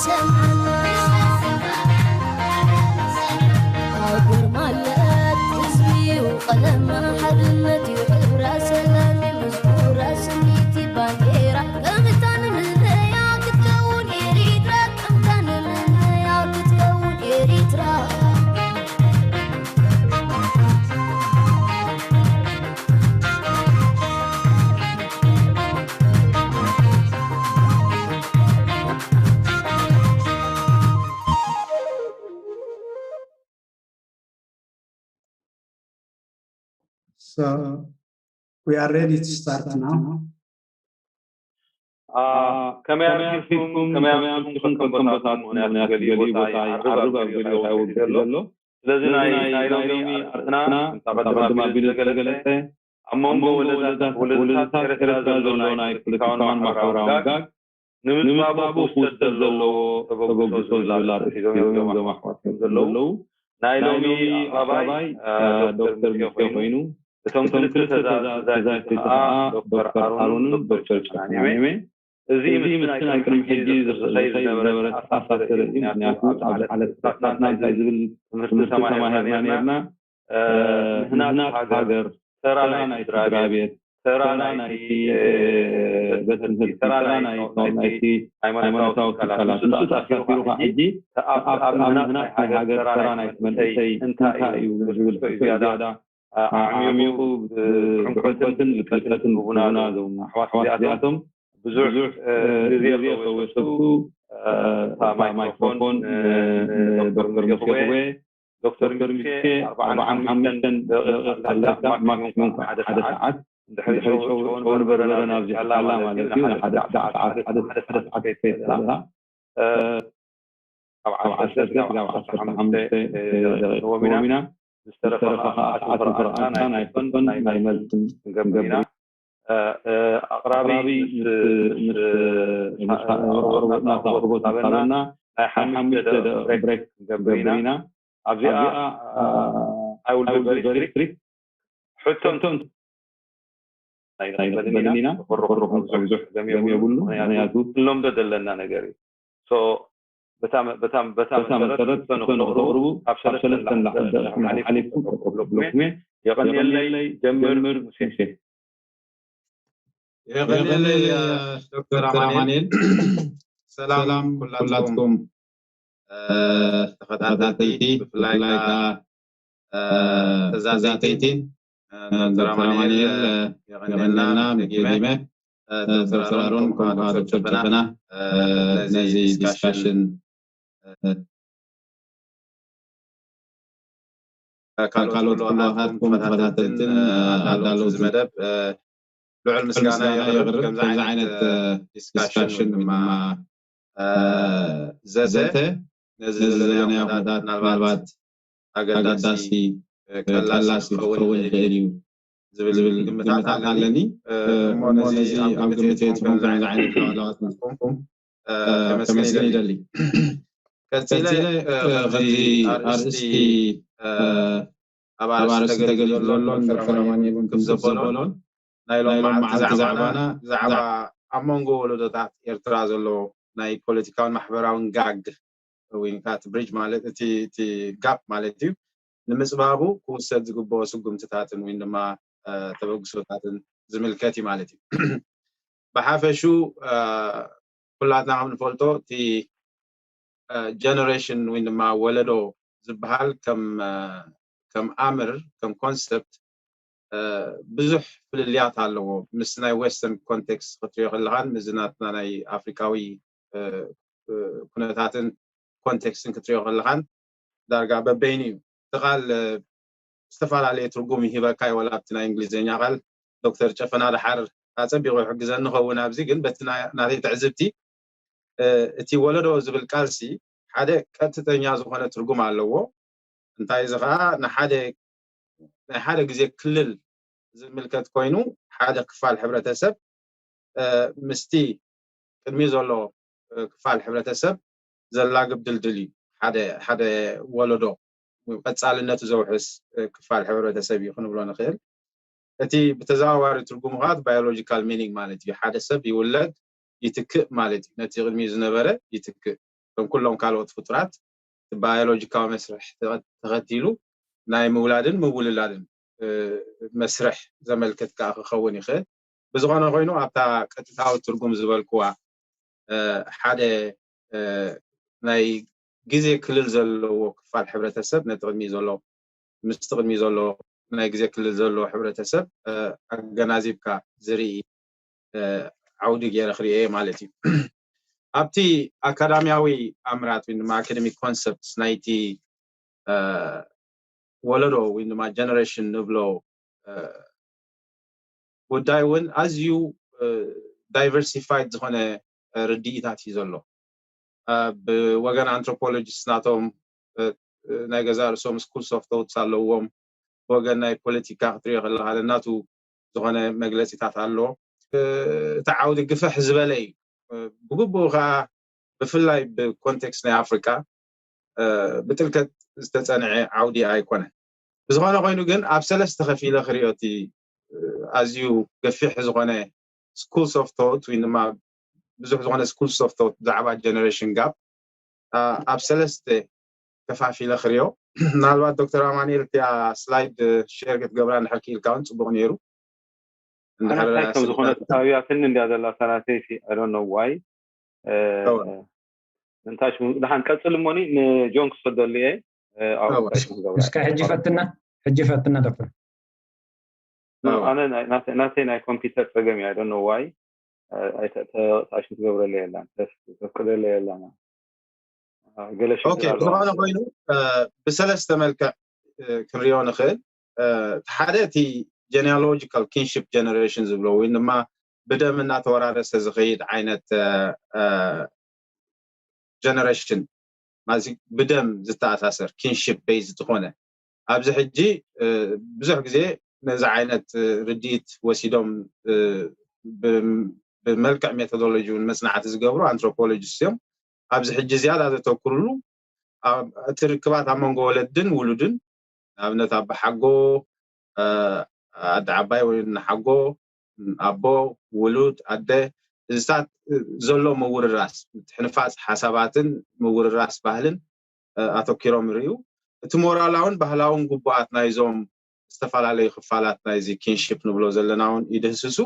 ሰምዓና። ሃገር ማለት ህዝቢ እዩ፣ ቀለማ ሓድነት እዩ፣ ሕብራ ሰላም እዩ፣ መዝሙራ ስኒቲ ባንዴራ። ከምታ ንምንያ ክትከውን ኤሪትራ፣ ከምታ ንምንያ ክትከውን ኤሪትራ። So we are ready to start now. ከመይ ኣርኪብኩም ከመይ ኣምሲኹም ከከም ቦታኹም ምኽንያቱ ገሊኡ ቦታ ይዓርብ ኣብ ገሊኡ ቦታ ይወስድ ዘሎ። ስለዚ ናይ ናይ ሎሚ ኣርእስትና ከምታ ቀድም ኣቢሉ ዝተገለጸ ኣብ መንጎ ወለዳታት ወለዳታት ኤርትራ ዘሎ ናይ ፖለቲካውን ማሕበራውን ጋግ ንምጽባቡ ክውሰድ ዘለዎ ተበግሶ ዝብል ኣርእስቲ ሒዞም እዮም እዞም ኣሕዋት ዘለዉ። ናይ ሎሚ ኣቕራባይ ዶክተር ሚኪ ኮይኑ እቶም ክልተ ተዛዘይቲ ከዓ ዶክተር ኣሮንን ዶክተር ጨናን እዮም። እዚ ምስቲ ናይ ቅድሚ ሕጂ ዝኽሰይ ዝነበረ ተኣሳሰረ እዩ። ምክንያቱ ኣብ ዝሓለፈ ሰዓታትና እንታይ ዝብል ትምህርቲ ተማሂርና ነርና። ምህናጽ ሃገር፣ ተራ ናይ ስድራ ቤት፣ ተራ ናይቲ ቤት ትምህርቲ፣ ተራ ናይ ናይቲ ሃይማኖታዊ ትካላት ምስኡ ተኣሳሲሩ ከዓ ሕጂ ኣብ ምህናጽ ናይ ሃገር ተራ ናይቲ መንእሰይ እንታይ እዩ ዝብል ሕቶ እዩ ዝያዳ ኣዕሚቑ ብዕምቆትን ልቀትን ክህቡና እዞም ኣሕዋት እዚኣቶም ብዙሕ ግዜ ከወሰድኩ እታ ማይክሮፎን ንዶክተር ሙሴ ክህቦ እየ። ዶክተር ሙሴ ኣርብዓን ሓሙሽተን ደቂቕ ኣለካ፣ ማክሲሙም ከዓ ሓደ ሰዓት። እንድሕሪ ጨው በርበረ ናብዚሕካላ ማለት እዩ፣ ንሓደ ሰዓት፣ ሓደ ሰዓት፣ ሓደ ሰዓት ክትከይድ ትኽእል ኢኻ። ካብ ዓሰርተ ክሳብ ዓሰርተ ሓሙሽተ ደቂቕ ንህቦም ኢና። ዝተረፈ ከዓ ሰዓት ንኽረኣልካ ናይ ሕቶን ናይ መልስን ክንገብር ኢና። ኣቕራቢ ምስ ኣቕርቦት እናተቕርቦት እናተሃበና ናይ ሓሙሽተ ደቂቕ ብሬክ ክንገብር ኢና። ኣብዚኣ I will be very strict። ሕቶን ናይ ናይ በልን ኢና። በልን ኢና። ክርኹም ብዙሕ ዘም የብሉ። ምክንያቱ ክንለምዶ ዘለና ነገር እዩ። So በታ በታ በታ በታ መሰረት መሰረት ሕቶ ሕቶ ንኽተቕርቡ ንኽተቕርቡ ካብ ካብ ሰለስተን ሰለስተን ላዕሊ ላዕሊ ደቂቕ ደቂቕ ሓሊፍኩም ሓሊፍኩም ክተቕርቡ ክተቕርቡ ክብለኩም እየ። የቐንየለይ። ጀምር ጀምር ሙሴ። ሙሴ። የቐንየለይ ዶክተር ኣማኑኤል። ሰላም ኩላትኩም ተኸታተልቲ ብፍላይ ከዓ ተዛዘይተይቲን ዶክተር ኣማኑኤል የቐንየልና። ደጊመ ዶክተር ኣሮን ከምኡ ከዓ ዶክተር ጨፈና ነዚ ዲስካሽን ካልኦት ኩላኻትኩም ተኸታተልትን ኣዳለውቲ መደብ ልዑል ምስጋና የቕርብ። ከምዚ ዓይነት ዲስካሽን ድማ ዘተ ነዚ ዘለናዮ ኩነታት ምናልባት ኣገዳሲ ቀላሲ ክኸውን ይኽእል እዩ ዝብል ግምታት ኣለኒ። እሞ ነዚ ኣብ ግምት የእትኹም ከምዚ ዓይነት ላዋላዋት ምጽኹም ከመስግን ይደሊ። ቀጺለ ከምዚ ኣርእስቲ ኣብ ኣርእስቲ ተገሊጹ ዘሎን ዶክተር ኣማኑኤልን ክብ ዘበሎን ናይ ሎም መዓልቲ ዛዕባና ብዛዕባ ኣብ መንጎ ወለዶታት ኤርትራ ዘሎ ናይ ፖለቲካውን ማሕበራውን ጋግ ወይ ከዓ እቲ ብሪጅ ማለት እቲ እቲ ጋፕ ማለት እዩ ንምፅባቡ ክውሰድ ዝግበኦ ስጉምትታትን ወይ ድማ ተበግሶታትን ዝምልከት እዩ ማለት እዩ። ብሓፈሹ ኩላትና ከም ንፈልጦ እቲ ጀነሬሽን ወይ ድማ ወለዶ ዝበሃል ከም ከም ኣምር ከም ኮንሰፕት ብዙሕ ፍልልያት ኣለዎ። ምስ ናይ ዌስተርን ኮንቴክስት ክትሪኦ ከለኻን ምስዚ ናትና ናይ ኣፍሪካዊ ኩነታትን ኮንቴክስትን ክትሪኦ ከለኻን ዳርጋ በበይኑ እዩ። እቲ ቃል ዝተፈላለየ ትርጉም ይህበካ እዩ፣ ወላ ኣብቲ ናይ እንግሊዝኛ ቃል ዶክተር ጨፈና ደሓር ኣጸቢቑ ይሕግዘኒ ኸውን ኣብዚ፣ ግን በቲ ናተይ ትዕዝብቲ እቲ ወለዶ ዝብል ቃልሲ ሓደ ቀጥተኛ ዝኾነ ትርጉም ኣለዎ። እንታይ እዚ ኸዓ ንሓደ ናይ ሓደ ግዜ ክልል ዝምልከት ኮይኑ ሓደ ክፋል ሕብረተሰብ ምስቲ ቅድሚ ዘሎ ክፋል ሕብረተሰብ ዘላግብ ድልድል እዩ። ሓደ ሓደ ወለዶ ቀጻልነቱ ዘውሕስ ክፋል ሕብረተሰብ እዩ ክንብሎ ንኽእል። እቲ ብተዘዋዋሪ ትርጉሙ ከዓ ባዮሎጂካል ሚኒንግ ማለት እዩ። ሓደ ሰብ ይውለድ ይትክእ ማለት እዩ። ነቲ ቅድሚኡ ዝነበረ ይትክእ። ከም ኩሎም ካልኦት ፍጡራት ባዮሎጂካዊ መስርሕ ተኸቲሉ ናይ ምውላድን ምውልላድን መስርሕ ዘመልክት ከዓ ክኸውን ይኽእል። ብዝኾነ ኮይኑ ኣብታ ቀጥታዊ ትርጉም ዝበልክዋ ሓደ ናይ ግዜ ክልል ዘለዎ ክፋል ሕብረተሰብ ነቲ ቅድሚ ዘሎ ምስቲ ቅድሚ ዘሎ ናይ ግዜ ክልል ዘለዎ ሕብረተሰብ ኣገናዚብካ ዝርኢ ዓውዲ ገይረ ክርእየ ማለት እዩ። ኣብቲ ኣካዳሚያዊ ኣምራት ወይ ድማ ኣካደሚክ ኮንሰፕትስ ናይቲ ወለዶ ወይ ድማ ጀነሬሽን ንብሎ ጉዳይ እውን ኣዝዩ ዳይቨርሲፋይድ ዝኾነ ርድኢታት እዩ ዘሎ። ብወገን ኣንትሮፖሎጂስት ናቶም ናይ ገዛ ርእሶም ስኩልስ ኦፍ ቶትስ ኣለዎም። ብወገን ናይ ፖለቲካ ክትሪኦ ከለካ ናቱ ዝኾነ መግለፂታት ኣሎ። እቲ ዓውዲ ግፍሕ ዝበለ እዩ። ብግቡኡ ከዓ ብፍላይ ብኮንቴክስት ናይ ኣፍሪካ ብጥልቀት ዝተፀንዐ ዓውዲ ኣይኮነን። ብዝኾነ ኮይኑ ግን ኣብ ሰለስተ ከፊለ ክሪኦ እቲ ኣዝዩ ገፊሕ ዝኾነ ስኩልስ ኦፍ ቶት ወይ ድማ ብዙሕ ዝኾነ ስኩልስ ኦፍ ቶት ብዛዕባ ጀነሬሽን ጋፕ ኣብ ሰለስተ ከፋፊለ ክሪኦ። ምናልባት ዶክተር ኣማኒኤል እቲኣ ስላይድ ሼር ክትገብራ እንድሕር ክኢልካ እውን ፅቡቅ ነይሩ። እንታይ ከም ዝኾነት ኣብያትኒ እንዲያ ዘላ ሰናተይቲ I don't know why እንታይ ሽሙ ደሓን ቀፅል እሞኒ ንጆን ክሰደሉ እየ። እስከ ሕጂ ፈትና ሕጂ ፈትና ዶክተር ኣነ ናተይ ናይ ኮምፒውተር ፀገም እያ I don't know why ኣይተኣሽም ትገብረለ የላን ተፍቅደለ የላና ዝኾነ ኮይኑ ብሰለስተ መልክዕ ክንሪኦ ንኽእል። ሓደ እቲ genealogical kinship generation ዝብሎ ወይ ድማ ብደም እናተወራረሰ ዝኸይድ ዓይነት ጀነሬሽን ማለት ብደም ዝተኣሳሰር ኪንሽፕ ቤዝ ዝኾነ ኣብዚ ሕጂ ብዙሕ ግዜ ነዚ ዓይነት ርድኢት ወሲዶም ብመልክዕ ሜቶዶሎጂ እውን መፅናዕቲ ዝገብሩ ኣንትሮፖሎጂስት እዮም። ኣብዚ ሕጂ ዝያዳ ዘተኩርሉ እቲ ርክባት ኣብ መንጎ ወለድን ውሉድን ንኣብነት ኣቦሓጎ ኣደ ዓባይ ወይ እናሓጎ ኣቦ ውሉድ ኣደ እዚታት ዘሎ ምውርራስ ምትሕንፋፅ ሓሳባትን ምውርራስ ባህልን ኣተኪሮም ይርእዩ። እቲ ሞራላውን ባህላውን ግቡኣት ናይዞም ዝተፈላለዩ ክፋላት ናይዚ ኪንሽፕ ንብሎ ዘለና እውን ይድህስሱ።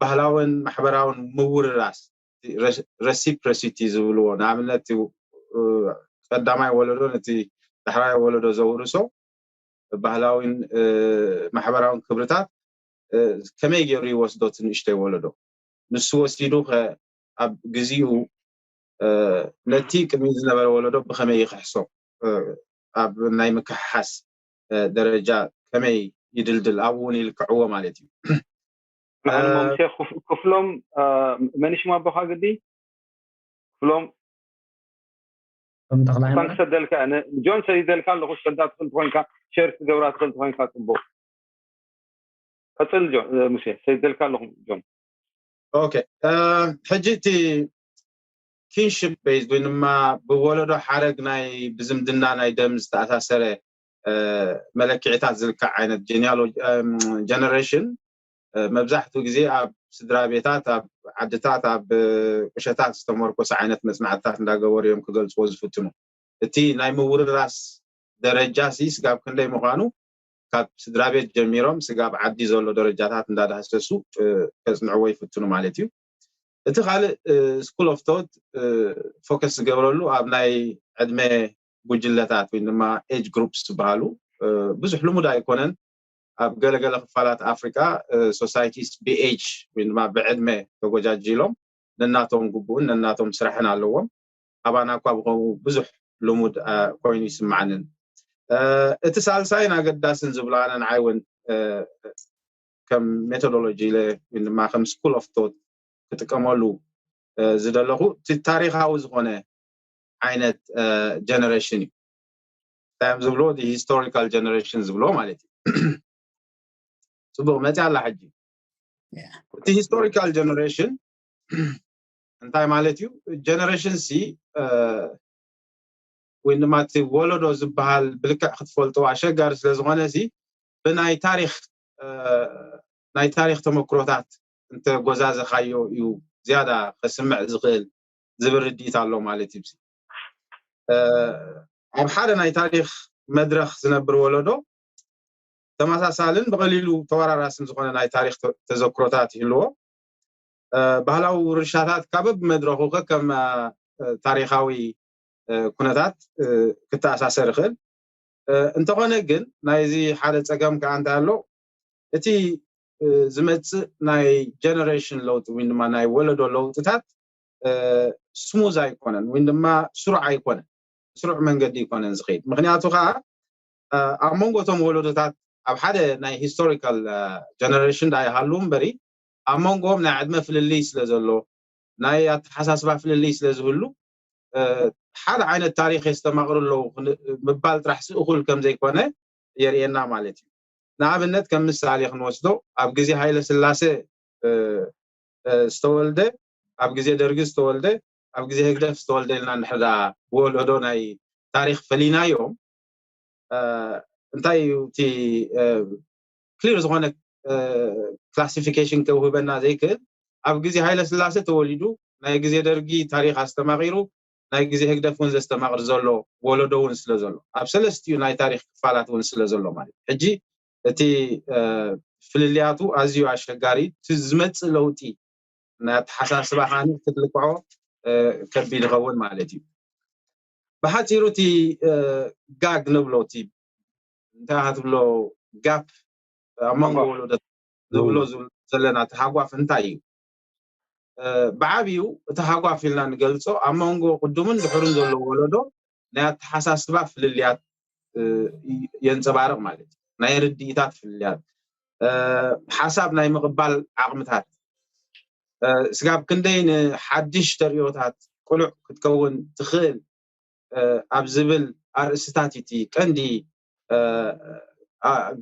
ባህላውን ማሕበራውን ምውርራስ reciprocity ዝብልዎ ንኣብነት ቀዳማይ ወለዶ ነቲ ዳሕራይ ወለዶ ዘውርሶ ባህላዊን ማሕበራውን ክብርታት ከመይ ገይሩ ይወስዶ እቲ ንእሽተይ ወለዶ? ንሱ ወሲዱ ከ ኣብ ግዚኡ ነቲ ቅድሚ ዝነበረ ወለዶ ብኸመይ ይክሕሶ? ኣብ ናይ ምክሕሓስ ደረጃ ከመይ ይድልድል ኣብኡ እውን ይልክዕዎ ማለት እዩ። መሓንሞምሴ ክፍሎም መን ሽሙ ኣቦኻ ግዲ ክፍሎም ከም ተኽላይ እኳን ክሰደልካ ጆን ሰዲደልካ ኣለኹ ሰዳ ትኽእል ትኾንካ ሸር ክትገብራ ትኽእል ትኾንካ ፅቡቅ ቀፅል ጆን ሙሴ ሰዲደልካ ኣለኹ ጆን ኦኬ ሕጂ እቲ ኪንሽፕ ቤዝድ ወይ ድማ ብወለዶ ሓረግ ናይ ብዝምድና ናይ ደም ዝተኣሳሰረ መለክዒታት ዝልካዕ ዓይነት ጀነሬሽን መብዛሕትኡ ግዜ ኣብ ስድራ ቤታት ኣብ ዓድታት ኣብ ቁሸታት ዝተመርኮሰ ዓይነት መፅናዕትታት እንዳገበሩ እዮም ክገልፅዎ ዝፍትኑ። እቲ ናይ ምውርራስ ደረጃ ሲ ስጋብ ክንደይ ምዃኑ ካብ ስድራ ቤት ጀሚሮም ስጋብ ዓዲ ዘሎ ደረጃታት እንዳዳህሰሱ ከፅንዕዎ ይፍትኑ ማለት እዩ። እቲ ካልእ ስኩል ኦፍ ቶት ፎከስ ዝገብረሉ ኣብ ናይ ዕድመ ጉጅለታት ወይ ድማ ኤጅ ግሩፕስ ዝበሃሉ ብዙሕ ልሙድ ኣይኮነን። ኣብ ገለገለ ክፋላት ኣፍሪካ ሶሳይቲስ ብኤጅ ወይ ድማ ብዕድመ ተጎጃጅሎም ነናቶም ግቡእን ነናቶም ስራሕን ኣለዎም። ኣባና እኳ ብከምኡ ብዙሕ ልሙድ ኮይኑ ይስማዓንን። እቲ ሳልሳይን ኣገዳስን ዝብሎ ኣነ ንዓይ እውን ከም ሜቶዶሎጂ ኢለ ወይ ድማ ከም ስኩል ኦፍ ቶት ክጥቀመሉ ዝደለኹ እቲ ታሪካዊ ዝኾነ ዓይነት ጀነሬሽን እዩ። እንታይ እዮም ዝብሎ ሂስቶሪካል ጀነሬሽን ዝብሎ ማለት እዩ። ፅቡቅ መፅያ ኣላ ሕጂ እቲ ሂስቶሪካል ጀነሬሽን እንታይ ማለት እዩ? ጀነሬሽን ሲ ወይ ድማ እቲ ወለዶ ዝበሃል ብልክዕ ክትፈልጦ ኣሸጋሪ ስለዝኾነ ሲ ብናይ ታሪክ ናይ ታሪክ ተመክሮታት እንተጎዛዘኻዮ እዩ ዝያዳ ከስምዕ ዝኽእል። ዝብል ርድኢት ኣሎ ማለት እዩ። ኣብ ሓደ ናይ ታሪክ መድረክ ዝነብር ወለዶ ተመሳሳልን ብቐሊሉ ተወራራስን ዝኾነ ናይ ታሪክ ተዘክሮታት ይህልዎ። ባህላዊ ውርሻታት ካብ ብመድረኹ ከም ታሪካዊ ኩነታት ክተኣሳሰር ይኽእል። እንተኾነ ግን ናይዚ ሓደ ፀገም ከዓ እንታይ ኣሎ? እቲ ዝመፅእ ናይ ጀነሬሽን ለውጢ ወይ ድማ ናይ ወለዶ ለውጥታት ስሙዝ ኣይኮነን ወይ ድማ ስሩዕ ኣይኮነን፣ ስሩዕ መንገዲ ኣይኮነን ዝኸይድ። ምክንያቱ ከዓ ኣብ መንጎ እቶም ወለዶታት ኣብ ሓደ ናይ ሂስቶሪካል ጀነሬሽን ዳ ይሃሉ እምበሪ ኣብ መንጎም ናይ ዕድመ ፍልልይ ስለ ዘሎ፣ ናይ ኣተሓሳስባ ፍልልይ ስለ ዝህሉ ሓደ ዓይነት ታሪክ የስተማቕሩ ኣለዉ ምባል ጥራሕ ስእኩል ከም ዘይኮነ የርእየና ማለት እዩ። ንኣብነት ከም ምሳሌ ክንወስዶ ኣብ ግዜ ሃይለ ስላሴ ዝተወልደ፣ ኣብ ግዜ ደርጊ ዝተወልደ፣ ኣብ ግዜ ህግደፍ ዝተወልደ ኢልና እንድሕር ወለዶ ናይ ታሪክ ፈሊናዮም እንታይ እዩ እቲ ክሊር ዝኾነ ክላሲፊኬሽን ከውህበና ዘይክእል ኣብ ግዜ ሃይለ ስላሴ ተወሊዱ ናይ ግዜ ደርጊ ታሪክ ኣስተማቂሩ ናይ ግዜ ህግደፍ እውን ዘስተማቕር ዘሎ ወለዶ እውን ስለ ዘሎ ኣብ ሰለስቲኡ ናይ ታሪክ ክፋላት እውን ስለ ዘሎ ማለት ሕጂ እቲ ፍልልያቱ ኣዝዩ ኣሸጋሪ እዩ። እቲ ዝመፅእ ለውጢ ናይ ኣተሓሳስባ ካኒ ክትልክዖ ከቢድ ይኸውን ማለት እዩ። ብሓፂሩ እቲ ጋግ ንብሎ እቲ እንታይ ክትብሎ ጋፕ ኣብ መንጎ ወለዶ ንብሎ ዘለና እቲ ሃጓፍ እንታይ እዩ? ብዓብዩ እቲ ሃጓፍ ኢልና ንገልፆ ኣብ መንጎ ቅዱምን ድሕሩን ዘሎ ወለዶ ናይ ኣተሓሳስባ ፍልልያት የንፀባርቕ ማለት እዩ። ናይ ርድኢታት ፍልልያት፣ ሓሳብ ናይ ምቕባል ዓቕምታት፣ ስጋብ ክንደይ ንሓድሽ ተርእዮታት ቅሉዕ ክትከውን ትኽእል ኣብ ዝብል ኣርእስታት እቲ ቀንዲ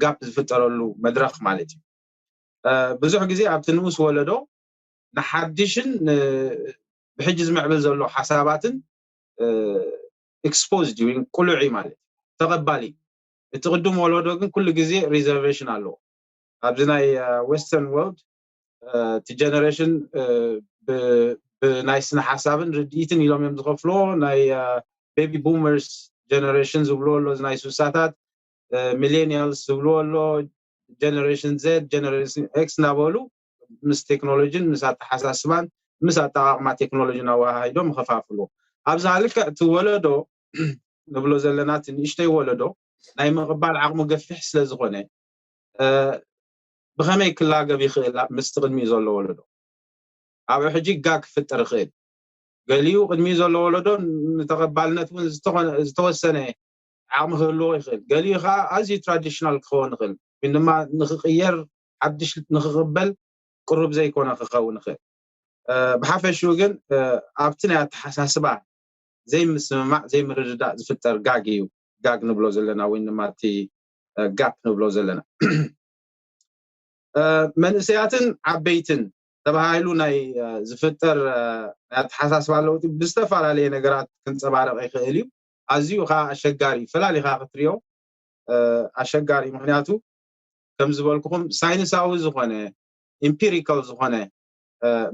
ጋፕ ዝፍጠረሉ መድረክ ማለት እዩ። ብዙሕ ግዜ ኣብቲ ንኡስ ወለዶ ንሓድሽን ብሕጂ ዝምዕብል ዘሎ ሓሳባትን ኤክስፖዝድ እዩ፣ ቅሉዕ እዩ ማለት ተቐባሊ። እቲ ቅዱም ወለዶ ግን ኩሉ ግዜ ሪዘርቬሽን ኣለዎ። ኣብዚ ናይ ዌስተርን ወርልድ እቲ ጀነሬሽን ብናይ ስነ ሓሳብን ርድኢትን ኢሎም እዮም ዝኸፍልዎ። ናይ ቤቢ ቡመርስ ጀነሬሽን ዝብልዎ ኣሎ፣ ናይ ሱሳታት ሚሌኒያልስ ዝብልዎ ኣሎ፣ ጀነሬሽን ዜድ፣ ጀነሬሽን ኤክስ እናበሉ ምስ ቴክኖሎጂን ምስ ኣተሓሳስባን ምስ ኣጠቃቅማ ቴክኖሎጂን ኣወሃሂዶም ይኸፋፍሉ። ኣብዛ ልክዕ እቲ ወለዶ ንብሎ ዘለና እቲ ንእሽተይ ወለዶ ናይ ምቕባል ዓቕሙ ገፊሕ ስለ ዝኾነ ብኸመይ ክላገብ ይኽእል ምስቲ ቅድሚኡ ዘሎ ወለዶ? ኣብኡ ሕጂ ጋግ ክፍጠር ይኽእል። ገሊኡ ቅድሚኡ ዘሎ ወለዶ ንተቐባልነት እውን ዝተወሰነ ዓቕሚ ክህልዎ ይኽእል። ገሊኡ ከዓ ኣዝዩ ትራዲሽናል ክኸውን ይኽእል ወይ ድማ ንክቕየር ሓድሽ ንክቕበል ቅሩብ ዘይኮነ ክኸውን ይኽእል። ብሓፈሽኡ ግን ኣብቲ ናይ ኣተሓሳስባ ዘይምስምማዕ ዘይምርድዳእ ዝፍጠር ጋግ እዩ። ጋግ ንብሎ ዘለና ወይ ድማ እቲ ጋፕ ንብሎ ዘለና መንእሰያትን ዓበይትን ተባሂሉ ናይ ዝፍጠር ናይ ኣተሓሳስባ ለውጢ ብዝተፈላለየ ነገራት ክንፀባረቕ ይኽእል እዩ። ኣዝዩ ከዓ ኣሸጋሪ ፈላሊኻ ክትሪኦ ኣሸጋሪ፣ ምክንያቱ ከም ዝበልኩኹም ሳይንሳዊ ዝኾነ ኢምፒሪካል ዝኾነ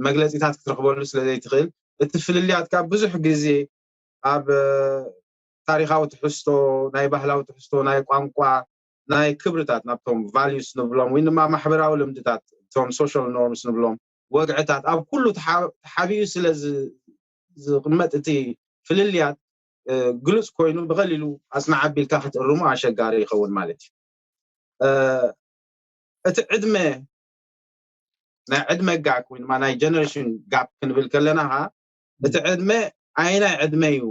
መግለፂታት ክትረኽበሉ ስለ ዘይትኽእል እቲ ፍልልያት ካብ ብዙሕ ግዜ ኣብ ታሪካዊ ትሕዝቶ፣ ናይ ባህላዊ ትሕዝቶ፣ ናይ ቋንቋ፣ ናይ ክብርታት ናብቶም ቫሉስ ንብሎም ወይ ድማ ማሕበራዊ ልምድታት እቶም ሶሻል ኖርምስ ንብሎም ወግዕታት ኣብ ኩሉ ተሓቢኡ ስለ ዝቕመጥ እቲ ፍልልያት ግሉፅ ኮይኑ ብቐሊሉ ኣፅናዕ ኣቢልካ ክትእርሙ ኣሸጋሪ ይኸውን ማለት እዩ። እቲ ዕድመ ናይ ዕድመ ጋፕ ወይ ድማ ናይ ጀነሬሽን ጋፕ ክንብል ከለና ካ እቲ ዕድመ ኣይናይ ዕድመ እዩ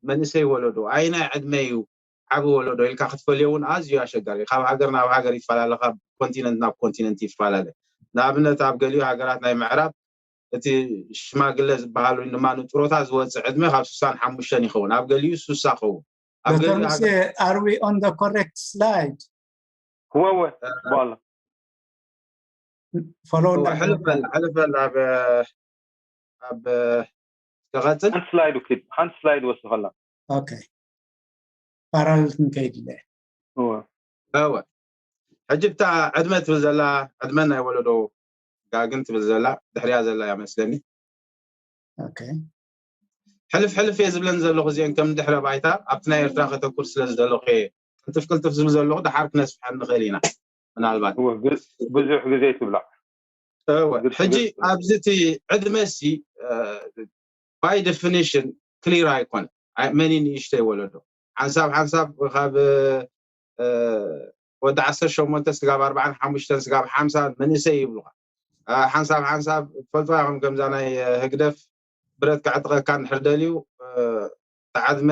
መንእሰይ ወለዶ ኣይናይ ዕድመ እዩ ዓቢ ወለዶ ኢልካ ክትፈልዮ እውን ኣዝዩ ኣሸጋሪ። ካብ ሃገር ናብ ሃገር ይፈላለ፣ ካብ ኮንቲነንት ናብ ኮንቲነንት ይፈላለ። ንኣብነት ኣብ ገሊኡ ሃገራት ናይ ምዕራብ እቲ ሽማግለ ዝበሃሉ ድማ ንጥሮታ ዝወፅእ ዕድመ ካብ ስሳን ሓሙሽተን ይኸውን፣ ኣብ ገሊኡ ሱሳ ኸውን። ኣብ ገሊኡ ሃገር are we on the correct slide? ወወ በኋላ follow ሕልፈል ሕልፈል ኣብ ኣብ ተቐጽል ሓንቲ ስላይድ ውኪድ ሓንቲ ስላይድ ወስኸላ okay ፓራል ክንከይድ ኢለ እወ ሕጂ ብታ ዕድመ ትብል ዘላ ዕድመ ናይ ወለዶ ጋግን ትብል ዘላ ድሕሪያ ዘላ እያ መስለኒ okay ሕልፍ ሕልፍ እየ ዝብለን ዘለኹ። እዚአን ከም ድሕረ ባይታ ኣብቲ ናይ ኤርትራ ከተኩር ስለ ዝደለኹ እየ ቅልጥፍ ቅልጥፍ ዝብል ዘለኹ። ድሓር ክነስፍሐን ንኽእል ኢና ምናልባት። ብዙሕ ግዜ ትብላዕ። ሕጂ ኣብዚ እቲ ዕድመ ሲ by definition clear ኣይኮነ። መን ንእሽተይ ወለዶ ሓንሳብ ሓንሳብ ካብ ወዲ ዓሰርተ ሸሞንተ ስጋብ ኣርባዓን ሓሙሽተን ስጋብ ሓምሳ መንእሰይ ይብሉካ። ሓንሳብ ሓንሳብ ትፈልጥዋ ኢኹም ከምዛ ናይ ህግደፍ ብረት ከዕጥቀካ እንድሕር ደልዩ ተዓድመ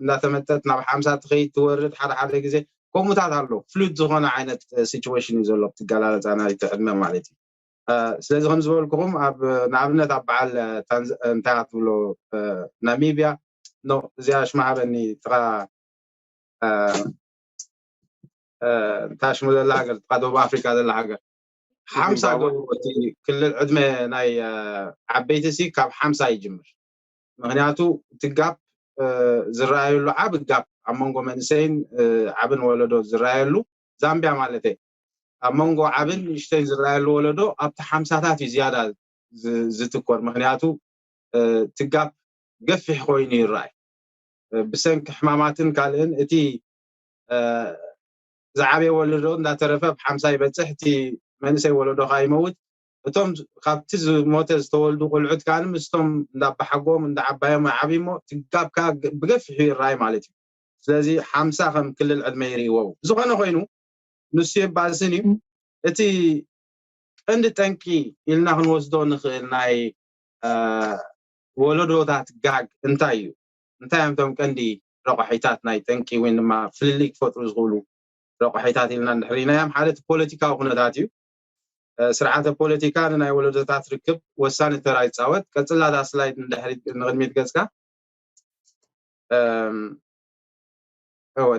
እንዳተመጠት ናብ ሓምሳ ትኸይድ ትወርድ ሓደ ሓደ ግዜ ከምኡታት ኣሎ። ፍሉድ ዝኾነ ዓይነት ሲቹዌሽን እዩ ዘሎ ብትገላለፃ ናይቲ ዕድመ ማለት እዩ። ስለዚ ከም ዝበልኩኹም ኣብ ንኣብነት ኣብ በዓል እንታይ ትብሎ ናሚብያ እዚኣ ሽማ ሃበኒ ጥቓ እንታይ ሽሙ ዘላ ሃገር ጥቓ ደቡብ ኣፍሪካ ዘላ ሃገር ሓምሳ ገብሩ እቲ ክልል ዕድመ ናይ ዓበይቲ ሲ ካብ ሓምሳ ይጅምር። ምክንያቱ እቲ ጋፕ ዝረኣየሉ ዓብ ጋፕ ኣብ መንጎ መንእሰይን ዓብን ወለዶ ዝረኣየሉ ዛምቢያ ማለት ኣብ መንጎ ዓብን ንእሽተይን ዝረኣየሉ ወለዶ ኣብቲ ሓምሳታት እዩ ዝያዳ ዝትኮር። ምክንያቱ እቲ ጋፕ ገፊሕ ኮይኑ ይረኣይ። ብሰንኪ ሕማማትን ካልእን እቲ ዝዓበየ ወለዶ እንዳተረፈ ብ ሓምሳ ይበፅሕ፣ እቲ መንእሰይ ወለዶ ከዓ ይመውት። እቶም ካብቲ ዝሞተ ዝተወልዱ ቆልዑት ከዓ ምስቶም እንዳባሓጎም እንዳዓባዮም ይዓብዩ እሞ እቲ ጋፕ ከዓ ብገፊሑ ይረኣይ ማለት እዩ። ስለዚ ሓምሳ ከም ክልል ዕድመ ይርእይዎ። ብዝኾነ ኮይኑ ንሱ የባእስን እዩ። እቲ ቀንዲ ጠንቂ ኢልና ክንወስዶ ንኽእል ናይ ወለዶታት ጋግ እንታይ እዩ? እንታይ እዮም እቶም ቀንዲ ረቋሒታት ናይ ጠንቂ ወይ ድማ ፍልልይ ክፈጥሩ ዝኽእሉ ረቋሒታት ኢልና እንድሕር ኢልናዮም ሓደ እቲ ፖለቲካዊ ኩነታት እዩ። ስርዓተ ፖለቲካ ንናይ ወለዶታት ርክብ ወሳኒ ተራ ይፃወት። ቀፅላታ ስላይድ ንድሕሪት ንቕድሚት ገፅካ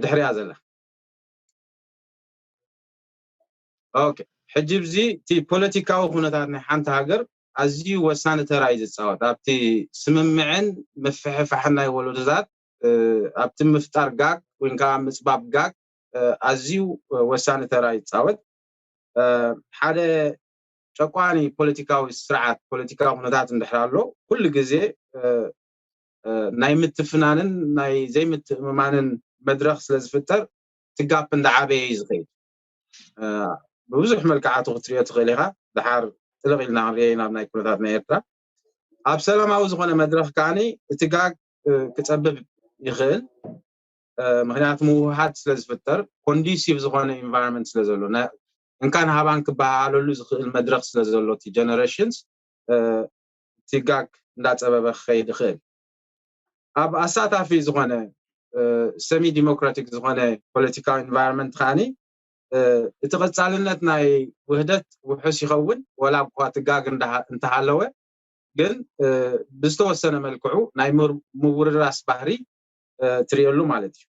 ድሕሪያ ዘላ ኦኬ ሕጂ ብዚ እቲ ፖለቲካዊ ኩነታት ናይ ሓንቲ ሃገር ኣዝዩ ወሳኒ ተራ እዩ ዝፃወት ኣብቲ ስምምዕን ምፍሕፋሕን ናይ ወለዶታት ኣብቲ ምፍጣር ጋግ ወይ ከዓ ምፅባብ ጋግ ኣዝዩ ወሳኒ ተራ ይፃወት ሓደ ጨቋኒ ፖለቲካዊ ስርዓት ፖለቲካዊ ኩነታት እንድሕር ኣሎ ኩሉ ግዜ ናይ ምትፍናንን ናይ ዘይምትእምማንን መድረክ ስለዝፍጠር ትጋፕ እንዳዓበየ እዩ ዝኸይድ ብብዙሕ መልክዓቱ ክትሪኦ ትኽእል ኢኻ ድሓር ጥልቕ ኢልና ክንሪኦ ናብ ናይ ኩነታት ናይ ኤርትራ ኣብ ሰላማዊ ዝኾነ መድረክ ከዓኒ እቲ ጋግ ክፀብብ ይኽእል ምክንያቱ ምውሃድ ስለዝፍጠር ኮንዲሲቭ ዝኾነ ኢንቫይሮንመንት ስለዘሎ እንካን ሃባን ክበሃሃለሉ ዝኽእል መድረክ ስለዘሎ እቲ ጀነሬሽንስ እቲ ጋግ እንዳፀበበ ክኸይድ ይኽእል ኣብ ኣሳታፊ ዝኾነ ሰሚ ዲሞክራቲክ ዝኾነ ፖለቲካዊ ኢንቫይሮንመንት ከዓኒ እቲ ቀፃልነት ናይ ውህደት ውሑስ ይኸውን ወላ እኳ እቲ ጋግ እንተሃለወ ግን ብዝተወሰነ መልክዑ ናይ ምውርራስ ባህሪ ትሪእሉ ማለት እዩ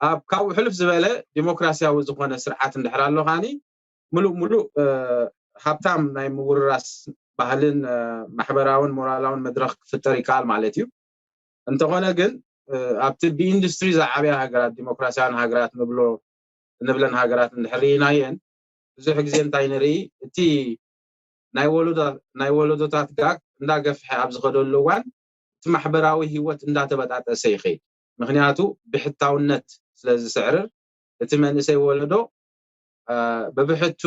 ኣብ ካብኡ ሕልፍ ዝበለ ዲሞክራሲያዊ ዝኾነ ስርዓት እንድሕር ኣሎ ከዓኒ ሙሉእ ሙሉእ ሃብታም ናይ ምውርራስ ባህልን ማሕበራውን ሞራላውን መድረክ ክፍጠር ይከኣል ማለት እዩ እንተኾነ ግን ኣብቲ ብኢንዱስትሪ ዝዓብያ ሃገራት ዲሞክራሲያውን ሃገራት ንብሎ ንብለን ሃገራት እንድሕር ርኢናየን ብዙሕ ግዜ እንታይ ንርኢ እቲ ናይ ወለዶታት ጋግ እንዳገፍሐ ኣብ ዝኸደሉ እዋን እቲ ማሕበራዊ ህይወት እንዳተበጣጠሰ ይኸይድ ምክንያቱ ብሕታውነት ስለዝስዕርር እቲ መንእሰይ ወለዶ ብብሕቱ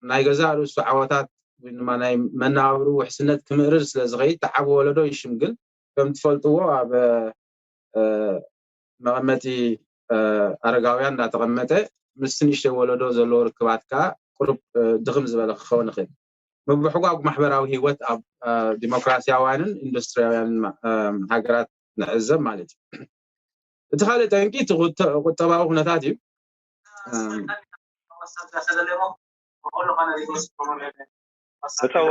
ናይ ገዛእ ርእሱ ዓወታት ወይ ድማ ናይ መነባብሩ ውሕስነት ክምእርር ስለ ዝኸይድ ተዓቢ ወለዶ ይሽምግል ከም ትፈልጥዎ ኣብ መቐመጢ ኣረጋውያን እንዳተቐመጠ ምስ ንእሽተይ ወለዶ ዘለዎ ርክባት ከዓ ቁሩብ ድኽም ዝበለ ክኸውን ይኽእል ምብሕጓግ ማሕበራዊ ህይወት ኣብ ዲሞክራሲያውያንን ኢንዱስትሪያውያንን ሃገራት ንዕዘብ ማለት እዩ እቲ ካልእ ጠንቂ እቲ ቁጠባዊ ኩነታት እዩ እተዋ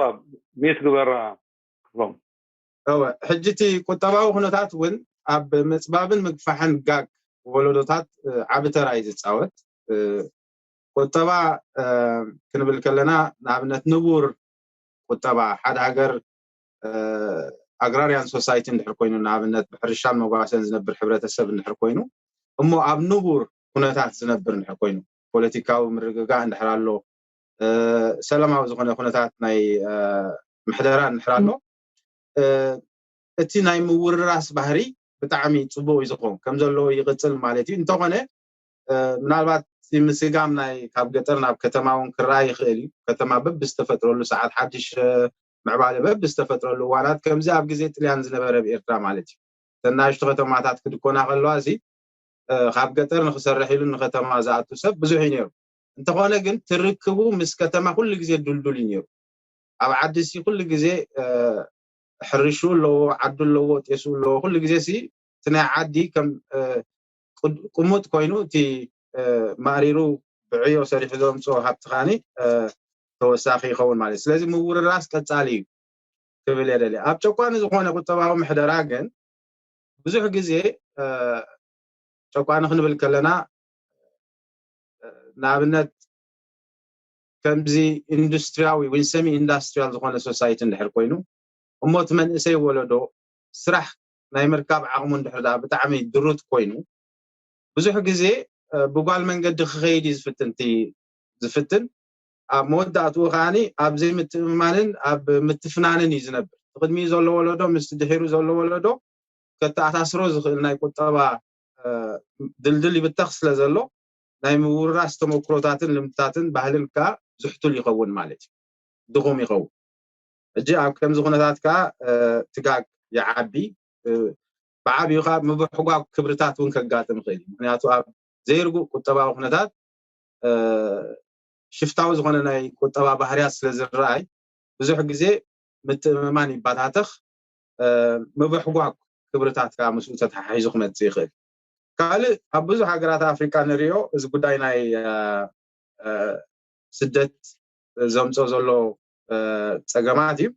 ሚት ግበራ ክፍሎም እወ ሕጂ እቲ ቁጠባዊ ኩነታት እውን ኣብ ምፅባብን ምግፋሕን ጋግ ወለዶታት ዓቢ ተራ እዩ ዝፃወት ቁጠባ ክንብል ከለና ንኣብነት ንቡር ቁጠባ ሓደ ሃገር ኣግራርያን ሶሳይቲ እንድሕር ኮይኑ ንኣብነት ብሕርሻን መጓሰን ዝነብር ሕብረተሰብ እንድሕር ኮይኑ እሞ ኣብ ንቡር ኩነታት ዝነብር እንድሕር ኮይኑ ፖለቲካዊ ምርግጋእ እንድሕር ኣሎ ሰላማዊ ዝኾነ ኩነታት ናይ ምሕደራ እንድሕር ኣሎ እቲ ናይ ምውርራስ ባህሪ ብጣዕሚ ፅቡቅ እዩ ዝኸውን ከም ዘለዎ ይቅፅል ማለት እዩ። እንተኾነ ምናልባት ምስጋም ናይ ካብ ገጠር ናብ ከተማ እውን ክረኣ ይኽእል እዩ። ከተማ በብዝተፈጥረሉ ሰዓት ሓድሽ ምዕባለ በብዝተፈጥረሉ እዋናት ከምዚ ኣብ ግዜ ጥልያን ዝነበረ ኣብ ኤርትራ ማለት እዩ። ተናሽቱ ከተማታት ክድኮና ከለዋ እዚ ካብ ገጠር ንክሰርሕ ኢሉ ንከተማ ዝኣቱ ሰብ ብዙሕ እዩ ነይሩ። እንተኾነ ግን ትርክቡ ምስ ከተማ ኩሉ ግዜ ድልዱል እዩ ነይሩ። ኣብ ዓዲ ሲ ኩሉ ግዜ ሕርሹ ኣለዎ፣ ዓዱ ኣለዎ፣ ጤሱ ኣለዎ። ኩሉ ግዜ ሲ እቲ ናይ ዓዲ ከም ቁሙጥ ኮይኑ እቲ ማእሪሩ ብዕዮ ሰሪሑ ዘምፅኦ ሃብቲ ከዓኒ ተወሳኺ ይኸውን ማለት እዩ። ስለዚ ምውርራስ ቀፃሊ እዩ ክብል የደሊ። ኣብ ጨቋኒ ዝኾነ ቁጠባዊ ምሕደራ ግን ብዙሕ ግዜ ጨቋኒ ክንብል ከለና ንኣብነት ከምዚ ኢንዱስትሪያዊ ወይ ሰሚ ኢንዳስትሪያል ዝኾነ ሶሳይቲ እንድሕር ኮይኑ እሞ እቲ መንእሰይ ወለዶ ስራሕ ናይ ምርካብ ዓቕሙ እንድሕር ደኣ ብጣዕሚ ድሩት ኮይኑ ብዙሕ ግዜ ብጓል መንገዲ ክኸይድ እዩ ዝፍትን ዝፍትን ኣብ መወዳእትኡ ከዓኒ ኣብ ዘይምትእምማንን ኣብ ምትፍናንን እዩ ዝነብር። ቅድሚኡ ዘሎ ወለዶ ምስ ድሒሩ ዘሎ ወለዶ ከተኣሳስሮ ዝኽእል ናይ ቁጠባ ድልድል ይብተኽ ስለ ዘሎ ናይ ምውራስ ተመክሮታትን ልምድታትን ባህልን ከዓ ዝሕቱል ይኸውን ማለት እዩ፣ ድኹም ይኸውን። ሕጂ ኣብ ከምዚ ኩነታት ከዓ ትጋግ ይዓቢ፣ ብዓብዩ ከዓ ምብሕጓግ ክብርታት እውን ከጋጥም ይኽእል እዩ። ምክንያቱ ኣብ ዘይርጉእ ቁጠባዊ ኩነታት ሽፍታዊ ዝኾነ ናይ ቁጠባ ባህርያት ስለ ዝረኣይ ብዙሕ ግዜ ምትእምማን ይባታተኽ፣ ምብሕጓግ ክብርታት ከዓ ምስኡ ተተሓሒዙ ክመፅእ ይኽእል። ካልእ ኣብ ብዙሕ ሃገራት ኣፍሪቃ ንሪኦ እዚ ጉዳይ ናይ ስደት ዘምፅኦ ዘሎ ፀገማት እዩ።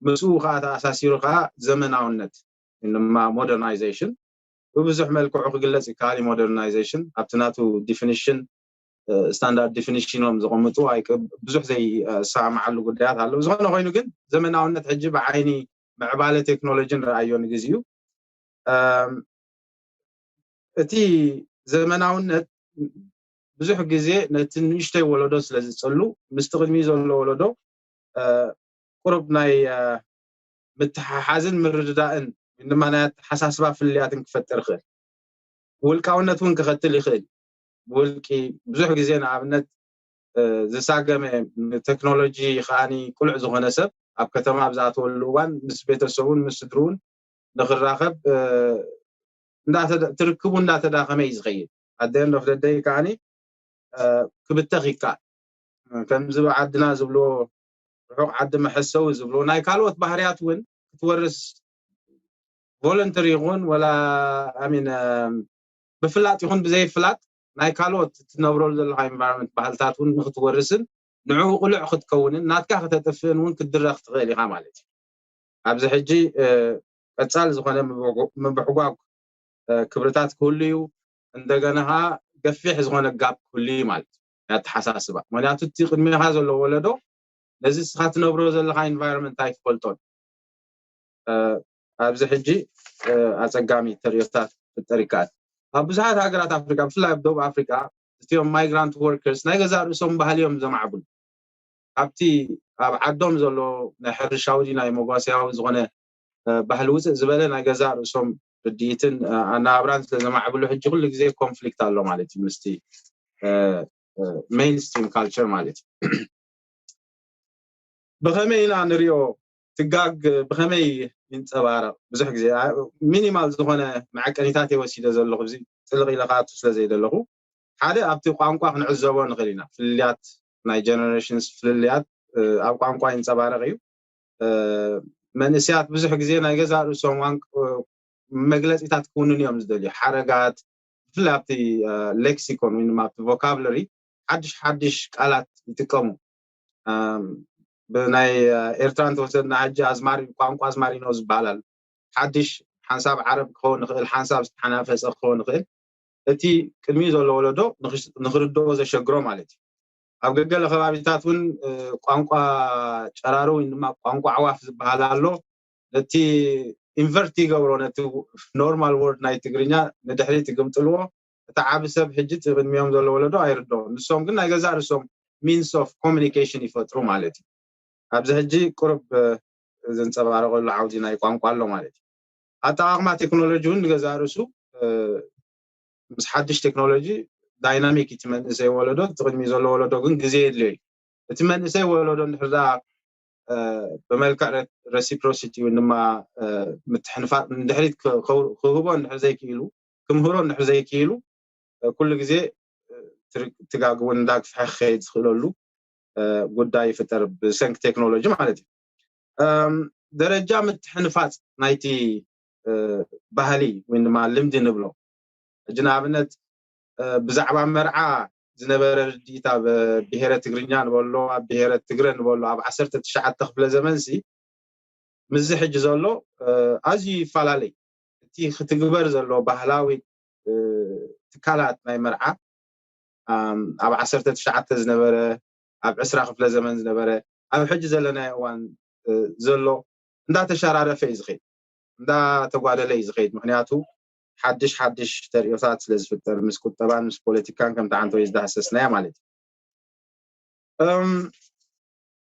ምስኡ ከዓ ተኣሳሲሩ ከዓ ዘመናውነት ድማ ሞደርናይዜሽን ብብዙሕ መልክዑ ክግለፅ ይከኣል እዩ። ሞደርናይዜሽን ኣብቲ ናቱ ዲፊኒሽን ስታንዳርድ ዲፊኒሽኖም ዘቐምጡ ብዙሕ ዘይሰማማዓሉ ጉዳያት ኣለዉ። ዝኾነ ኮይኑ ግን ዘመናውነት ሕጂ ብዓይኒ ምዕባለ ቴክኖሎጂ ንረኣዮ ንግዜኡ። እቲ ዘመናውነት ብዙሕ ግዜ ነቲ ንእሽተይ ወለዶ ስለ ዝፅሉ ምስቲ ቅድሚ ዘሎ ወለዶ ቁሩብ ናይ ምትሓሓዝን ምርድዳእን ወይ ድማ ናይ ኣተሓሳስባ ፍልልያትን ክፈጥር ይኽእል። ውልቃውነት እውን ክኸትል ይኽእል። ብውልቂ ብዙሕ ግዜ ንኣብነት ዝሳገመ ንቴክኖሎጂ ከዓኒ ቅሉዕ ዝኾነ ሰብ ኣብ ከተማ ኣብ ዝኣተወሉ እዋን ምስ ቤተሰቡን ምስ ስድርኡን ንክራኸብ ትርክቡ እንዳተዳኸመ እዩ ዝኸይድ። ኣደን ዶፍ ደደይ ከዓኒ ክብተኽ ይከኣል። ከምዚ ዓድና ዝብልዎ ርሑቕ ዓዲ መሐሰዊ ዝብልዎ ናይ ካልኦት ባህርያት እውን ክትወርስ ቮለንተሪ ይኹን ወላ ኣሚን ብፍላጥ ይኹን ብዘይፍላጥ ናይ ካልኦት እትነብረሉ ዘለካ ኢንቫይሮንመንት ባህልታት እውን ንክትወርስን ንዕኡ ቅሉዕ ክትከውንን ናትካ ክተጥፍእን እውን ክትድረኽ ትኽእል ኢኻ ማለት እዩ። ኣብዚ ሕጂ ቀፃል ዝኾነ ምብሕጓግ ክብርታት ክህሉ እዩ። እንደገና ከዓ ገፊሕ ዝኾነ ጋፕ ክህሉ እዩ ማለት እዩ ኣተሓሳስባ። ምክንያቱ እቲ ቅድሚኻ ዘሎ ወለዶ ነዚ እስኻ ትነብሮ ዘለካ ኢንቫይሮንመንት ኣይትፈልጦን። ኣብዚ ሕጂ ኣፀጋሚ ተርእዮታት ክፍጠር ይከኣል። ኣብ ብዙሓት ሃገራት ኣፍሪካ ብፍላይ ኣብ ደቡብ ኣፍሪካ እቲኦም ማይግራንት ወርከርስ ናይ ገዛእ ርእሶም ባህሊ እዮም ዘማዕብሉ። ኣብቲ ኣብ ዓዶም ዘሎ ናይ ሕርሻዊ ድዩ ናይ መጓሰያዊ ዝኾነ ባህሊ ውፅእ ዝበለ ናይ ገዛእ ርእሶም ርድኢትን ኣነባብራን ስለ ዘማዕብሉ ሕጂ ኩሉ ግዜ ኮንፍሊክት ኣሎ ማለት እዩ ምስቲ ሜይንስትሪም ካልቸር ማለት እዩ። ብኸመይ ኢና ንሪኦ ትጋግ ብኸመይ ይንፀባረቕ? ብዙሕ ግዜ ሚኒማል ዝኾነ መዐቀኒታት እየ ወሲደ ዘለኹ እዚ ጥልቕ ኢለ ክኣቱ ስለ ዘይደለኹ ሓደ ኣብቲ ቋንቋ ክንዕዘቦ ንኽእል ኢና። ፍልልያት ናይ ጀነሬሽንስ ፍልልያት ኣብ ቋንቋ ይንፀባረቕ እዩ። መንእስያት ብዙሕ ግዜ ናይ ገዛእ ርእሶም መግለፂታት ክውንን እዮም ዝደልዩ። ሓረጋት ብፍላይ ኣብቲ ሌክሲኮን ወይ ድማ ኣብቲ ቮካብለሪ ሓድሽ ሓድሽ ቃላት ይጥቀሙ። ብናይ ኤርትራ እንተወሰድና ሕጂ ኣዝማሪ ቋንቋ ኣዝማሪኖ ዝበሃል ኣሎ። ሓድሽ ሓንሳብ ዓረብ ክኸውን ይኽእል፣ ሓንሳብ ዝተሓናፈፀ ክኸውን ይኽእል። እቲ ቅድሚኡ ዘሎ ወለዶ ንኽርድኦ ዘሸግሮ ማለት እዩ። ኣብ ገገለ ከባቢታት እውን ቋንቋ ጨራሩ ወይ ድማ ቋንቋ ኣዕዋፍ ዝበሃል ኣሎ። ነቲ ኢንቨርት ይገብሮ፣ ነቲ ኖርማል ወርድ ናይ ትግርኛ ንድሕሪት ይግምጥልዎ። እቲ ዓቢ ሰብ ሕጂ እቲ ቅድሚኦም ዘሎ ወለዶ ኣይርድኦን። ንሶም ግን ናይ ገዛእ ርእሶም ሚንስ ኦፍ ኮሚኒኬሽን ይፈጥሩ ማለት እዩ። ኣብዚ ሕጂ ቁሩብ ዘንፀባረቐሉ ዓውዲ ናይ ቋንቋ ኣሎ ማለት እዩ። ኣጠቓቕማ ቴክኖሎጂ እውን ንገዛእ ርእሱ ምስ ሓድሽ ቴክኖሎጂ ዳይናሚክ እቲ መንእሰይ ወለዶ፣ እቲ ቅድሚ ዘሎ ወለዶ ግን ግዜ የድልዮ እዩ። እቲ መንእሰይ ወለዶ እንድሕር ደኣ ብመልክዕ ረሲፕሮሲቲ ወይ ድማ ምትሕንፋጥ ንድሕሪት ክህቦ እንድሕር ዘይክኢሉ፣ ክምህሮ እንድሕር ዘይክኢሉ፣ ኩሉ ግዜ ትጋግቡን እንዳግፍሐ ክኸይድ ዝኽእለሉ ጉዳይ ይፍጠር፣ ብሰንኪ ቴክኖሎጂ ማለት እዩ። ደረጃ ምትሕንፋፅ ናይቲ ባህሊ ወይ ድማ ልምዲ ንብሎ፣ ሕጂ ንኣብነት ብዛዕባ መርዓ ዝነበረ ርድኢት ኣብ ብሄረ ትግርኛ ንበሎ፣ ኣብ ብሄረ ትግረ ንበሎ፣ ኣብ ዓሰርተ ትሽዓተ ክፍለ ዘመን ሲ ምስዚ ሕጂ ዘሎ ኣዝዩ ይፈላለይ። እቲ ክትግበር ዘሎ ባህላዊ ትካላት ናይ መርዓ ኣብ ዓሰርተ ትሽዓተ ዝነበረ፣ ኣብ ዕስራ ክፍለ ዘመን ዝነበረ፣ ኣብ ሕጂ ዘለናዮ እዋን ዘሎ እንዳተሸራረፈ እዩ ዝኸይድ፣ እንዳተጓደለ እዩ ዝኸይድ። ምክንያቱ ሓድሽ ሓድሽ ተርእዮታት ስለ ዝፍጠር ምስ ቁጠባን ምስ ፖለቲካን ከምቲ ዓንተወይ ዝዳህሰስናያ ማለት እዩ።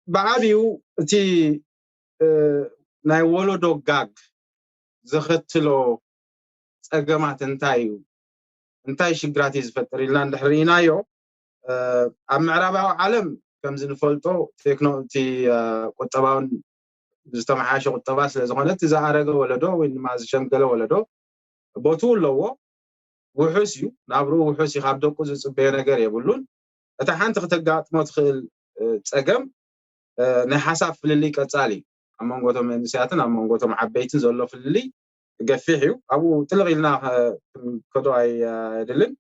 ብዓብዩ እቲ ናይ ወለዶ ጋግ ዘኸትሎ ፀገማት እንታይ እዩ? እንታይ ሽግራት እዩ ዝፈጥር ኢልና እንድሕር ርኢናዮ፣ ኣብ ምዕራባዊ ዓለም ከምዚ ንፈልጦ እቲ ቁጠባውን ዝተመሓየሸ ቁጠባ ስለ ዝኾነ እቲ ዝኣረገ ወለዶ ወይ ድማ ዝሸምገለ ወለዶ ቦትኡ ኣለዎ፣ ውሑስ እዩ፣ ናብርኡ ውሑስ እዩ፣ ካብ ደቁ ዝፅበዮ ነገር የብሉን። እታ ሓንቲ ክተጋጥሞ ትኽእል ፀገም ናይ ሓሳብ ፍልልይ ቀፃሊ እዩ። ኣብ መንጎቶም መንእሰያትን ኣብ መንጎቶም ዓበይትን ዘሎ ፍልልይ ገፊሕ እዩ። ኣብኡ ጥልቕ ኢልና ከዶ ኣየድልን።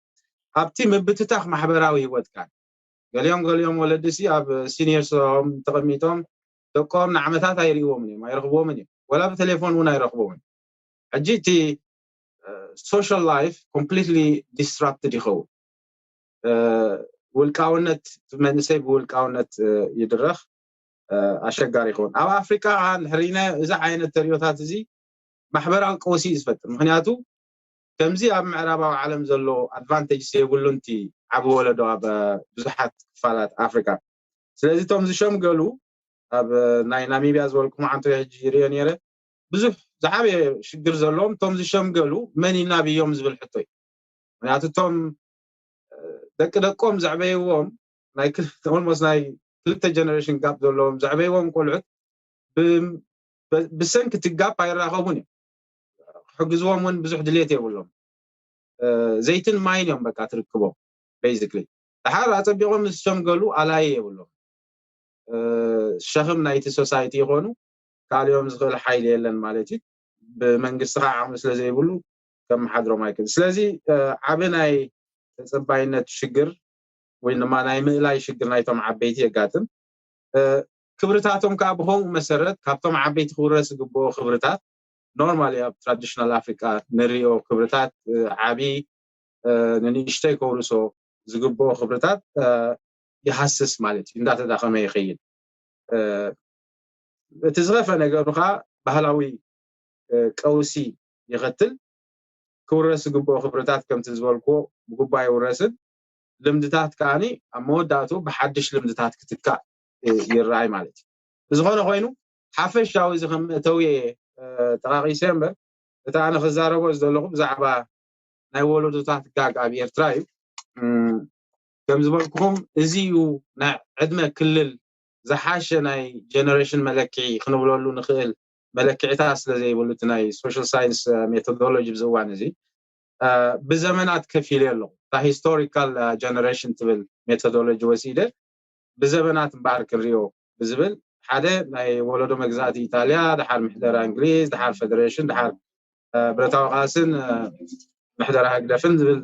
ኣብቲ ምብትታኽ ማሕበራዊ ህይወት ካን ገሊኦም ገሊኦም ወለዲ ሲ ኣብ ሲኒየርሶም ተቐሚጦም ደቆም ንዓመታት ኣይርእይዎምን እዮም፣ ኣይረኽብዎምን እዮም፣ ወላ ብቴሌፎን እውን ኣይረኽብዎምን። ሕጂ እቲ social life completely disrupted ይኸውን። ውልቃውነት፣ መንእሰይ ብውልቃውነት ይድረኽ፣ ኣሸጋሪ ይኸውን። ኣብ ኣፍሪካ ከዓ እንድሕር ርኢናዮ እዚ ዓይነት ተርእዮታት እዚ ማሕበራዊ ቀውሲ እዩ ዝፈጥር። ምክንያቱ ከምዚ ኣብ ምዕራባዊ ዓለም ዘሎ ኣድቫንቴጅ የብሉን እቲ ዓቢ ወለዶ ኣብ ብዙሓት ክፋላት ኣፍሪካ። ስለዚ እቶም ዝሸምገሉ ኣብ ናይ ናሚብያ ዝበልኩም ዓንቶ ሕጂ ይርእዮ ነይረ፣ ብዙሕ ዝዓበየ ሽግር ዘለዎም እቶም ዝሸምገሉ መን ይናብዮም ዝብል ሕቶ እዩ። ምክንያቱ እቶም ደቂ ደቆም ዘዕበይዎም ናይ ኦልሞስት ናይ ክልተ ጀነሬሽን ጋፕ ዘለዎም ዘዕበይዎም ቆልዑት ብሰንኪ እቲ ጋፕ ኣይራኸቡን እዮም። ክሕግዝዎም እውን ብዙሕ ድሌት የብሎም። ዘይትን ማይን እዮም በቃ ትርክቦም። ቤዚክሊ ድሓር ኣፀቢቖም ምስ ሸምገሉ ኣላይ የብሎም። ሸኽም ናይቲ ሶሳይቲ ይኾኑ። ካልዮም ዝኽእል ሓይሊ የለን ማለት እዩ። ብመንግስቲ ከዓ ዓቕሚ ስለ ዘይብሉ ከመሓድሮም ኣይክእል። ስለዚ ዓቢ ናይ ተፀባይነት ሽግር ወይ ድማ ናይ ምእላይ ሽግር ናይቶም ዓበይቲ የጋጥም። ክብርታቶም ከዓ ብኸምኡ መሰረት ካብቶም ዓበይቲ ክውረስ ዝግብኦ ክብርታት ኖርማሊ ኣብ ትራዲሽናል ኣፍሪካ ንሪኦ ክብርታት ዓቢ ንንእሽተይ ከውርሶ ዝግብኦ ክብርታት ይሃስስ ማለት እዩ፣ እንዳተዳኸመ ይኸይድ። እቲ ዝኸፈ ነገሩ ከዓ ባህላዊ ቀውሲ ይኸትል። ክውረስ ዝግብኦ ክብርታት ከምቲ ዝበልክዎ ብጉባኤ ይውረስን ልምድታት ከዓኒ ኣብ መወዳእቱ ብሓድሽ ልምድታት ክትካእ ይረኣይ ማለት እዩ። ብዝኾነ ኮይኑ ሓፈሻዊ እዚ ከም መእተዊ ጠቃቂሰ እምበር እቲ ኣነ ክዛረቦ ዝደለኹ ብዛዕባ ናይ ወለዶታት ጋግ ኣብ ኤርትራ እዩ። ከም ዝበልኩኹም እዚ እዩ ናይ ዕድመ ክልል ዝሓሸ ናይ ጀነሬሽን መለክዒ ክንብለሉ ንኽእል መለክዒታት ስለ ዘይብሉ እቲ ናይ ሶሻል ሳይንስ ሜቶዶሎጂ ብዚ እዋን እዚ ብዘመናት ከፊለ ኣለኹ። እታ ሂስቶሪካል ጀነሬሽን ትብል ሜቶዶሎጂ ወሲደ ብዘመናት እምበኣር ክንሪኦ ብዝብል ሓደ ናይ ወለዶ መግዛእቲ ኢጣልያ፣ ድሓር ምሕደራ እንግሊዝ፣ ድሓር ፈደሬሽን፣ ድሓር ብረታዊ ቃልስን ምሕደራ ህግደፍን ዝብል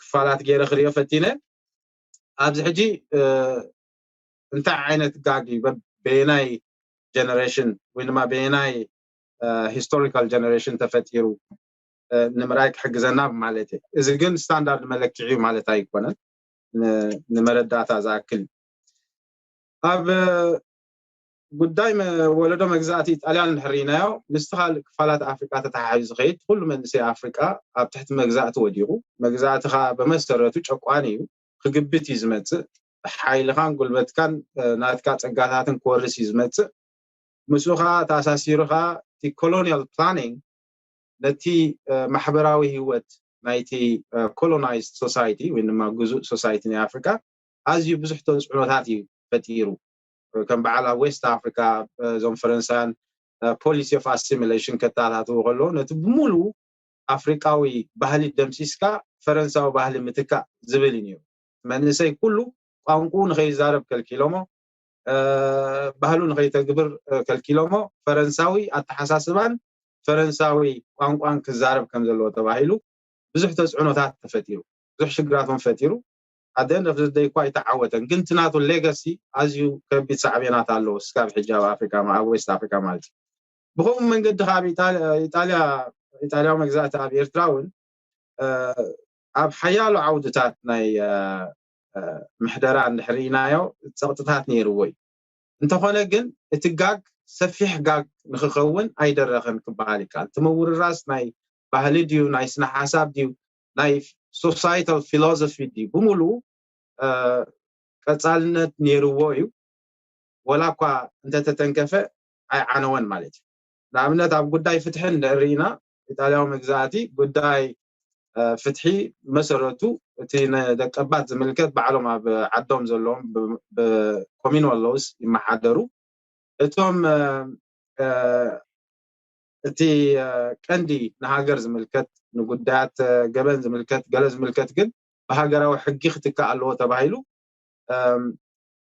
ክፋላት ገይረ ክሪኦ ፈቲነ። ኣብዚ ሕጂ እንታይ ዓይነት ጋግ እዩ በየናይ ጀነሬሽን ወይ ድማ በየናይ ሂስቶሪካል ጀነሬሽን ተፈጢሩ ንምርኣይ ክሕግዘና ማለት እዩ። እዚ ግን ስታንዳርድ መለክዒ ማለት ኣይኮነን፣ ንመረዳእታ ዝኣክል። ኣብ ጉዳይ ወለዶ መግዛእቲ ጣልያን እንድሕር ርኢናዮ ምስቲ ካልእ ክፋላት ኣፍሪቃ ተተሓሒዙ ዝኸይድ ኩሉ መንእሰይ ኣፍሪቃ ኣብ ትሕቲ መግዛእቲ ወዲቑ፣ መግዛእቲ ከዓ ብመሰረቱ ጨቋኒ እዩ፣ ክግብት እዩ ዝመፅእ፣ ሓይልኻን ጉልበትካን ናትካ ፀጋታትን ክወርስ እዩ ዝመፅእ። ምስኡ ከዓ ተኣሳሲሩ ከዓ እቲ ኮሎኒያል ፕላኒንግ ነቲ ማሕበራዊ ህይወት ናይቲ ኮሎናይዝድ ሶሳይቲ ወይ ድማ ግዙእ ሶሳይቲ ናይ ኣፍሪካ ኣዝዩ ብዙሕ ተፅዕኖታት እዩ ፈጢሩ። ከም በዓል ኣብ ዌስት ኣፍሪካ እዞም ፈረንሳውያን ፖሊሲ ኦፍ ኣሲሚሌሽን ከታታትዎ ከለዉ ነቲ ብምሉኡ ኣፍሪቃዊ ባህሊ ደምሲስካ ፈረንሳዊ ባህሊ ምትካእ ዝብል እዩ ነይሩ። መንእሰይ ኩሉ ቋንቁ ንኸይዛረብ ከልኪሎሞ፣ ባህሉ ንኸይተግብር ከልኪሎሞ፣ ፈረንሳዊ ኣተሓሳስባን ፈረንሳዊ ቋንቋን ክዛረብ ከም ዘለዎ ተባሂሉ ብዙሕ ተፅዕኖታት ተፈጢሩ፣ ብዙሕ ሽግራትን ፈጢሩ። ኣደን ረፍዝደይ እኳ ኣይተዓወተን፣ ግን ትናቱ ሌጋሲ ኣዝዩ ከቢድ ሳዕቤናት ኣለዎ እስካብ ሕጂ ኣብ ኣፍሪካ ኣብ ዌስት ኣፍሪካ ማለት እዩ። ብከምኡ መንገዲ ከዓ ኣብ ኢጣልያ ኢጣልያዊ መግዛእቲ ኣብ ኤርትራ እውን ኣብ ሓያሎ ዓውድታት ናይ ምሕደራ እንድሕር ኢናዮ ፀቕጥታት ነይርዎ እዩ። እንተኾነ ግን እቲ ጋግ ሰፊሕ ጋግ ንክኸውን ኣይደረኸን ክበሃል ይከኣል። እቲ ምውርራስ ናይ ባህሊ ድዩ ናይ ስነ ሓሳብ ድዩ ናይ ሶሳይታል ፊሎሶፊ ድዩ ብምሉኡ ቀፃልነት ነይርዎ እዩ። ወላ እኳ እንተተተንከፈ ኣይዓነወን ማለት እዩ። ንኣብነት ኣብ ጉዳይ ፍትሒ እንድሕር ርኢና ኢጣልያዊ መግዛእቲ ጉዳይ ፍትሒ መሰረቱ እቲ ንደቀባት ዝምልከት ባዕሎም ኣብ ዓዶም ዘለዎም ብኮሚንወል ሎውስ ይመሓደሩ። እቶም እቲ ቀንዲ ንሃገር ዝምልከት ንጉዳያት ገበን ዝምልከት ገለ ዝምልከት ግን ብሃገራዊ ሕጊ ክትካእ ኣለዎ ተባሂሉ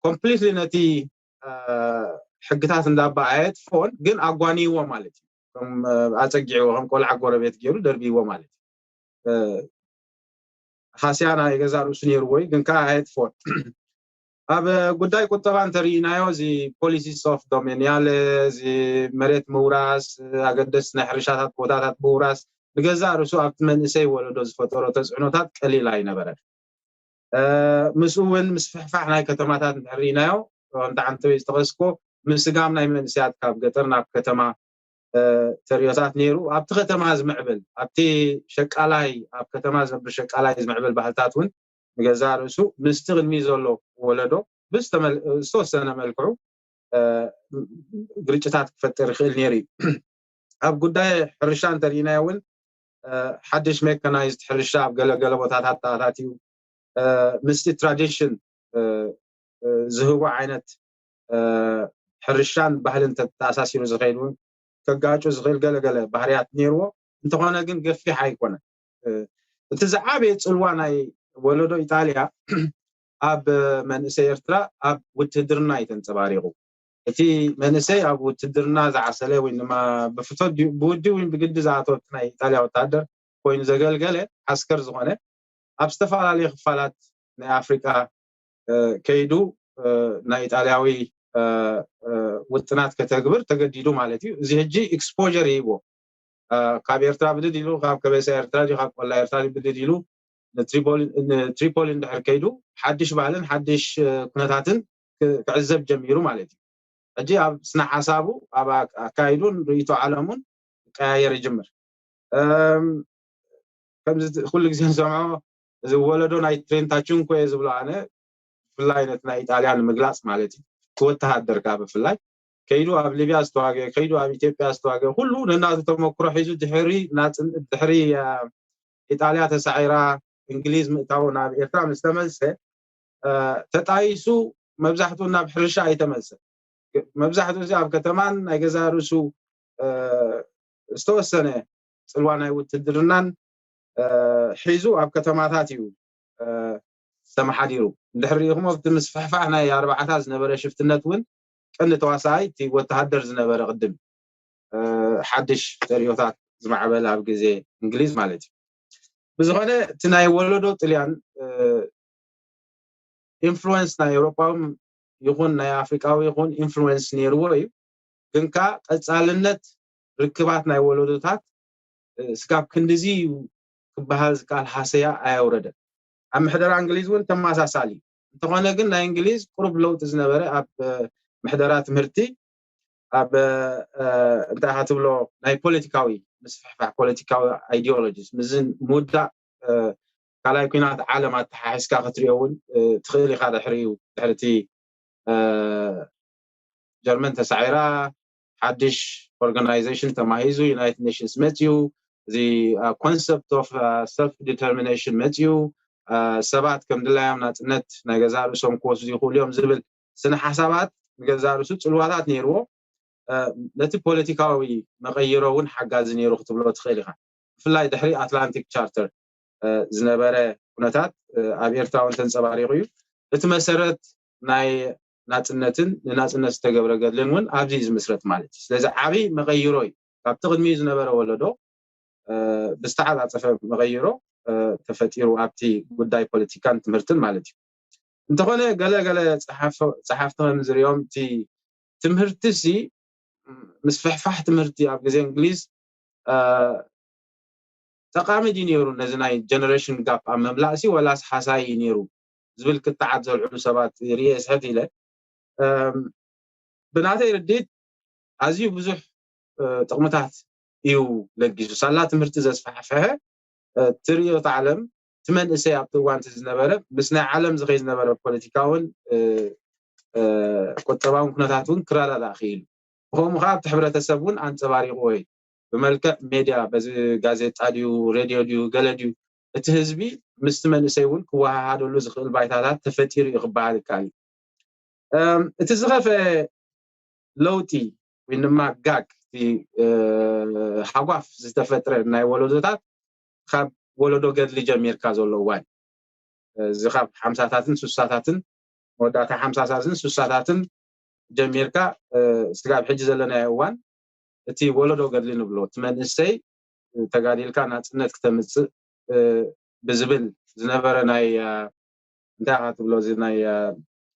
ኮምፕሊትሊ ነቲ ሕግታት እንዳባ ኣየጥፍኦን ግን ኣጓንይዎ ማለት እዩ። ኣፀጊዕዎ ከም ቆልዓ ጎረቤት ገይሩ ደርብይዎ ማለት እዩ። ሃስያ ናይ ገዛ ርእሱ ነይርዎ እዩ ግን ከዓ ኣየጥፍኦን። ኣብ ጉዳይ ቁጠባ እንተርኢናዮ እዚ ፖሊሲስ ኦፍ ዶሜኒያለ እዚ መሬት ምውራስ ኣገደስ ናይ ሕርሻታት ቦታታት ምውራስ ንገዛእ ርእሱ ኣብቲ መንእሰይ ወለዶ ዝፈጠሮ ተፅዕኖታት ቀሊል ኣይነበረን። ምስኡ እውን ምስፍሕፋሕ ናይ ከተማታት እንተርኢናዮ ከምቲ ዓንተወይ ዝተኸስኮ ምስጋም ናይ መንእሰያት ካብ ገጠር ናብ ከተማ ተሪኦታት ነይሩ። ኣብቲ ከተማ ዝምዕብል ኣብቲ ሸቃላይ ኣብ ከተማ ዝነብር ሸቃላይ ዝምዕብል ባህልታት እውን ንገዛእ ርእሱ ምስቲ ቅድሚ ዘሎ ወለዶ ብዝተወሰነ መልክዑ ግርጭታት ክፈጥር ይኽእል ነይሩ እዩ። ኣብ ጉዳይ ሕርሻ እንተርኢናዮ እውን ሓድሽ ሜካናይዝድ ሕርሻ ኣብ ገለገለ ቦታታት ተኣታትዩ ምስቲ ትራዲሽን ዝህቦ ዓይነት ሕርሻን ባህልን ተተኣሳሲሩ ዝኸይድ እውን ከጋጩ ዝኽእል ገለገለ ባህርያት ነይርዎ። እንተኾነ ግን ገፊሕ ኣይኮነን። እቲ ዝዓበየ ፅልዋ ናይ ወለዶ ኢጣልያ ኣብ መንእሰይ ኤርትራ ኣብ ውትህድርና እዩ ተንፀባሪቑ። እቲ መንእሰይ ኣብ ውትድርና ዝዓሰለ ወይ ድማ ብፍቶት ድዩ ብውዲ ወይ ብግዲ ዝኣተወ ናይ ኢጣልያ ወታደር ኮይኑ ዘገልገለ ዓስከር ዝኾነ ኣብ ዝተፈላለዩ ክፋላት ናይ ኣፍሪቃ ከይዱ ናይ ኢጣልያዊ ውጥናት ከተግብር ተገዲዱ ማለት እዩ። እዚ ሕጂ ኤክስፖር ይህቦ ካብ ኤርትራ ብድድ ኢሉ ካብ ከበሳ ኤርትራ ካብ ቆላ ኤርትራ ብድድ ኢሉ ንትሪፖሊ እንድሕር ከይዱ ሓድሽ ባህልን ሓድሽ ኩነታትን ክዕዘብ ጀሚሩ ማለት እዩ። ሕጂ ኣብ ስነ ሓሳቡ ኣብ ኣካይዱን ርእይቶ ዓለሙን ቀያየር ይጅምር። ከምዚ ኩሉ ግዜ ንሰምዖ እዚ ወለዶ ናይ ትሬንታችን ኮየ ዝብሎ ኣነ ብፍላይ ነቲ ናይ ኢጣልያ ንምግላፅ ማለት እዩ። እቲ ወተሃደር ከዓ ብፍላይ ከይዱ ኣብ ሊብያ ዝተዋገ ከይዱ ኣብ ኢትዮጵያ ዝተዋገ ኩሉ ነናቱ ተመክሮ ሒዙ ድሕሪ ድሕሪ ኢጣልያ ተሳዒራ እንግሊዝ ምእታው ናብ ኤርትራ ምስ ተመልሰ ተጣይሱ መብዛሕትኡ ናብ ሕርሻ ኣይተመልሰ። መብዛሕትኡ እዚ ኣብ ከተማን ናይ ገዛ ርእሱ ዝተወሰነ ፅልዋ ናይ ውትድርናን ሒዙ ኣብ ከተማታት እዩ ተመሓዲሩ። እንድሕር ሪኢኹሞ ኣብቲ ምስፍሕፋሕ ናይ ኣርባዓታት ዝነበረ ሽፍትነት እውን ቀንዲ ተዋሳኣይ እቲ ወተሃደር ዝነበረ ቅድም ሓድሽ ተሪኦታት ዝማዕበለ ኣብ ግዜ እንግሊዝ ማለት እዩ። ብዝኾነ እቲ ናይ ወለዶ ጥልያን ኢንፍሉወንስ ናይ ኤውሮጳዊ ይኹን ናይ ኣፍሪቃዊ ይኹን ኢንፍሉወንስ ነይርዎ እዩ። ግን ከዓ ቀፃልነት ርክባት ናይ ወለዶታት ስጋብ ክንድዚ እዩ ክበሃል ዝከኣል ሃሰያ ኣየውረደን። ኣብ ምሕደራ እንግሊዝ እውን ተመሳሳሊ እንተኾነ ግን ናይ እንግሊዝ ቁሩብ ለውጢ ዝነበረ ኣብ ምሕደራ ትምህርቲ ኣብ እንታይ ኢኻ ትብሎ ናይ ፖለቲካዊ ምስፍሕፋሕ ፖለቲካዊ ኣይዲዮሎጂስ ምዝን ምውዳእ ካልኣይ ኩናት ዓለም ኣተሓሒዝካ ክትሪኦ እውን ትኽእል ኢኻ። ድሕሪኡ ድሕርቲ ጀርመን ተሳዒራ ሓድሽ ኦርጋናይዜሽን ተማሂዙ ዩናይትድ ኔሽንስ መፅዩ እዚ concept of self determination መፅኡ፣ ሰባት ከም ድላዮም ናፅነት ናይ ገዛ ርእሶም ክወስዱ ይኽእሉ እዮም ዝብል ስነ ሓሳባት ንገዛ ርእሱ ፅልዋታት ነይርዎ። ነቲ ፖለቲካዊ መቐይሮ እውን ሓጋዚ ነይሩ ክትብሎ ትኽእል ኢኻ። ብፍላይ ድሕሪ ኣትላንቲክ ቻርተር ዝነበረ ኩነታት ኣብ ኤርትራ እውን ተንፀባሪቑ እዩ። እቲ መሰረት ናይ ናፅነትን ንናፅነት ዝተገብረ ገድልን እውን ኣብዚ እዩ ዝምስረት ማለት እዩ። ስለዚ ዓብዪ መቐይሮ እዩ። ካብቲ ቅድሚኡ ዝነበረ ወለዶ ብዝተዓፃፀፈ መቐይሮ ተፈጢሩ ኣብቲ ጉዳይ ፖለቲካን ትምህርትን ማለት እዩ። እንተኾነ ገለ ገለ ፀሓፍቲ ከም ዝሪኦም እቲ ትምህርቲ ሲ ምስፍሕፋሕ ትምህርቲ ኣብ ግዜ እንግሊዝ ጠቃሚ ድዩ ነይሩ ነዚ ናይ ጀነሬሽን ጋፕ ኣብ ምምላእ ሲ ወላስ ሓሳይ እዩ ነይሩ ዝብል ክትዓት ዘልዕሉ ሰባት ርእየ ስሕት ኢለ። ብናተይ ርድኢት ኣዝዩ ብዙሕ ጥቕምታት እዩ ለጊሱ። ሳላ ትምህርቲ ዘስፋሕፈሐ ትርእዮት ዓለም እቲ መንእሰይ ኣብቲ እዋን ዝነበረ ምስ ናይ ዓለም ዝኸይ ዝነበረ ፖለቲካውን ቁጠባውን ኩነታት እውን ክረዳዳእ ክኢሉ። ብኸምኡ ከዓ ኣብቲ ሕብረተሰብ እውን ኣንፀባሪቕዎ እዩ። ብመልክዕ ሜድያ በዚ ጋዜጣ ድዩ ሬድዮ ድዩ ገለ ድዩ እቲ ህዝቢ ምስቲ መንእሰይ እውን ክወሃሃደሉ ዝኽእል ባይታታት ተፈጢሩ እዩ ክበሃል ይከኣል እዩ። እቲ ዝኸፈ ለውጢ ወይ ድማ ጋግ እቲ ሃጓፍ ዝተፈጥረ ናይ ወለዶታት ካብ ወለዶ ገድሊ ጀሚርካ ዘሎ እዋን እዚ ካብ ሓምሳታትን ሱሳታትን መወዳእታ ሓምሳታትን ሱሳታትን ጀሚርካ ስጋብ ሕጂ ዘለናዮ እዋን እቲ ወለዶ ገድሊ ንብሎ እቲ መንእሰይ ተጋዲልካ ናፅነት ክተምፅእ ብዝብል ዝነበረ ናይ እንታይ ኢኻ ትብሎ እዚ ናይ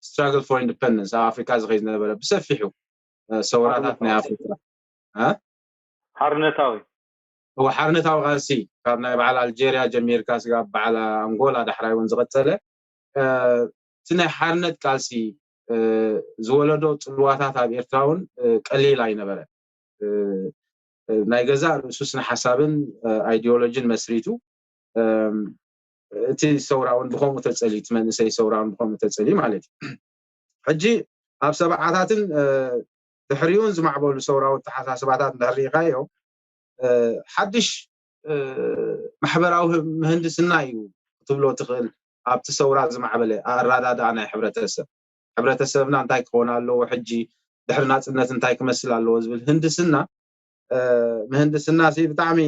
struggle for independence ኣብ ኣፍሪካ ዝኸይ ዝነበረ ብሰፊሑ ሰውራታት ናይ ኣፍሪካ ሓርነታዊ እወ ሓርነታዊ ቃልሲ ካብ ናይ በዓል ኣልጀርያ ጀሚርካ ስጋብ በዓል ኣንጎላ ዳሕራይ እውን ዝቐፀለ እቲ ናይ ሓርነት ቃልሲ ዝወለዶ ፅልዋታት ኣብ ኤርትራ እውን ቀሊል ኣይነበረ። ናይ ገዛእ ርእሱ ስነ ሓሳብን ኣይዲዮሎጂን መስሪቱ እቲ ሰውራ እውን ብኸምኡ ተፀልዩ እቲ መንእሰይ ሰውራ እውን ብኸምኡ ተፀልዩ ማለት እዩ። ሕጂ ኣብ ሰብዓታትን ድሕሪኡን ዝማዕበሉ ሰውራዊ ኣተሓሳስባታት እንድሕር ርኢኻዮ ሓድሽ ማሕበራዊ ምህንድስና እዩ ክትብሎ ትኽእል ኣብቲ ሰውራ ዝማዕበለ ኣረዳድኣ ናይ ሕብረተሰብ። ሕብረተሰብና እንታይ ክኸውን ኣለዎ ሕጂ ድሕሪ ናፅነት እንታይ ክመስል ኣለዎ ዝብል ህንድስና ምህንድስና ብጣዕሚ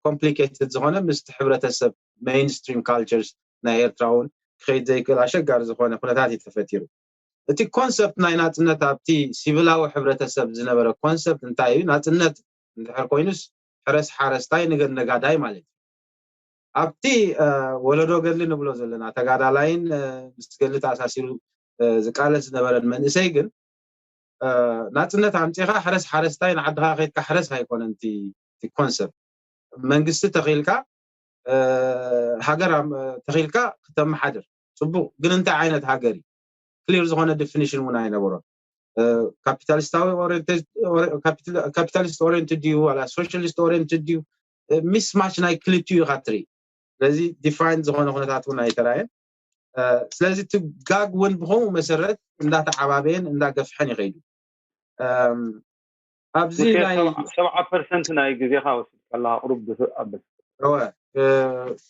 complicated ዝኾነ ምስቲ ሕብረተሰብ mainstream cultures ናይ ኤርትራ እውን ክኸይድ ዘይክእል ኣሸጋሪ ዝኾነ ኩነታት እዩ ተፈጢሩ። እቲ ኮንሰፕት ናይ ናፅነት ኣብቲ ሲቪላዊ ሕብረተሰብ ዝነበረ ኮንሰፕት እንታይ እዩ? ናፅነት እንድሕር ኮይኑስ ሕረስ ሓረስታይ ንገድ ነጋዳይ ማለት እዩ። ኣብቲ ወለዶ ገድሊ ንብሎ ዘለና ተጋዳላይን ምስ ገድሊ ተኣሳሲሩ ዝቃለስ ዝነበረን መንእሰይ ግን ናፅነት ኣምፂኻ ሕረስ ሓረስታይ ንዓድኻ ከይድካ ሕረስ ኣይኮነን እቲ ኮንሰፕት። መንግስቲ ተኺልካ ሃገር ተኺልካ ክተመሓድር ፅቡቅ፣ ግን እንታይ ዓይነት ሃገር እዩ? ክሊር ዝኾነ ዲፊኒሽን እውን ኣይነበሮን። ካፒታሊስታዊ capitalist oriented ድዩ ዋላ socialist oriented ድዩ? ሚስማች ናይ ክልቲኡ ኢኻ ትርኢ። ስለዚ ዲፋይን ዝኾነ ኩነታት እውን ኣይተራየን። ስለዚ እቲ ጋግ እውን ብኸምኡ መሰረት እንዳተዓባበየን እንዳገፍሐን ይኸይዱ። ኣብዚ ናይ ሰብዓ ፐርሰንት ናይ ግዜኻ ወሲድካ ኣለኻ ቁሩብ ድፍእ ኣብል። እወ፣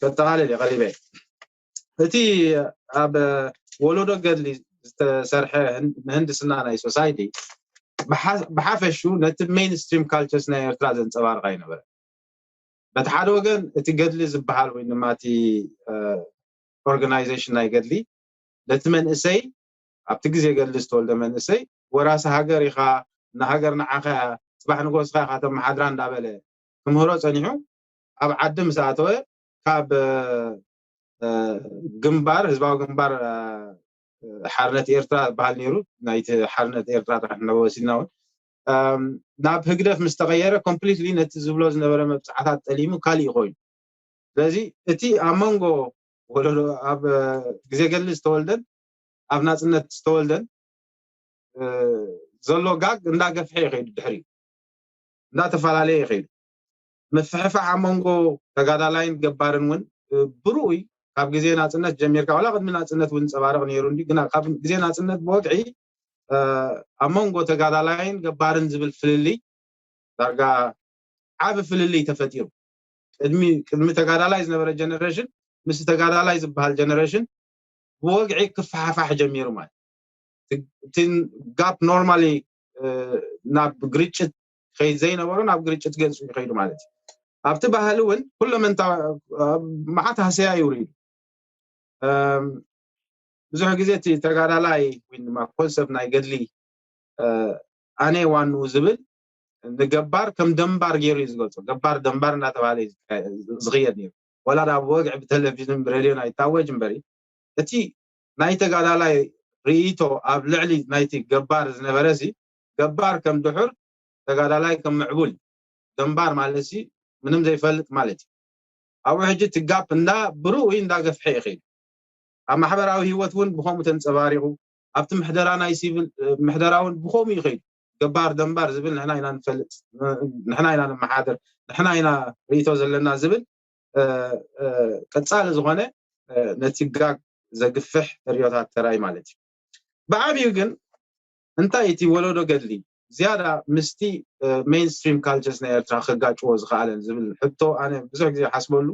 ከጠቓልል እየ ቀሪበ። እቲ ኣብ ወለዶ ገድሊ ዝተሰርሐ ምህንድስና ናይ ሶሳይቲ ብሓፈሹ ነቲ ሜይንስትሪም ካልቸርስ ናይ ኤርትራ ዘንፀባርቕ ኣይነበረ። በቲ ሓደ ወገን እቲ ገድሊ ዝበሃል ወይ ድማ እቲ ኦርጋናይዜሽን ናይ ገድሊ ነቲ መንእሰይ ኣብቲ ግዜ ገድሊ ዝተወልደ መንእሰይ ወራሲ ሃገር ኢኻ፣ ንሃገር ንዓኻ እያ፣ ፅባሕ ንጎስኻ ኢኻ ተመሓድራ እንዳበለ ክምህሮ ፀኒሑ ኣብ ዓዲ ምስ ኣተወ ካብ ግንባር ህዝባዊ ግንባር ሓርነት ኤርትራ ዝበሃል ነይሩ። ናይቲ ሓርነት ኤርትራ ጥራሕ ንወሲድና እውን ናብ ህግደፍ ምስ ተቐየረ ኮምፕሊትሊ ነቲ ዝብሎ ዝነበረ መብፅዓታት ጠሊሙ ካሊእ ኮይኑ። ስለዚ እቲ ኣብ መንጎ ወለዶ ኣብ ግዜ ገድሊ ዝተወልደን ኣብ ናፅነት ዝተወልደን ዘሎ ጋግ እንዳገፍሐ ይኸይዱ ድሕሪ እንዳተፈላለየ ይኸይዱ። ምፍሕፋሕ ኣብ መንጎ ተጋዳላይን ገባርን እውን ብርኡይ ካብ ግዜ ናፅነት ጀሚርካ ዋላ ቅድሚ ናፅነት እውን ዝንፀባረቕ ነይሩ እንዲ ግና ካብ ግዜ ናፅነት ብወግዒ ኣብ መንጎ ተጋዳላይን ገባርን ዝብል ፍልልይ ዳርጋ ዓቢ ፍልልይ ተፈጢሩ። ቅድሚ ቅድሚ ተጋዳላይ ዝነበረ ጀነሬሽን ምስ ተጋዳላይ ዝበሃል ጀነሬሽን ብወግዒ ክፈሓፋሕ ጀሚሩ ማለት እቲ ጋፕ ኖርማሊ ናብ ግርጭት ከይድ ዘይነበሮ ናብ ግርጭት ገጹ ይኸይዱ ማለት እዩ። ኣብቲ ባህሊ እውን ኩለመንታ መዓት ሃሰያ ይውሪዱ። ብዙሕ ግዜ እቲ ተጋዳላይ ወይ ድማ ኮንሰፕት ናይ ገድሊ ኣነ ዋኑ ዝብል ንገባር ከም ደንባር ገይሩ እዩ ዝገልጾ። ገባር ደንባር እናተባሃለ ዝኽየድ ነይሩ። ወላ ኣብ ወግዒ ብቴሌቪዥን ብሬድዮን ኣይታወጅ እምበሪ እቲ ናይ ተጋዳላይ ርእይቶ ኣብ ልዕሊ ናይቲ ገባር ዝነበረ ሲ ገባር ከም ድሑር ተጋዳላይ ከም ምዕቡል ደንባር ማለት ሲ ምንም ዘይፈልጥ ማለት እዩ። ኣብኡ ሕጂ እቲ ጋፕ እንዳ ብሩኡ እንዳገፍሐ ይኸይድ። ኣብ ማሕበራዊ ህይወት እውን ብኸምኡ ተንጸባሪቑ ኣብቲ ምሕደራ ናይ ሲቪል ምሕደራ እውን ብኸምኡ ይኸይድ። ገባር ደንባር ዝብል ንሕና ኢና ንፈልጥ፣ ንሕና ኢና ንመሓደር፣ ንሕና ኢና ርእይቶ ዘለና ዝብል ቀጻሊ ዝኾነ ነቲ ጋግ ዘግፍሕ ተርእዮታት ተራይ ማለት እዩ። ብዓብዩ ግን እንታይ እቲ ወለዶ ገድሊ ዝያዳ ምስቲ ሜንስትሪም ካልቸርስ ናይ ኤርትራ ከጋጭዎ ዝኸኣለን ዝብል ሕቶ ኣነ ብዙሕ ግዜ ሓስበሉ።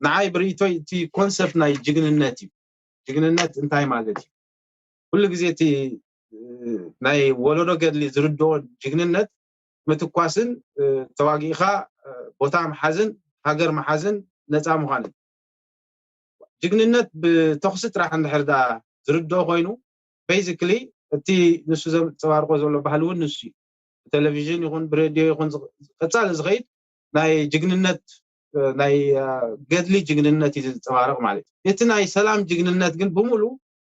ንዓይ ብርእይቶይ እቲ ኮንሰፕት ናይ ጅግንነት እዩ። ጅግንነት እንታይ ማለት እዩ? ኩሉ ግዜ እቲ ናይ ወለዶ ገድሊ ዝርድኦ ጅግንነት ምትኳስን ተዋጊእኻ ቦታ ምሓዝን ሃገር ምሓዝን ነፃ ምዃንን። ጅግንነት ብተኹሲ ጥራሕ እንድሕር ዳ ዝርድኦ ኮይኑ ቤዚክሊ እቲ ንሱ ዘንፀባርቆ ዘሎ ባህሊ እውን ንሱ እዩ። ብቴሌቪዥን ይኹን ብሬድዮ ይኹን ቀፃሊ ዝኸይድ ናይ ጅግንነት ናይ ገድሊ ጅግንነት እዩ ዝንፀባረቕ ማለት እዩ። እቲ ናይ ሰላም ጅግንነት ግን ብምሉ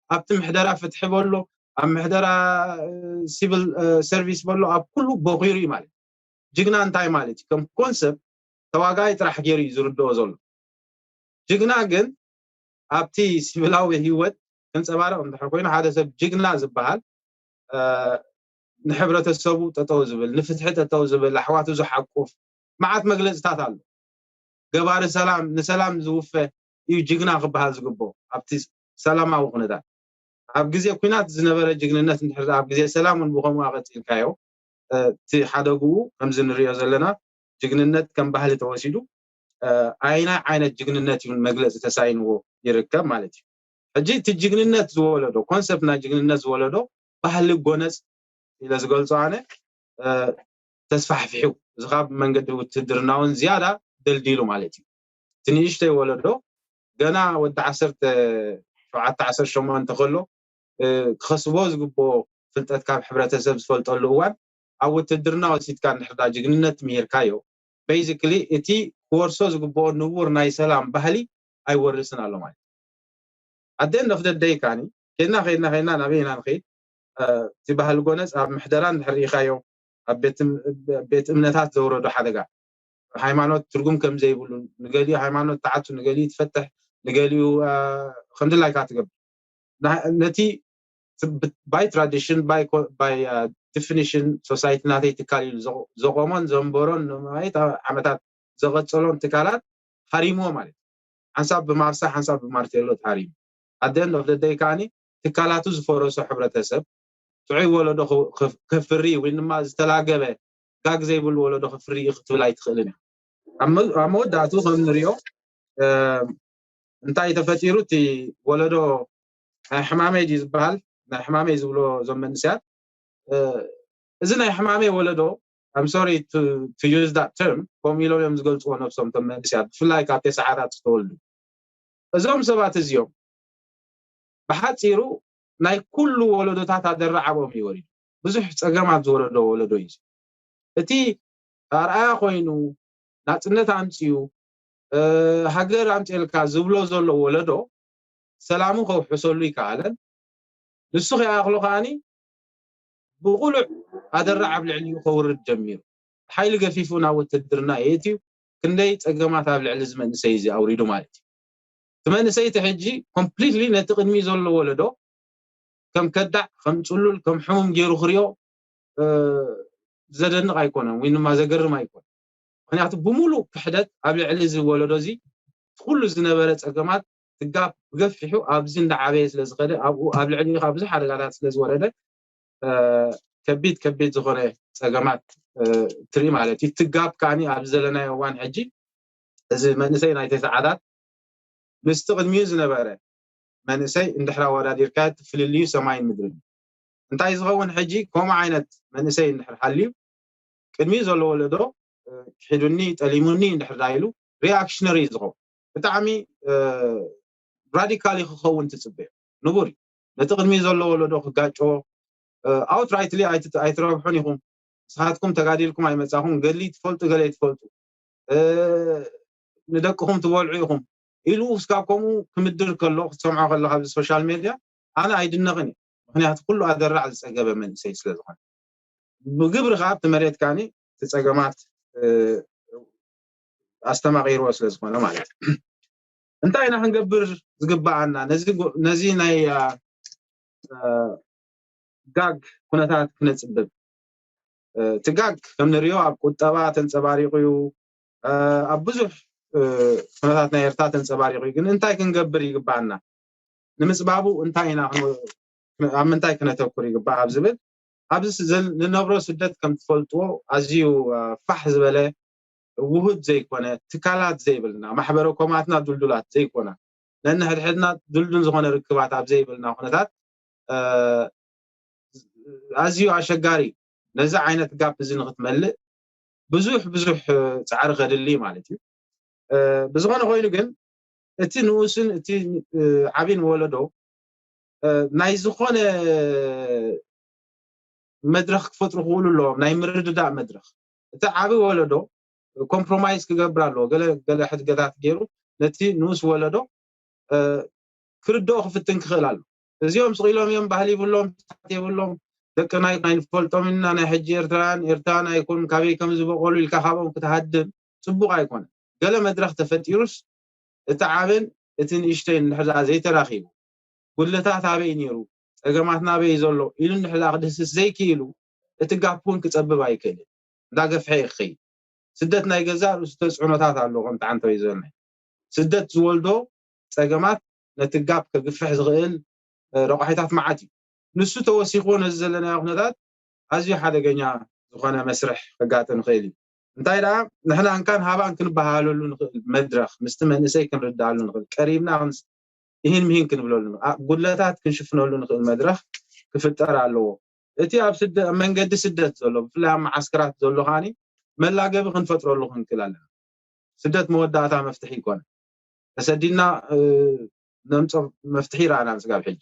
ኣብቲ ምሕደራ ፍትሒ በሎ ኣብ ምሕደራ ሲቪል ሰርቪስ በሎ ኣብ ኩሉ ቦኺሩ እዩ ማለት እዩ። ጅግና እንታይ ማለት እዩ? ከም ኮንሰፕት ተዋጋይ ጥራሕ ገይሩ እዩ ዝርድኦ ዘሎ። ጅግና ግን ኣብቲ ሲቪላዊ ህይወት ክንፀባረቕ እንድሕር ኮይኑ ሓደ ሰብ ጅግና ዝበሃል ንሕብረተሰቡ ጠጠው ዝብል፣ ንፍትሒ ጠጠው ዝብል፣ ኣሕዋቱ ዝሓቁፍ መዓት መግለፅታት ኣሎ። ገባሪ ሰላም፣ ንሰላም ዝውፈ እዩ ጅግና ክበሃል ዝግብኦ ኣብቲ ሰላማዊ ኩነታት። ኣብ ግዜ ኩናት ዝነበረ ጅግንነት እንድሕር ኣብ ግዜ ሰላም እውን ብኸምኡ ኣቐፂልካዮ እቲ ሓደግኡ ከምዚ ንሪኦ ዘለና ጅግንነት ከም ባህሊ ተወሲዱ ኣይናይ ዓይነት ጅግንነት ይውን መግለፂ ተሳኢንዎ ይርከብ ማለት እዩ። ሕጂ እቲ ጅግንነት ዝወለዶ ኮንሰፕት ናይ ጅግንነት ዝወለዶ ባህሊ ጎነፅ ኢለ ዝገልፆ ኣነ ተስፋሕፊሑ እዚ ካብ መንገዲ ውትድርና እውን ዝያዳ ደልዲሉ ማለት እዩ። እቲ ንእሽተይ ወለዶ ገና ወዲ ዓሰርተ ሸውዓተ ዓሰርተ ሸሞንተ ከሎ ክኸስቦ ዝግብኦ ፍልጠት ካብ ሕብረተሰብ ዝፈልጠሉ እዋን ኣብ ውትድርና ወሲድካ እንድሕር ዳ ጅግንነት ምሂርካዮ basically እቲ ክወርሶ ዝግብኦ ንቡር ናይ ሰላም ባህሊ ኣይወርስን ኣሎ ማለት እዩ። ኣደን ኦፍ ደደይ ካኒ ከድና ከድና ከድና ናበይ ኢና ንኸይድ? እቲ ባህሊ ጎነፅ ኣብ ምሕደራ እንድሕር ርኢኻዮ ኣብ ቤት እምነታት ዘውረዶ ሓደጋ ሃይማኖት ትርጉም ከም ዘይብሉ ንገሊኡ ሃይማኖት ተዓቱ ንገሊኡ ትፈትሕ ንገሊኡ ከምድላይካ ትገብር ነቲ by tradition by definition society ናተይ ትካል ኢሉ ዘቆሞን ዘንበሮን ንማየት ዓመታት ዘቐፀሎን ትካላት ሃሪምዎ ማለት ሓንሳብ ብማርሳ ሓንሳብ ብማርቴሎ ተሃሪሙ ኣደን ኦፍ ደደይ ከዓኒ ትካላቱ ዝፈረሶ ሕብረተሰብ ጥዑይ ወለዶ ከፍሪ ወይ ድማ ዝተላገበ ጋግ ዘይብሉ ወለዶ ከፍሪ እዩ ክትብል ኣይትኽእልን እያ። ኣብ መወዳእቱ ከም ንሪኦ እንታይ ተፈጢሩ እቲ ወለዶ ናይ ሕማመይ ድዩ ዝበሃል ናይ ሕማመይ ዝብሎ እዞም መንስያት እዚ ናይ ሕማመይ ወለዶ I'm sorry to, to use that term ከምኡ ኢሎም እዮም ዝገልፅዎ ነብሶም ቶም መንስያት ብፍላይ ካብ ተስዓታት ዝተወልዱ እዞም ሰባት እዚኦም ብሓፂሩ ናይ ኩሉ ወለዶታት ኣደራዓቦም እዩ ወሪዱ። ብዙሕ ፀገማት ዝወረዶ ወለዶ እዩ። እቲ ኣርኣያ ኮይኑ ናፅነት ኣምፅኡ ሃገር ኣምፅኤልካ ዝብሎ ዘሎ ወለዶ ሰላሙ ከውሕሰሉ ይከኣለን። ንሱ ከይኣኽሎ ከዓኒ ብቑሉዕ ኣደራዕ ኣብ ልዕሊኡ ከውርድ ጀሚሩ። ሓይሊ ገፊፉ ናብ ውትድርና የእትዩ ክንደይ ፀገማት ኣብ ልዕሊ እዚ መንእሰይ እዚ ኣውሪዱ ማለት እዩ። እቲ መንእሰይ እቲ ሕጂ ኮምፕሊትሊ ነቲ ቅድሚኡ ዘሎ ወለዶ ከም ከዳዕ ከም ፅሉል ከም ሕሙም ገይሩ ክሪኦ ዘደንቕ ኣይኮነን ወይ ድማ ዘገርም ኣይኮነን። ምክንያቱ ብምሉእ ክሕደት ኣብ ልዕሊ እዚ ወለዶ እዚ ኩሉ ዝነበረ ፀገማት ትጋብ ብገፊሑ ኣብዚ እንዳዓበየ ስለ ዝኸደ ኣብኡ ኣብ ልዕሊ ካብ ብዙሕ ሓደጋታት ስለ ዝወረደ ከቢድ ከቢድ ዝኾነ ፀገማት ትርኢ ማለት እዩ። ትጋብ ከዓኒ ኣብዚ ዘለናዮ እዋን ሕጂ እዚ መንእሰይ ናይቲ ሰዓታት ምስቲ ቅድሚኡ ዝነበረ መንእሰይ እንድሕር ኣወዳዲርካ እቲ ፍልልዩ ሰማይን ምድርን እዩ። እንታይ ዝኸውን ሕጂ ከምኡ ዓይነት መንእሰይ እንድሕር ሃልዩ ቅድሚኡ ዘሎ ወለዶ ክሒዱኒ ጠሊሙኒ እንድሕር ዳ ኢሉ ሪኣክሽነሪ እዩ ዝኸውን። ብጣዕሚ ራዲካሊ ክኸውን ትፅበዮ ንቡር እዩ። ነቲ ቅድሚኡ ዘሎ ወለዶ ክጋጮ ኣውትራይትሊ ኣይትረብሑን ኢኹም፣ ንስኻትኩም ተጋዲልኩም ኣይመፃኹም፣ ገሊ ትፈልጡ ገለ ትፈልጡ፣ ንደቅኹም ትበልዑ ኢኹም ኢሉ እስካብ ከምኡ ክምድር ከሎ ክትሰምዖ ከለካ ኣብዚ ሶሻል ሜድያ ኣነ ኣይድነቕን እዩ። ምክንያቱ ኩሉ ኣደራዕ ዝፀገበ መንእሰይ ስለ ዝኾነ ብግብሪ ከዓ ኣብቲ መሬት ከዓኒ እቲ ፀገማት ኣስተማቂርዎ ስለ ዝኾነ ማለት እዩ። እንታይ ኢና ክንገብር ዝግበኣና ነዚ ናይ ጋግ ኩነታት ክነፅብብ? እቲ ጋግ ከም ንሪኦ ኣብ ቁጠባ ተንፀባሪቑ እዩ፣ ኣብ ብዙሕ ኩነታት ናይ ኤርትራ ተንፀባሪቑ እዩ። ግን እንታይ ክንገብር ይግበኣና? ንምፅባቡ እንታይ ኢና ኣብ ምንታይ ክነተኩር ይግባእ ኣብ ዝብል ኣብዚ ዝነብሮ ስደት ከም ትፈልጥዎ ኣዝዩ ፋሕ ዝበለ ውሁድ ዘይኮነ ትካላት ዘይብልና ማሕበረ ኮማትና ዱልዱላት ዘይኮና ነንሕድሕድና ድልዱል ዝኾነ ርክባት ኣብ ዘይብልና ኩነታት ኣዝዩ ኣሸጋሪ ነዚ ዓይነት ጋፕ እዚ ንክትመልእ ብዙሕ ብዙሕ ፃዕሪ ከድሊ ማለት እዩ። ብዝኾነ ኮይኑ ግን እቲ ንኡስን እቲ ዓብን ወለዶ ናይ ዝኾነ መድረክ ክፈጥሩ ክኽእሉ ኣለዎም፣ ናይ ምርድዳእ መድረክ። እቲ ዓቢ ወለዶ ኮምፕሮማይዝ ክገብር ኣለዎ፣ ገለ ገለ ሕድገታት ገይሩ ነቲ ንኡስ ወለዶ ክርድኦ ክፍትን ክኽእል ኣሎ። እዚኦም ስቕ ኢሎም እዮም፣ ባህሊ ይብሎም፣ ስርዓት የብሎም፣ ደቅና ኣይንፈልጦም ኢና፣ ናይ ሕጂ ኤርትራውያን ኤርትራውያን ኣይኮኑን፣ ካበይ ከም ዝበቐሉ ኢልካ ካብኦም ክትሃድም ጽቡቕ ኣይኮነን። ገለ መድረኽ ተፈጢሩስ እቲ ዓብን እቲ ንእሽተይን እንድሕር ደኣ ዘይተራኺቡ፣ ጉድለታት ኣበይ ነይሩ፣ ጸገማትና ኣበይ እዩ ዘሎ ኢሉ እንድሕር ደኣ ክድህስስ ዘይክኢሉ እቲ ጋፕ እውን ክጸብብ ኣይክእልን። እንዳገፍሐ እዩ ክኸይድ። ስደት ናይ ገዛእ ርእሱ ተጽዕኖታት ኣለዎ ከምቲ ዓንተወይ ዝበልናዮ። ስደት ዝወልዶ ጸገማት ነቲ ጋፕ ከግፍሕ ዝኽእል ረቋሒታት መዓት እዩ። ንሱ ተወሲኽዎ ነዚ ዘለናዮ ኩነታት ኣዝዩ ሓደገኛ ዝኾነ መስርሕ ከጋጥም ይኽእል እዩ። እንታይ ደኣ ንሕና እንካን ሃባን ክንበሃለሉ ንኽእል መድረኽ ምስቲ መንእሰይ ክንርዳኣሉ ንኽእል ቀሪብና ኢሂን ምሂን ክንብለሉ ጉድለታት ክንሽፍነሉ ንኽእል መድረኽ ክፍጠር ኣለዎ። እቲ ኣብ መንገዲ ስደት ዘሎ ብፍላይ ኣብ መዓስከራት ዘሎ ከዓኒ መላገቢ ክንፈጥረሉ ክንክእል ኣለና። ስደት መወዳእታ መፍትሒ ይኮነ። ተሰዲድና ነምጾ መፍትሒ ይረኣና ስጋብ ሕጂ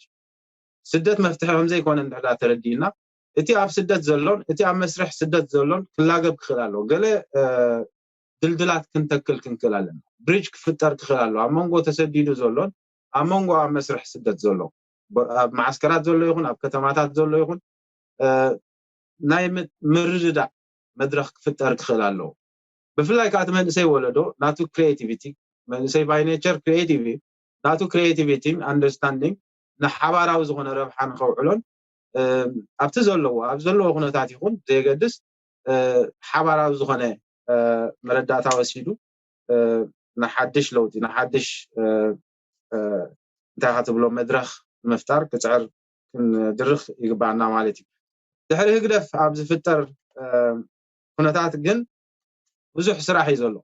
ስደት መፍትሒ ከምዘይኮነ እንድሕዳ ተረዲእና እቲ ኣብ ስደት ዘሎን እቲ ኣብ መስርሕ ስደት ዘሎን ክላገብ ክኽእል ኣለዎ። ገለ ድልድላት ክንተክል ክንክእል ኣለና። ብሪጅ ክፍጠር ክኽእል ኣለዎ ኣብ መንጎ ተሰዲዱ ዘሎን ኣብ መንጎ ኣብ መስርሕ ስደት ዘሎ ኣብ መዓስከራት ዘሎ ይኹን ኣብ ከተማታት ዘሎ ይኹን ናይ ምርድዳእ መድረኽ ክፍጠር ክኽእል ኣለዎ። ብፍላይ ከዓ እቲ መንእሰይ ወለዶ ናቱ ክሪኤቲቪቲ መንእሰይ ባይ ኔቸር ክሪኤቲቭ ናቱ ክሪኤቲቪቲ ኣንደርስታንዲንግ ንሓባራዊ ዝኾነ ረብሓ ንኸውዕሎን ኣብቲ ዘለዎ ኣብ ዘለዎ ኩነታት ይኹን ዘየገድስ ሓባራዊ ዝኾነ መረዳእታ ወሲዱ ንሓድሽ ለውጢ ንሓድሽ እንታይ ካ ትብሎ መድረኽ ንምፍጣር ክፅዕር ክንድርኽ ይግባኣና ማለት እዩ። ድሕሪ ህግደፍ ኣብ ዝፍጠር ኩነታት ግን ብዙሕ ስራሕ እዩ ዘሎ።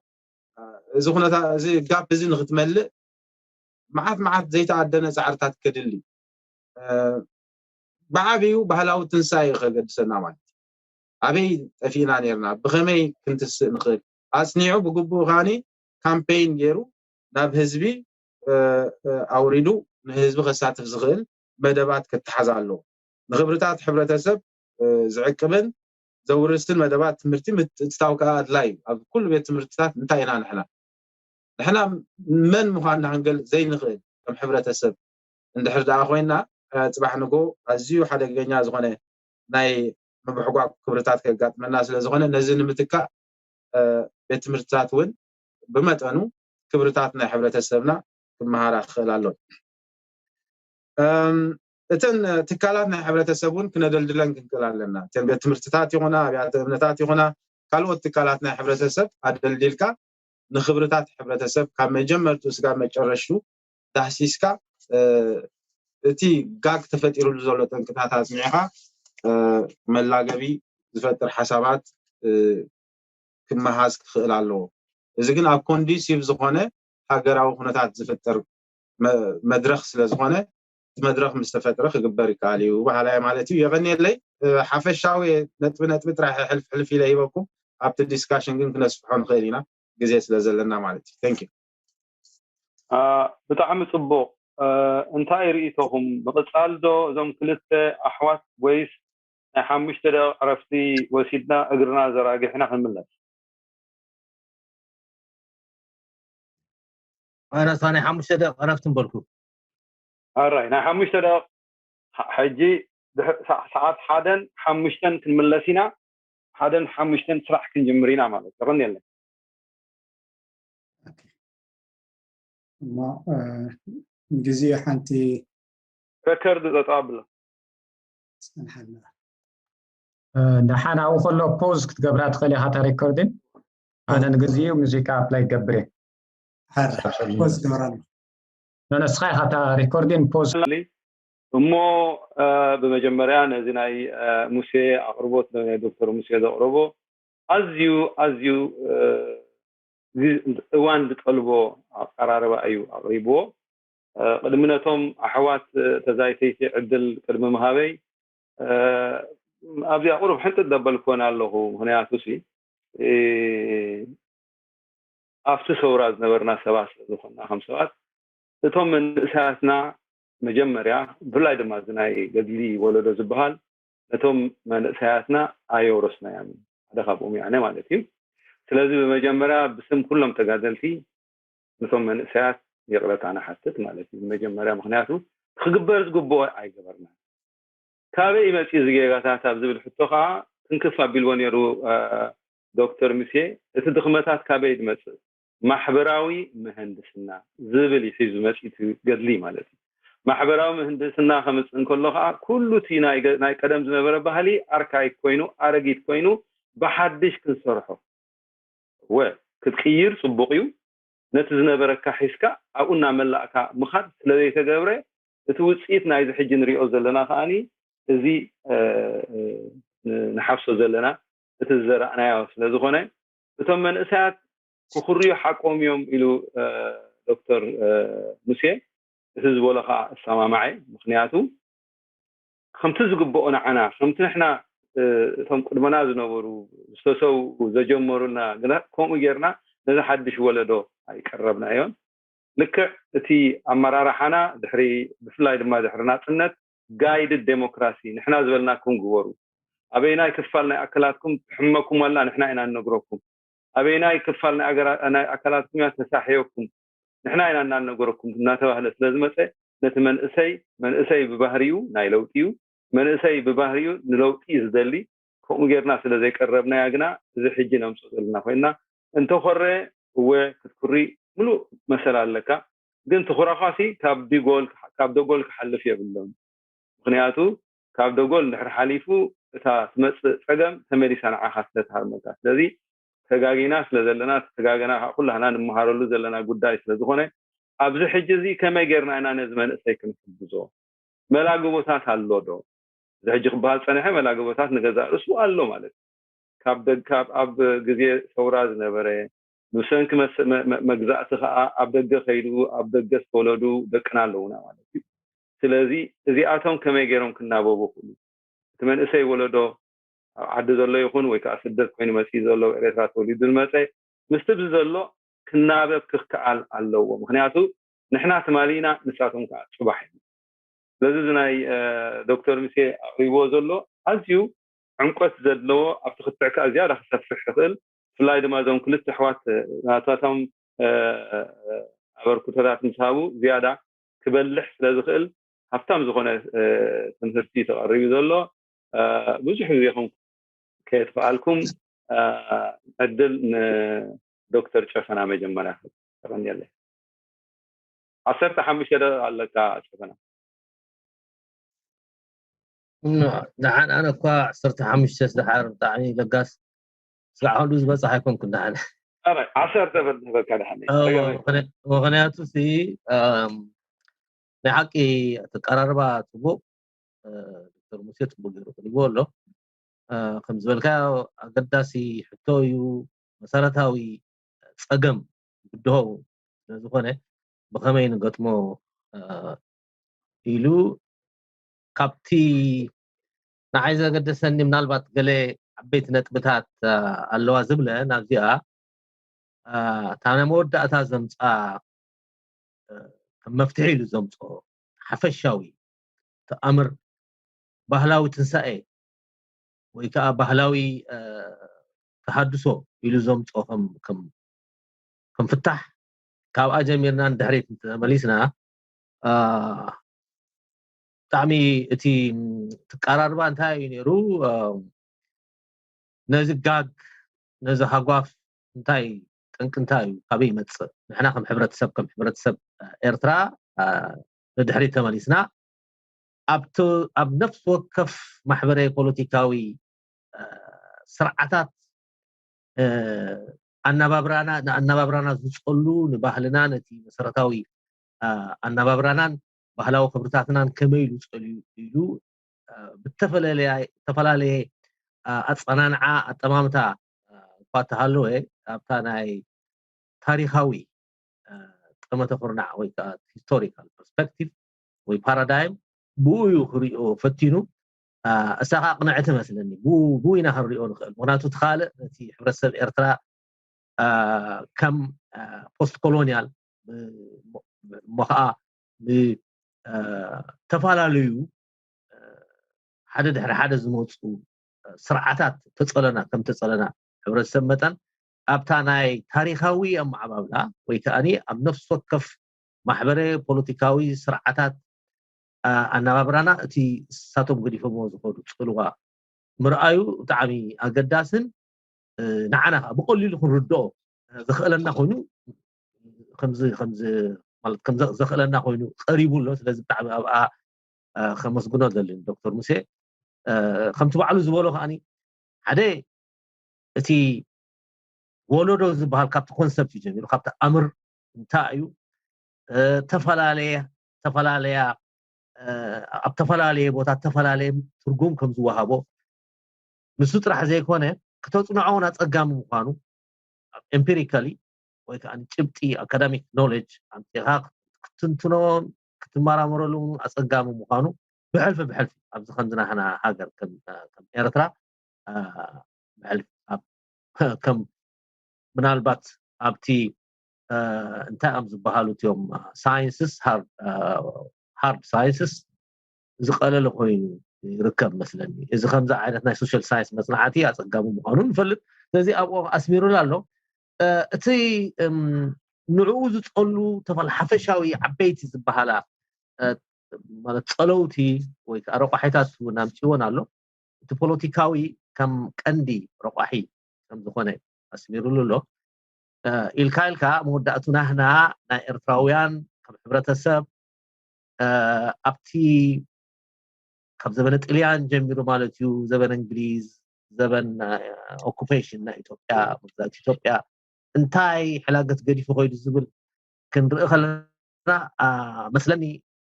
እዚ ኩነታ እዚ ጋፕ እዚ ንክትመልእ መዓት መዓት ዘይተኣደነ ፃዕርታት ከድሊ ብዓብዩ ባህላዊ ትንሳኤ ከገድሰና ማለት እዩ። ኣበይ ጠፊእና ነርና ብኸመይ ክንትስእ ንኽእል ኣፅኒዑ ብግቡእ ከዓኒ ካምፔይን ገይሩ ናብ ህዝቢ ኣውሪዱ ንህዝቢ ከሳትፍ ዝኽእል መደባት ክተሓዝ ኣለዎ። ንክብርታት ሕብረተሰብ ዝዕቅብን ዘውርስን መደባት ትምህርቲ ምትእትታው ከዓ ኣድላይ እዩ። ኣብ ኩሉ ቤት ትምህርትታት እንታይ ኢና ንሕና ንሕና መን ምዃንና ክንገልፅ ዘይንኽእል ከም ሕብረተሰብ እንድሕር ደኣ ኮይና ፅባሕ ንጎ ኣዝዩ ሓደገኛ ዝኾነ ናይ ምብሕጓግ ክብርታት ከጋጥመና ስለ ዝኾነ ነዚ ንምትካእ ቤት ትምህርትታት እውን ብመጠኑ ክብርታት ናይ ሕብረተሰብና ክመሃራ ክኽእል ኣሎ። እተን ትካላት ናይ ሕብረተሰብ እውን ክነደልድለን ክንክእል ኣለና። እተን ቤት ትምህርትታት ይኹና ኣብያተ እምነታት ይኹና ካልኦት ትካላት ናይ ሕብረተሰብ ኣደልዲልካ ንክብርታት ሕብረተሰብ ካብ መጀመርቱ ስጋብ መጨረሽቱ ዳህሲስካ እቲ ጋግ ተፈጢሩሉ ዘሎ ጠንቅታት ኣፅኒዕካ መላገቢ ዝፈጥር ሓሳባት ክመሃዝ ክኽእል ኣለዎ። እዚ ግን ኣብ ኮንዲሲቭ ዝኾነ ሃገራዊ ኩነታት ዝፍጠር መድረኽ ስለ ዝኾነ፣ እቲ መድረኽ ምስ ተፈጥረ ክግበር ይከኣል እዩ በሃላይ ማለት እዩ። የቐንየለይ። ሓፈሻዊ ነጥቢ ነጥቢ ጥራሕ ሕልፍ ሕልፍ ኢለ ሂበኩም፣ ኣብቲ ዲስካሽን ግን ክነስፍሖ ንኽእል ኢና፣ ግዜ ስለ ዘለና ማለት እዩ። Thank you። ብጣዕሚ ፅቡቕ። እንታይ ርእይቶኹም? ምቕፃል ዶ እዞም ክልተ ኣሕዋት ወይስ ናይ ሓሙሽተ ደቂቕ ዕረፍቲ ወሲድና እግርና ዘራጊሕና ክንምለስ? ኣነሳ ናይ ሓሙሽተ ደቂቕ ዕረፍቲ ምበልኩ። ኣራይ ናይ ሓሙሽተ ደቂቕ ሕጂ ሰዓት ሓደን ሓሙሽተን ክንምለስ ኢና። ሓደን ሓሙሽተን ስራሕ ክንጅምር ኢና ማለት ይኾን የለን። እሞ ግዜ ሓንቲ ረከርድ ጠጠው ኣብሎ። ፀንሓልና። ደሓን ኣብኡ ከሎ ፖዝ ክትገብራ ትኽእል ኢኻ እታ ሬኮርዲን። ኣነ ንግዜኡ ሙዚቃ ኣፕላይ ይገብር እየ። ሓራ ፖዝ ግበራሉ። ንስኻ ኢኻ እታ ሬኮርዲን ፖዝ። እሞ ብመጀመርያ ነዚ ናይ ሙሴ ኣቕርቦት ናይ ዶክተር ሙሴ ዘቕረቦ ኣዝዩ ኣዝዩ እዋን ዝጠልቦ ኣቀራርባ እዩ ኣቕሪብዎ። ቅድሚ ነቶም ኣሕዋት ተዛይተይቲ ዕድል ቅድሚ ምሃበይ ኣብዚኣ ቁሩብ ሕንጥጥ ዘበልክወን ኣለኹ። ምክንያቱ ሲ ኣብቲ ሰውራ ዝነበርና ሰባት ስለ ዝኾንና ከም ሰባት እቶም መንእሰያትና መጀመርያ ብፍላይ ድማ እዚ ናይ ገድሊ ወለዶ ዝበሃል ነቶም መንእሰያትና ኣየውረስናዮም ሓደ ካብኦም ያነ ማለት እዩ። ስለዚ ብመጀመርያ ብስም ኩሎም ተጋደልቲ ነቶም መንእሰያት ይቕረታ ንሓትት ማለት እዩ። ብመጀመርያ ምክንያቱ ክግበር ዝግብኦ ኣይገበርና። ካበይ ይመፅእ እዚ ጌጋታት ኣብ ዝብል ሕቶ ከዓ ትንክፍ ኣቢልዎ ነይሩ ዶክተር ሙሴ። እቲ ድኽመታት ካበይ ዝመፅእ ማሕበራዊ ምህንድስና ዝብል እዩ ሒዙ መፂእ እቲ ገድሊ ማለት እዩ። ማሕበራዊ ምህንድስና ከምፅእ እንከሎ ከዓ ኩሉ እቲ ናይ ቀደም ዝነበረ ባህሊ ኣርካይክ ኮይኑ ኣረጊት ኮይኑ ብሓድሽ ክንሰርሖ ወ ክትቅይር ፅቡቅ እዩ። ነቲ ዝነበረካ ሒዝካ ኣብኡ እናመላእካ ምኻድ ስለዘይተገብረ እቲ ውፅኢት ናይዚ ሕጂ ንሪኦ ዘለና ከዓኒ እዚ ንሓፍሶ ዘለና እቲ ዝዘራእናዮ ስለዝኾነ እቶም መንእሰያት ክኹርዩ ሓቆም እዮም ኢሉ ዶክተር ሙሴ። እቲ ዝበሎ ከዓ እሰማማዐ። ምክንያቱ ከምቲ ዝግብኦ ንዓና ከምቲ ንሕና እቶም ቅድመና ዝነበሩ ዝተሰው ዘጀመሩልና ግና ከምኡ ጌርና ነዚ ሓድሽ ወለዶ ኣይቀረብናዮን። ልክዕ እቲ ኣመራርሓና ድሕሪ ብፍላይ ድማ ድሕሪ ናፅነት ጋይድድ ዴሞክራሲ ንሕና ዝበልናኩም ግበሩ፣ ኣበይናይ ክፋል ናይ ኣካላትኩም ትሕመኩም ኣላ ንሕና ኢና ንነግረኩም፣ ኣበይናይ ክፋል ናይ ኣካላትኩም እያ ተሳሕየኩም ንሕና ኢና እናነገረኩም እናተባህለ ስለዝመፀ ነቲ መንእሰይ መንእሰይ ብባህሪኡ ናይ ለውጢ እዩ። መንእሰይ ብባህሪኡ ንለውጢ እዩ ዝደሊ። ከምኡ ጌርና ስለ ዘይቀረብናያ ግና እዚ ሕጂ ነምፅኦ ዘለና ኮይና እንተኾረ እወ ክትኩሪ ምሉእ መሰል ኣለካ። ግን ትኹራኳሲ ካብ ዲጎል ካብ ደጎል ክሓልፍ የብሎም። ምክንያቱ ካብ ደጎል እንድሕር ሓሊፉ እታ ትመፅእ ፀገም ተመሊሳ ንዓኻ ስለ ትሃርመካ። ስለዚ ተጋጊና ስለ ዘለና ተጋገና ከዓ ኩላህና ንምሃረሉ ዘለና ጉዳይ ስለ ዝኾነ ኣብዚ ሕጂ እዚ ከመይ ጌርና ኢና ነዚ መንእሰይ ክንሕግዞ? መላግቦታት ኣሎ ዶ? እዚ ሕጂ ክበሃል ፀንሐ መላግቦታት ንገዛእ ርእሱ ኣሎ ማለት እዩ። ካብ ደግ ካብ ኣብ ግዜ ሰውራ ዝነበረ ብሰንኪ መግዛእቲ ከዓ ኣብ ደገ ከይዱ ኣብ ደገ ዝተወለዱ ደቅና ኣለውና ማለት እዩ። ስለዚ እዚኣቶም ከመይ ገይሮም ክናበቡ ክእሉ እቲ መንእሰይ ወለዶ ኣብ ዓዲ ዘሎ ይኹን ወይ ከዓ ስደት ኮይኑ መፅኡ ዘሎ ኤርትራ ተወሊዱ ዝመፀ ምስቲ ብዚ ዘሎ ክናበብ ክከኣል ኣለዎ። ምክንያቱ ንሕና ትማሊ ኢና ንሳቶም ከዓ ፅባሕ እዮም። ስለዚ እዚ ናይ ዶክተር ሙሴ ኣቅሪብዎ ዘሎ ኣዝዩ ዕምቆት ዘለዎ ኣብቲ ክትዕ ከዓ ዝያዳ ክሰፍሕ ይኽእል። ብፍላይ ድማ እዞም ክልተ ኣሕዋት ናታቶም ኣበርክቶታት ምስ ሃቡ ዝያዳ ክበልሕ ስለ ዝኽእል ሃብታም ዝኾነ ትምህርቲ ተቐሪቡ ዘሎ ብዙሕ ግዜኹም ከየጥፍኣልኩም ዕድል ንዶክተር ጨፈና መጀመርያ ተቐንየለይ። ዓሰርተ ሓሙሽተ ደቂቕ ኣለካ ጨፈና። ደሓን ኣነ እኳ ዓሰርተ ሓሙሽተ ደሓር ብጣዕሚ ለጋስ ስጋዕ ክንዱ ዝበፅሕ ኣይኮንኩን ደሓን ዓሰርተ በል ንበካ ደሓን ምክንያቱ ሲ ናይ ሓቂ ኣተቀራርባ ፅቡቅ ዶክተር ሙሴ ፅቡቅ ገይሩ ቅሪብዎ ኣሎ። ከም ዝበልካዮ ኣገዳሲ ሕቶ እዩ። መሰረታዊ ጸገም ብድሆ ስለዝኾነ ብኸመይ ንገጥሞ ኢሉ ካብቲ ንዓይ ዘገደሰኒ ምናልባት ገለ ዓበይቲ ነጥብታት ኣለዋ ዝብለ ናብዚኣ እታ ናይ መወዳእታ ዘምፃ ከም መፍትሒ ኢሉ ዘምፅኦ ሓፈሻዊ ተኣምር ባህላዊ ትንሳኤ ወይ ከዓ ባህላዊ ተሃድሶ ኢሉ ዘምፅኦ ከም ፍታሕ ካብኣ ጀሚርና ንድሕሪት ተመሊስና ብጣዕሚ እቲ ትቀራርባ እንታይ እዩ ነይሩ ነዚ ጋግ ነዚ ሃጓፍ እንታይ ጠንቂ እንታይ እዩ ካበይ ይመፅእ ንሕና ከም ሕብረተሰብ ከም ሕብረተሰብ ኤርትራ ንድሕሪት ተመሊስና ኣብ ነፍሲ ወከፍ ማሕበረ ፖለቲካዊ ስርዓታት ኣናባብራና ንኣናባብራና ዝፀሉ ንባህልና ነቲ መሰረታዊ ኣናባብራናን ባህላዊ ክብርታትናን ከመይ ኢሉ ፀልዩ ኢሉ ብተፈላለየ ኣፀናንዓ ኣጠማምታ እኳ ተሃለወ ኣብታ ናይ ታሪካዊ ጠመተ ኩርናዕ ወይ ከዓ historical perspective ወይ ፓራዳይም ብኡ እዩ ክሪኦ ፈቲኑ እሳ ከዓ ቅንዕቲ መስለኒ ብኡ ኢና ክንሪኦ ንኽእል ምክንያቱ እቲ ካልእ ነቲ ሕብረተሰብ ኤርትራ ከም post colonial እሞ ከዓ ብተፈላለዩ ሓደ ድሕሪ ሓደ ዝመፁ ስርዓታት ተፀለና ከም ተፀለና ሕብረተሰብ መጠን ኣብታ ናይ ታሪካዊ ኣመዓባብላ ወይ ከዓ ኣብ ነፍሲ ወከፍ ማሕበረ ፖለቲካዊ ስርዓታት ኣናባብራና እቲ እሳቶም ገዲፎሞ ዝኸዱ ፅልዋ ምርኣዩ ብጣዕሚ ኣገዳስን ንዓና ከዓ ብቀሊሉ ክንርድኦ ዘኽእለና ኮይኑ ከምዚ ከምዚ ማለት ከም ዘኽእለና ኮይኑ ቀሪቡ ኣሎ ስለዚ ብጣዕሚ ኣብኣ ከመስግኖ ዘለኒ ዶክተር ሙሴ ከምቲ ባዕሉ ዝበሎ ከዓኒ ሓደ እቲ ወለዶ ዝበሃል ካብቲ ኮንሰፕት እዩ ጀሚሩ ካብቲ ኣምር እንታይ እዩ ተፈላለየ ተፈላለያ ኣብ ተፈላለየ ቦታ ዝተፈላለየ ትርጉም ከም ዝወሃቦ ንሱ ጥራሕ ዘይኮነ ክተፅንዖ እውን ኣፀጋሚ ምኳኑ empirically ወይ ከዓ ጭብጢ academic knowledge ኣምፂኻ ክትትንትኖን ክትመራመረሉ እውን ኣፀጋሚ ምኳኑ ብሕልፊ ብሕልፊ ኣብዚ ከምዚ ናህና ሃገር ከም ኤርትራ ብሕልፊ ከም ምናልባት ኣብቲ እንታይ እዮም ዝበሃሉ እቲኦም sciences hard sciences ዝቀለለ ኮይኑ ይርከብ መስለኒ እዚ ከምዚ ዓይነት ናይ social science መፅናዕቲ ኣፀጋሚ ምኳኑ ንፈልጥ ስለዚ ኣብኦም ኣስሚሩላ ኣሎ እቲ ንዕኡ ዝፀሉ ተፈል ሓፈሻዊ ዓበይቲ ዝበሃላ ማለት ፀለውቲ ወይ ከዓ ረቋሒታት እውን ኣምፅዎን ኣሎ እቲ ፖለቲካዊ ከም ቀንዲ ረቋሒ ከም ዝኾነ ኣስሚሩሉ ኣሎ ኢልካ ኢልካ መወዳእቱ ናህና ናይ ኤርትራውያን ከም ሕብረተሰብ ኣብቲ ካብ ዘበነ ጥልያን ጀሚሩ ማለት እዩ ዘበነ እንግሊዝ ዘበን ኦኩፔሽን ናይ ኢትዮጵያ መግዛእቲ ኢትዮጵያ እንታይ ሕላገት ገዲፉ ኮይዱ ዝብል ክንርኢ ከለና መስለኒ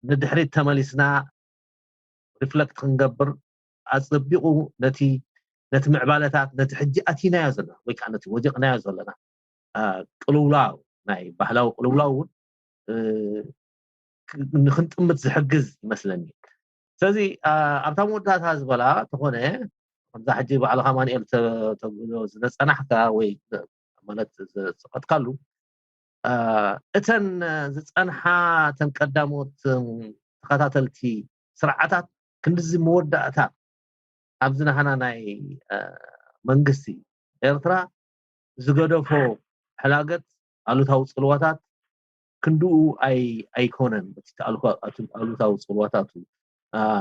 ንድሕሪት ተመሊስና reflect ክንገብር ኣፀቢቑ ነቲ ነቲ ምዕባለታት ነቲ ሕጂ ኣቲናዮ ዘለና ወይ ከዓ ነቲ ወዲቕናዮ ዘለና ቅልውላው ናይ ባህላዊ ቅልውላው እውን ንክንጥምት ዝሕግዝ ይመስለኒ ስለዚ ኣብታ መወዳእታ ዝበላ ተኾነ ከምዛ ሕጂ ባዕልካ ማንኤል ተብሎ ዝነፀናሕካ ወይ ማለት ዝፀቀጥካሉ እተን ዝፀንሓ ተን ቀዳሞት ተኸታተልቲ ስርዓታት ክንድዚ መወዳእታ ኣብዚ ናህና ናይ መንግስቲ ኤርትራ ዝገደፎ ሕላገት ኣሉታዊ ፅልዋታት ክንድኡ ኣይኮነን እቲ ኣሉታዊ ፅልዋታቱ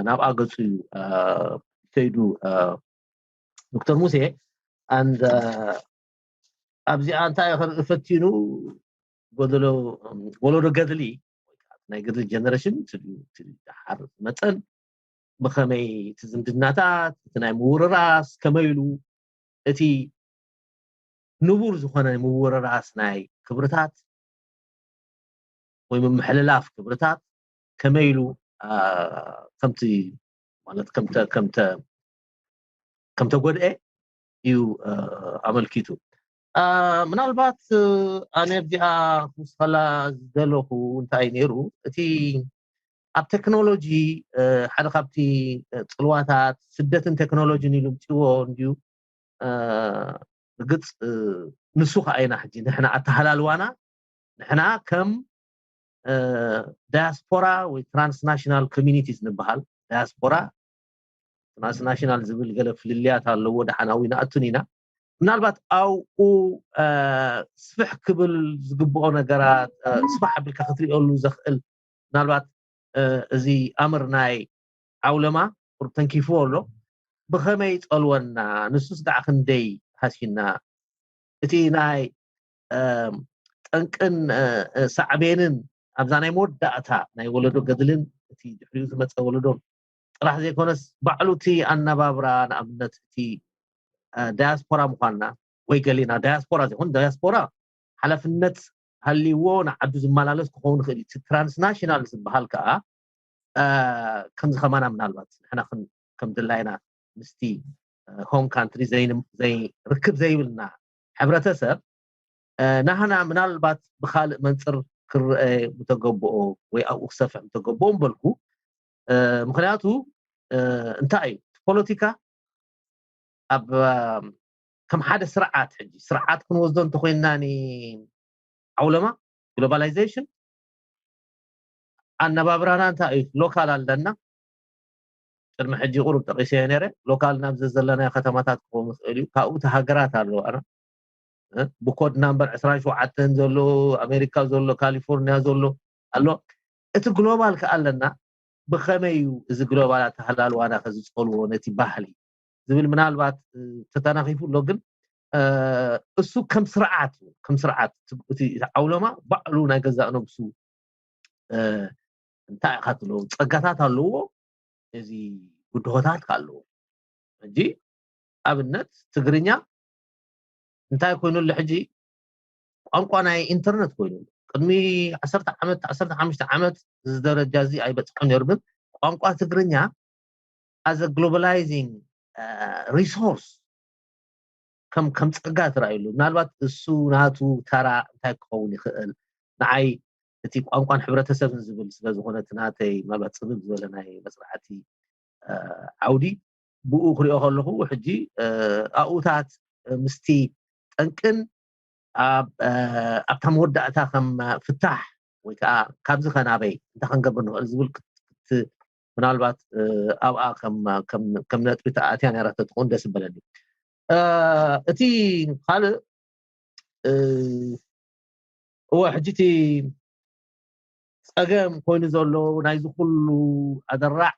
ናብኣ ገፁ እዩ ከይዱ ዶክተር ሙሴ and ኣብዚኣ እንታይ ክርኢ ፈቲኑ ጎደሎ ወለዶ ገድሊ ናይ ገድሊ ጀነሬሽን ሓር መፀን ብኸመይ እቲ ዝምድናታት እቲ ናይ ምውርራስ ከመይ ኢሉ እቲ ንቡር ዝኾነ ምውርራስ ናይ ክብርታት ወይ ምምሕልላፍ ክብርታት ከመይ ኢሉ ከምቲ ማለት ከምተ ከምተ ከም ተጎድኤ እዩ ኣመልኪቱ። ምናልባት ኣነ ኣብዚኣ ክውስኸላ ዝደለኹ እንታይ ነይሩ፣ እቲ ኣብ ቴክኖሎጂ ሓደ ካብቲ ፅልዋታት ስደትን ቴክኖሎጂን ኢሉ ምፅዎ እንድዩ። ርግፅ ንሱ ከዓ ኢና ሕጂ ንሕና ኣተሃላልዋና ንሕና ከም ዳያስፖራ ወይ ትራንስናሽናል ኮሚኒቲስ ንበሃል፣ ዳያስፖራ ትራንስናሽናል ዝብል ገለ ፍልልያት ኣለዎ። ደሓናዊ ንኣቱን ኢና። ምናልባት ኣብኡ ስፍሕ ክብል ዝግብኦ ነገራት ስፋሕ ኣቢልካ ክትሪኦሉ ዘኽእል ምናልባት እዚ ኣምር ናይ ዓውለማ ቁሩብ ተንኪፍዎ ኣሎ። ብኸመይ ይጸልወና? ንሱስ ደኣ ክንደይ ሃሲና? እቲ ናይ ጠንቅን ሳዕቤንን ኣብዛ ናይ መወዳእታ ናይ ወለዶ ገድልን እቲ ድሕሪኡ ዝመጸ ወለዶን ጥራሕ ዘይኮነስ ባዕሉ እቲ ኣነባብራ፣ ንኣብነት እቲ ዳያስፖራ ምዃንና ወይ ገሊና ዳያስፖራ ዘይኮን ዳያስፖራ ሓላፍነት ሃልይዎ ንዓዱ ዝመላለስ ክኸውን ይኽእል እዩ። ትራንስናሽናል ዝበሃል ከዓ ከምዚ ከማና ምናልባት ንሕና ከም ድላይና ምስቲ ሆም ካንትሪ ዘይርክብ ዘይብልና ሕብረተሰብ ናህና ምናልባት ብካልእ መንፅር ክረአ ምተገብኦ ወይ ኣብኡ ክሰፍሕ ምተገብኦ ምበልኩ። ምክንያቱ እንታይ እዩ ፖለቲካ ኣብ ከም ሓደ ስርዓት ሕጂ ስርዓት ክንወስዶ እንተኮይንና ዓውለማ ግሎባላይዜሽን ኣነባብራና እንታይ እዩ? ሎካል ኣለና። ቅድሚ ሕጂ ቁሩብ ጠቂሰዮ ነይረ። ሎካል ናብ ዘዘለናዮ ከተማታት ክኸውን ይኽእል እዩ። ካብኡ እቲ ሃገራት ኣለዋና። ብኮድ ናምበር ዕስራን ሸውዓተን ዘሎ፣ ኣሜሪካ ዘሎ፣ ካሊፎርኒያ ዘሎ ኣሎ። እቲ ግሎባል ከ ኣለና። ብኸመይ እዩ እዚ ግሎባል ኣተሃላልዋና ከዝጸልዎ ነቲ ባህሊ ዝብል ምናልባት ተተናኺፉ ኣሎ። ግን እሱ ከም ስርዓት ከም ስርዓት እቲ ዓውለማ ባዕሉ ናይ ገዛእ ነብሱ እንታይ ኢኻ ትብሎ ጸጋታት ኣለዎ። እዚ ብድሆታት ከ ኣለዎ። ሕጂ ኣብነት ትግርኛ እንታይ ኮይኑ ኣሎ ሕጂ ቋንቋ ናይ ኢንተርነት ኮይኑ ኣሎ። ቅድሚ ዓሰርተ ዓመት ዓሰርተ ሓሙሽተ ዓመት እዚ ደረጃ እዚ ኣይበፅሐን ነይሩ። ግን ቋንቋ ትግርኛ as a globalizing resource ከም ከም ጸጋ ተራእዩሉ። ምናልባት እሱ ናቱ ተራ እንታይ ክኸውን ይኽእል? ንዓይ እቲ ቋንቋን ሕብረተሰብን ዝብል ስለ ዝኾነ እቲ ናተይ ምናልባት ጽብብ ዝበለ ናይ መጽናዕቲ ዓውዲ ብኡ ክሪኦ ከለኹ ሕጂ ኣብኡታት ምስቲ ጠንቅን ኣብታ መወዳእታ ከም ፍታሕ ወይ ከዓ ካብዚ ከናበይ እንታይ ክንገብር ንኽእል ዝብል ምናልባት ኣብኣ ከም ነጥቢ ተኣትያ ነራ ተትኾን ደስ በለኒ። እቲ ካልእ እወ ሕጂ እቲ ፀገም ኮይኑ ዘሎ ናይዚ ኩሉ ኣደራዕ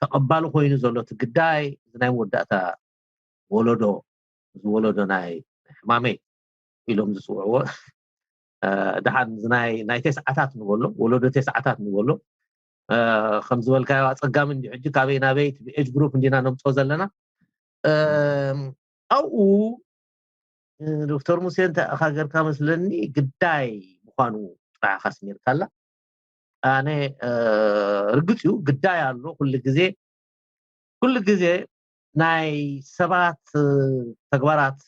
ተቐባሊ ኮይኑ ዘሎ እቲ ግዳይ እዚ ናይ መወዳእታ ወለዶ እዚ ወለዶ ናይ ሕማመይ ኢሎም ዝፅውዕዎ ደሓን ናይ ናይ ተስዓታት ንበሎ ወለዶ ተስዓታት ንበሎ ከም ዝበልካዮ ኣፀጋሚ እንዲ ሕጂ ካበይ ናበይ እቲ ኤጅ ግሩፕ እንዲና ነምፅኦ ዘለና ኣብኡ ዶክተር ሙሴ እንታይ ኢኻ ጌርካ መስለኒ ግዳይ ምዃኑ ጥራሕ ኢኻ ኣስሚርካላ ኣነ ርግፅ እዩ ግዳይ ኣሎ ኩሉ ግዜ ኩሉ ግዜ ናይ ሰባት ተግባራት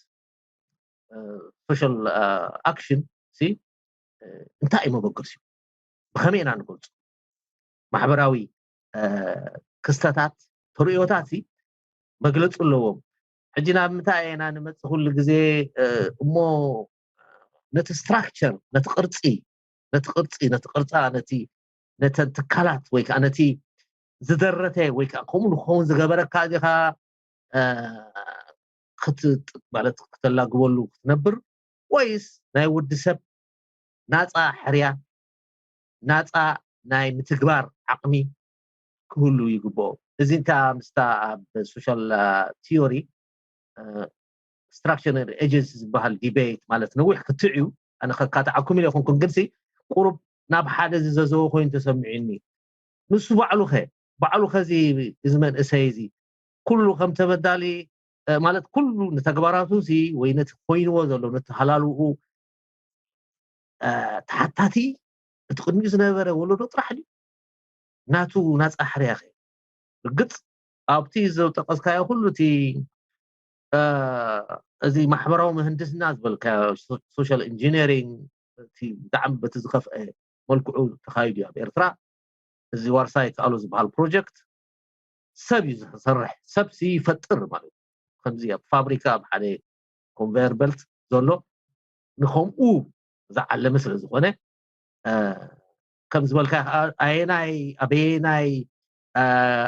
ሶሻል ኣክሽን ሲ እንታይ እዩ መበገሲኡ ብኸመይ ኢና ንገልፁ ማሕበራዊ ክስተታት ተርእዮታት ሲ መግለፂ ኣለዎም ሕጂ ናብ ምንታይ ኢና ንመፅእ ኩሉ ግዜ እሞ ነቲ ስትራክቸር ነቲ ቅርፂ ነቲ ቅርፂ ነቲ ቅርፃ ነቲ ነተን ትካላት ወይ ከዓ ነቲ ዝደረተ ወይ ከዓ ከምኡ ንክኸውን ዝገበረካ ዲኻ ማለት ክተላግበሉ ክትነብር ወይስ ናይ ወዲ ሰብ ናፃ ሕርያ ናፃ ናይ ምትግባር ዓቕሚ ክህሉ ይግብኦ እዚ እንታ ምስታ ኣብ ሶሻል ቲዮሪ ስትራክቸር ኤጀንሲ ዝበሃል ዲቤት ማለት ነዊሕ ክትዕ እዩ ኣነ ከካትዓኩም ኢለ ይኹንኩም ግንሲ ቁሩብ ናብ ሓደ ዝዘዘወ ኮይኑ ተሰሚዑኒ ንሱ ባዕሉ ኸ ባዕሉ ኸዚ እዚ መንእሰይ እዚ ኩሉ ከም ተበዳሊ ማለት ኩሉ ንተግባራቱ እዚ ወይ ነቲ ኮይንዎ ዘሎ ነቲ ሃላልኡ ተሓታቲ እቲ ቅድሚኡ ዝነበረ ወለዶ ጥራሕ ድዩ ናቱ ናፃ ሕርያ ኸ ርግፅ ኣብቲ ዝጠቀስካዮ ኩሉ እቲ እዚ ማሕበራዊ ምህንድስና ዝበልካዮ፣ ሶሻል ኢንጂነሪንግ፣ እቲ ብጣዕሚ በቲ ዝኸፍአ መልክዑ ተኻይዱ እዩ ኣብ ኤርትራ። እዚ ዋርሳይ ከኣሎ ዝበሃል ፕሮጀክት ሰብ እዩ ዝሰርሕ፣ ሰብ ሲ ይፈጥር ማለት እዩ። ከምዚ ኣብ ፋብሪካ ኣብ ሓደ ኮንቨየር በልት ዘሎ ንከምኡ ዝዓለመ ስለ ዝኾነ፣ ከም ዝበልካ ከዓ ኣየናይ ኣበየናይ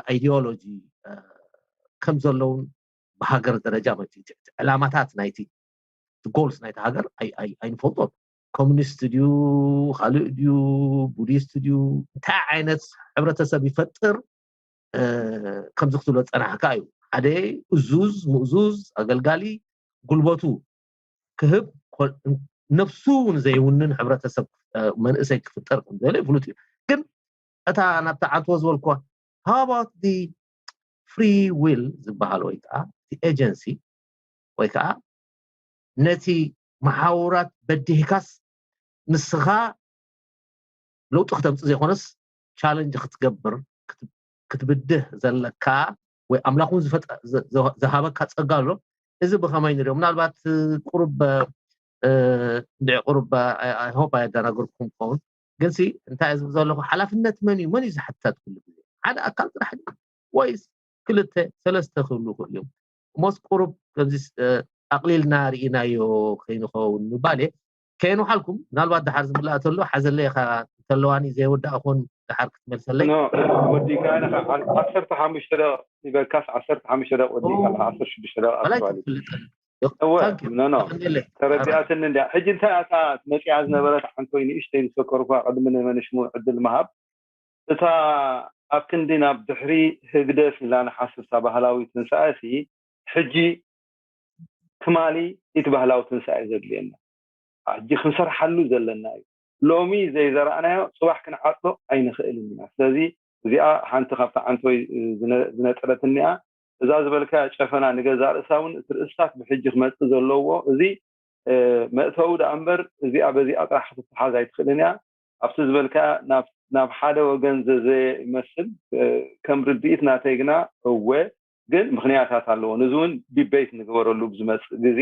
ኣይዲዮሎጂ ከም ዘለውን ብሃገር ደረጃ ማለት እዩ። ዕላማታት ናይቲ ጎልስ ናይቲ ሃገር ኣይንፈልጦን። ኮሚኒስት ድዩ፣ ካልእ ድዩ፣ ቡዲስት ድዩ፣ እንታይ ዓይነት ሕብረተሰብ ይፈጥር፣ ከምዚ ክትብሎ ዝፀናሕካ እዩ። ሓደ እዙዝ ምእዙዝ ኣገልጋሊ ጉልበቱ ክህብ፣ ነብሱ እውን ዘይውንን ሕብረተሰብ መንእሰይ ክፍጠር ከምዘለ ይፍሉጥ እዩ። ግን እታ ናብታ ዓንትዎ ዝበልኩዋ፣ how about the free will ዝበሃል ወይ ከዓ እቲ ኤጀንሲ ወይ ከዓ ነቲ መሓውራት በዲህካስ ንስኻ ለውጢ ክተምፅእ ዘይኮነስ ቻለንጅ ክትገብር ክትብድህ ዘለካ ወይ ኣምላኽ እውን ዝሃበካ ፀጋ ኣሎ። እዚ ብኸመይ ንሪኦ? ምናልባት ቁሩብ እንድዒ ቁሩብ ሆፕ ኣየደናገርኩም ክኸውን፣ ግን ሲ እንታይ ዝብ ዘለኹ፣ ሓላፍነት መን እዩ? መን እዩ ዝሕተት? ኩሉ ግዜ ሓደ ኣካል ጥራሕ ወይስ ክልተ ሰለስተ ክህሉ ይኽእሉ እዮም? ሞስ ቁሩብ ከምዚ ኣቕሊልና ርኢናዮ ከይንኸውን ምባል እየ። ከየንውሓልኩም፣ ምናልባት ድሓር ዝምላእ ተሎ ሓዘለይ ኢኻ እንተለዋኒ ዘይወዳእኹን ድሓር ክትመልሰለይ። ወዲእካ ዓሰርተ ሓሙሽተ ደቂቕ ይበልካስ ዓሰርተ ሓሙሽተ ደቂቕ ወዲእካ ኣለኻ ዓሰርተ ሽዱሽተ ደቂቕ ኣክቹዋሊ። እወ ኖ ኖ ተረዲኣትኒ እንድያ። ሕጂ እንታይ ኣታ መፂኣ ዝነበረት ሓንቲ ወይ ንእሽተይ ዝፈከርኳ ቅድሚ ንመንሽሙ ዕድል ምሃብ እታ ኣብ ክንዲ ናብ ድሕሪ ህግደፍ ኢላ ንሓስብ እታ ባህላዊ ትንሳኤ ሲ ሕጂ ትማሊ እቲ ባህላዊ ትንሳኤ ዘድልየና ሕጂ ክንሰርሓሉ ዘለና እዩ። ሎሚ ዘይዘራእናዮ ፅባሕ ክንዓፅዶ ኣይንኽእልን ኢና። ስለዚ እዚኣ ሓንቲ ካብታ ዓንተወይ ዝነጠለትኒ እያ። እዛ ዝበልካያ ጨፈና ንገዛእ ርእሳ እውን እቲ ርእስታት ብሕጂ ክመፅእ ዘለዎ እዚ መእተዊ ደኣ እምበር እዚኣ በዚኣ ጥራሕ ክትተሓዝ ኣይትኽእልን እያ። ኣብቲ ዝበልካያ ናብ ሓደ ወገን ዘዘይመስል ከም ርድኢት ናተይ ግና እወ ግን ምኽንያታት ኣለዎ። ነዚ እውን ዲቤት ንግበረሉ ብዝመፅእ ግዜ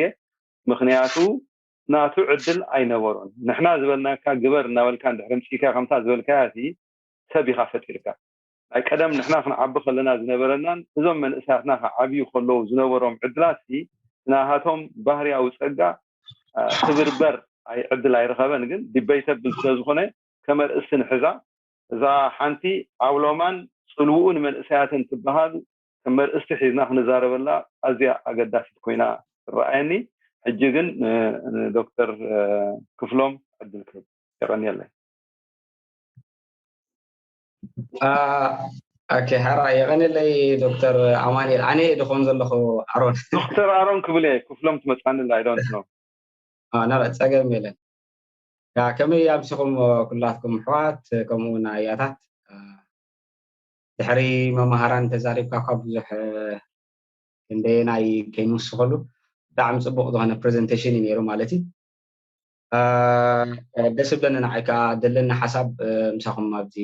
ምኽንያቱ ናቱ ዕድል ኣይነበሮን። ንሕና ዝበልናካ ግበር እናበልካ እንድሕር ምፅኢካ ከምታ ዝበልካያ እቲ ሰብ ኢኻ ፈጢርካ። ናይ ቀደም ንሕና ክንዓቢ ከለና ዝነበረናን እዞም መንእሰያትና ክዓብዩ ከለዉ ዝነበሮም ዕድላት ሲ ናሃቶም ባህርያዊ ፀጋ ክብርበር ዕድል ኣይረኸበን። ግን ዲበይተብል ስለ ዝኾነ ከመርእስቲ ንሕዛ እዛ ሓንቲ ዓውሎማን ፅልውኡ ንመንእሰያትን ትበሃል ከም መርእስቲ ሒዝና ክንዛረበላ ኣዝያ ኣገዳሲት ኮይና ትረኣየኒ። ሕጂ ግን ንዶክተር ክፍሎም ዕድል ክህብ። የቐንየለይ። ኦኬ፣ ሓራ የቐንየለይ ዶክተር ኣማኑኤል። ኣነ እየ ድኾን ዘለኹ ኣሮን። ዶክተር ኣሮን ክብል እየ፣ ክፍሎም ትመፅኣኒ ኣላ፣ I don't know። ናበ ፀገም የለን። ከመይ ኣምሲኹም ኩላትኩም ኣሕዋት ከምኡ እውን ኣያታት? ድሕሪ መማህራን ተዛሪብካ እኳ ብዙሕ ክንደየናይ ከይንውስኸሉ ብጣዕሚ ፅቡቕ ዝኾነ ፕሬዘንቴሽን እዩ ነይሩ ማለት እዩ። ደስ ብለኒ ንዓይ ከዓ ደለኒ ሓሳብ ምሳኹም ኣብዚ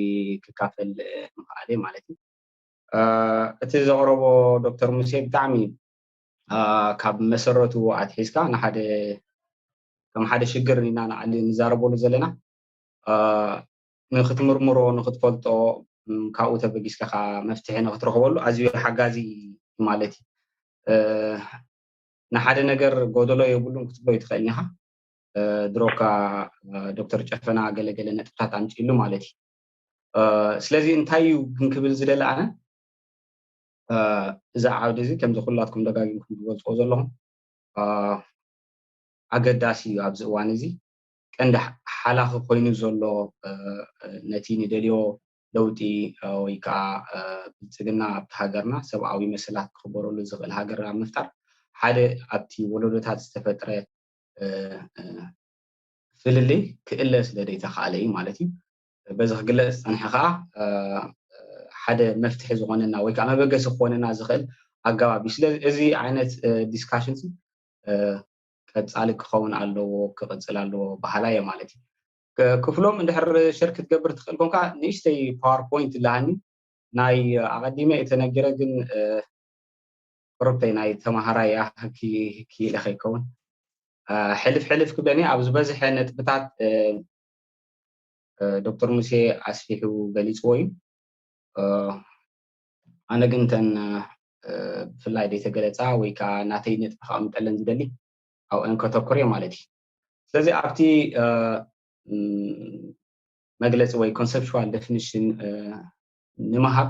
ክካፈል ምኽኣለ ማለት እዩ። እቲ ዘቕረቦ ዶክተር ሙሴ ብጣዕሚ ካብ መሰረቱ ኣትሒዝካ ንሓደ ከም ሓደ ሽግር ኢና ንዓሊ ንዛረበሉ ዘለና ንክትምርምሮ ንክትፈልጦ ካብኡ ተበጊስካ ከዓ መፍትሒ ንክትረክበሉ ኣዝዩ ሓጋዚ ማለት እዩ። ንሓደ ነገር ጎደሎ የብሉን ክትብሎ ይትኽእል ኢኻ። ድሮካ ዶክተር ጨፈና ገለገለ ነጥብታት ኣምፂእሉ ማለት እዩ። ስለዚ እንታይ እዩ ግን ክብል ዝደሊ ኣነ እዚ ዓውዲ እዚ ከምዚ ኩላትኩም ደጋጊምኩም ትገልፅዎ ዘለኹም ኣገዳሲ እዩ። ኣብዚ እዋን እዚ ቀንዲ ሓላኺ ኮይኑ ዘሎ ነቲ ንደልዮ ለውጢ ወይ ከዓ ብልፅግና ኣብቲ ሃገርና ሰብኣዊ መሰላት ክኽበረሉ ዝኽእል ሃገር ኣብ ምፍጣር ሓደ ኣብቲ ወለዶታት ዝተፈጥረ ፍልልይ ክእለ ስለ ዘይተኻእለ እዩ ማለት እዩ። በዚ ክግለፅ ዝፀንሐ ከዓ ሓደ መፍትሒ ዝኾነና ወይ ከዓ መበገሲ ክኾነና ዝኽእል ኣገባብ እዩ። ስለዚ እዚ ዓይነት ዲስካሽን ቀፃሊ ክኸውን ኣለዎ፣ ክቕፅል ኣለዎ በሃላይ እየ ማለት እዩ። ክፍሎም እንድሕር ሸር ክትገብር ትኽእል ኮንካ ንእሽተይ ፓወርፖይንት ኣለሃኒ ናይ ኣቐዲመ የተነገረ ግን ቁርብተይ ናይ ተማሃራይ ክኢለ ከይከውን ሕልፍ ሕልፍ ክብለኒ ኣብ ዝበዝሐ ነጥብታት ዶክተር ሙሴ ኣስፊሑ ገሊፅዎ እዩ። ኣነ ግን እተን ብፍላይ ዘይተገለፃ ወይ ከዓ ናተይ ነጥቢ ከቐምጠለን ዝደሊ ኣብአን ከተኩር እየ ማለት እዩ። ስለዚ ኣብቲ መግለፂ ወይ conceptual definition ንምሃብ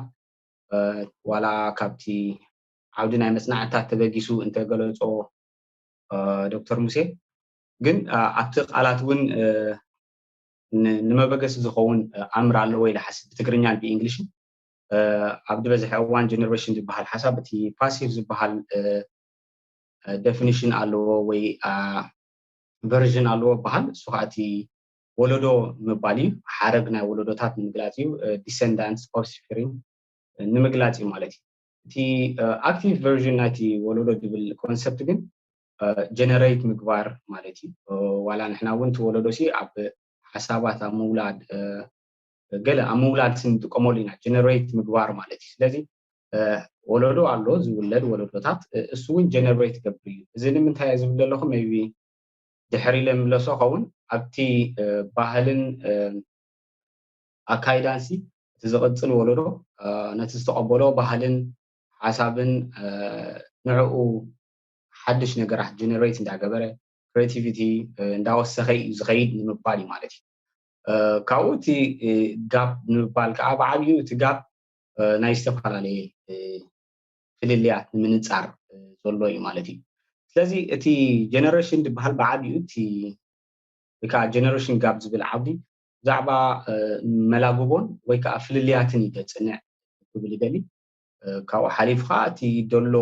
ዋላ ካብቲ ዓውዲ ናይ መፅናዕትታት ተበጊሱ እንተገለፆ ዶክተር ሙሴ ግን ኣብቲ ቃላት እውን ንመበገሲ ዝኸውን ኣምር ኣለዎ ኢለ ሓስብ ብትግርኛን ብእንግሊሽን ኣብ ዝበዝሐ እዋን generation ዝበሃል ሓሳብ እቲ ፓሲቭ ዝበሃል definition ኣለዎ ወይ version ኣለዎ በሃል እሱ ከዓ እቲ ወለዶ ምባል እዩ። ሓረግ ናይ ወለዶታት ንምግላፅ እዩ። Descendants, offspring ንምግላፅ እዩ ማለት እዩ። እቲ active version ናይቲ ወለዶ ዝብል concept ግን generate ምግባር ማለት እዩ። ዋላ ንሕና እውን እቲ ወለዶ ሲ ኣብ ሓሳባት ኣብ ምውላድ ገለ ኣብ ምውላድ ሲ ንጥቀመሉ ኢና generate ምግባር ማለት እዩ። ስለዚ ወለዶ ኣሎ ዝውለድ ወለዶታት እሱ እውን generate ይገብር እዩ። እዚ ንምንታይ እየ ዝብል ዘለኹ maybe ድሕር ኢለ ምለሶ ከውን ኣብቲ ባህልን ኣካይዳን ሲ እቲ ዝቕፅል ወለዶ ነቲ ዝተቐበሎ ባህልን ሓሳብን ንዕኡ ሓድሽ ነገራት generate እንዳገበረ creativity እንዳወሰኸ እዩ ዝኸይድ ንምባል እዩ ማለት እዩ። ካብኡ እቲ gap ንምባል ከዓ ብዓብዩ እቲ gap ናይ ዝተፈላለየ ፍልልያት ንምንፃር ዘሎ እዩ ማለት እዩ። ስለዚ እቲ generation ዝበሃል ብዓብዩ እቲ ወይ ከዓ generation gap ዝብል ዓውዲ ብዛዕባ መላግቦን ወይ ከዓ ፍልልያትን እዩ ዘፅንዕ ክብል ይደሊ። ካብኡ ሓሊፉ ከዓ እቲ ደሎ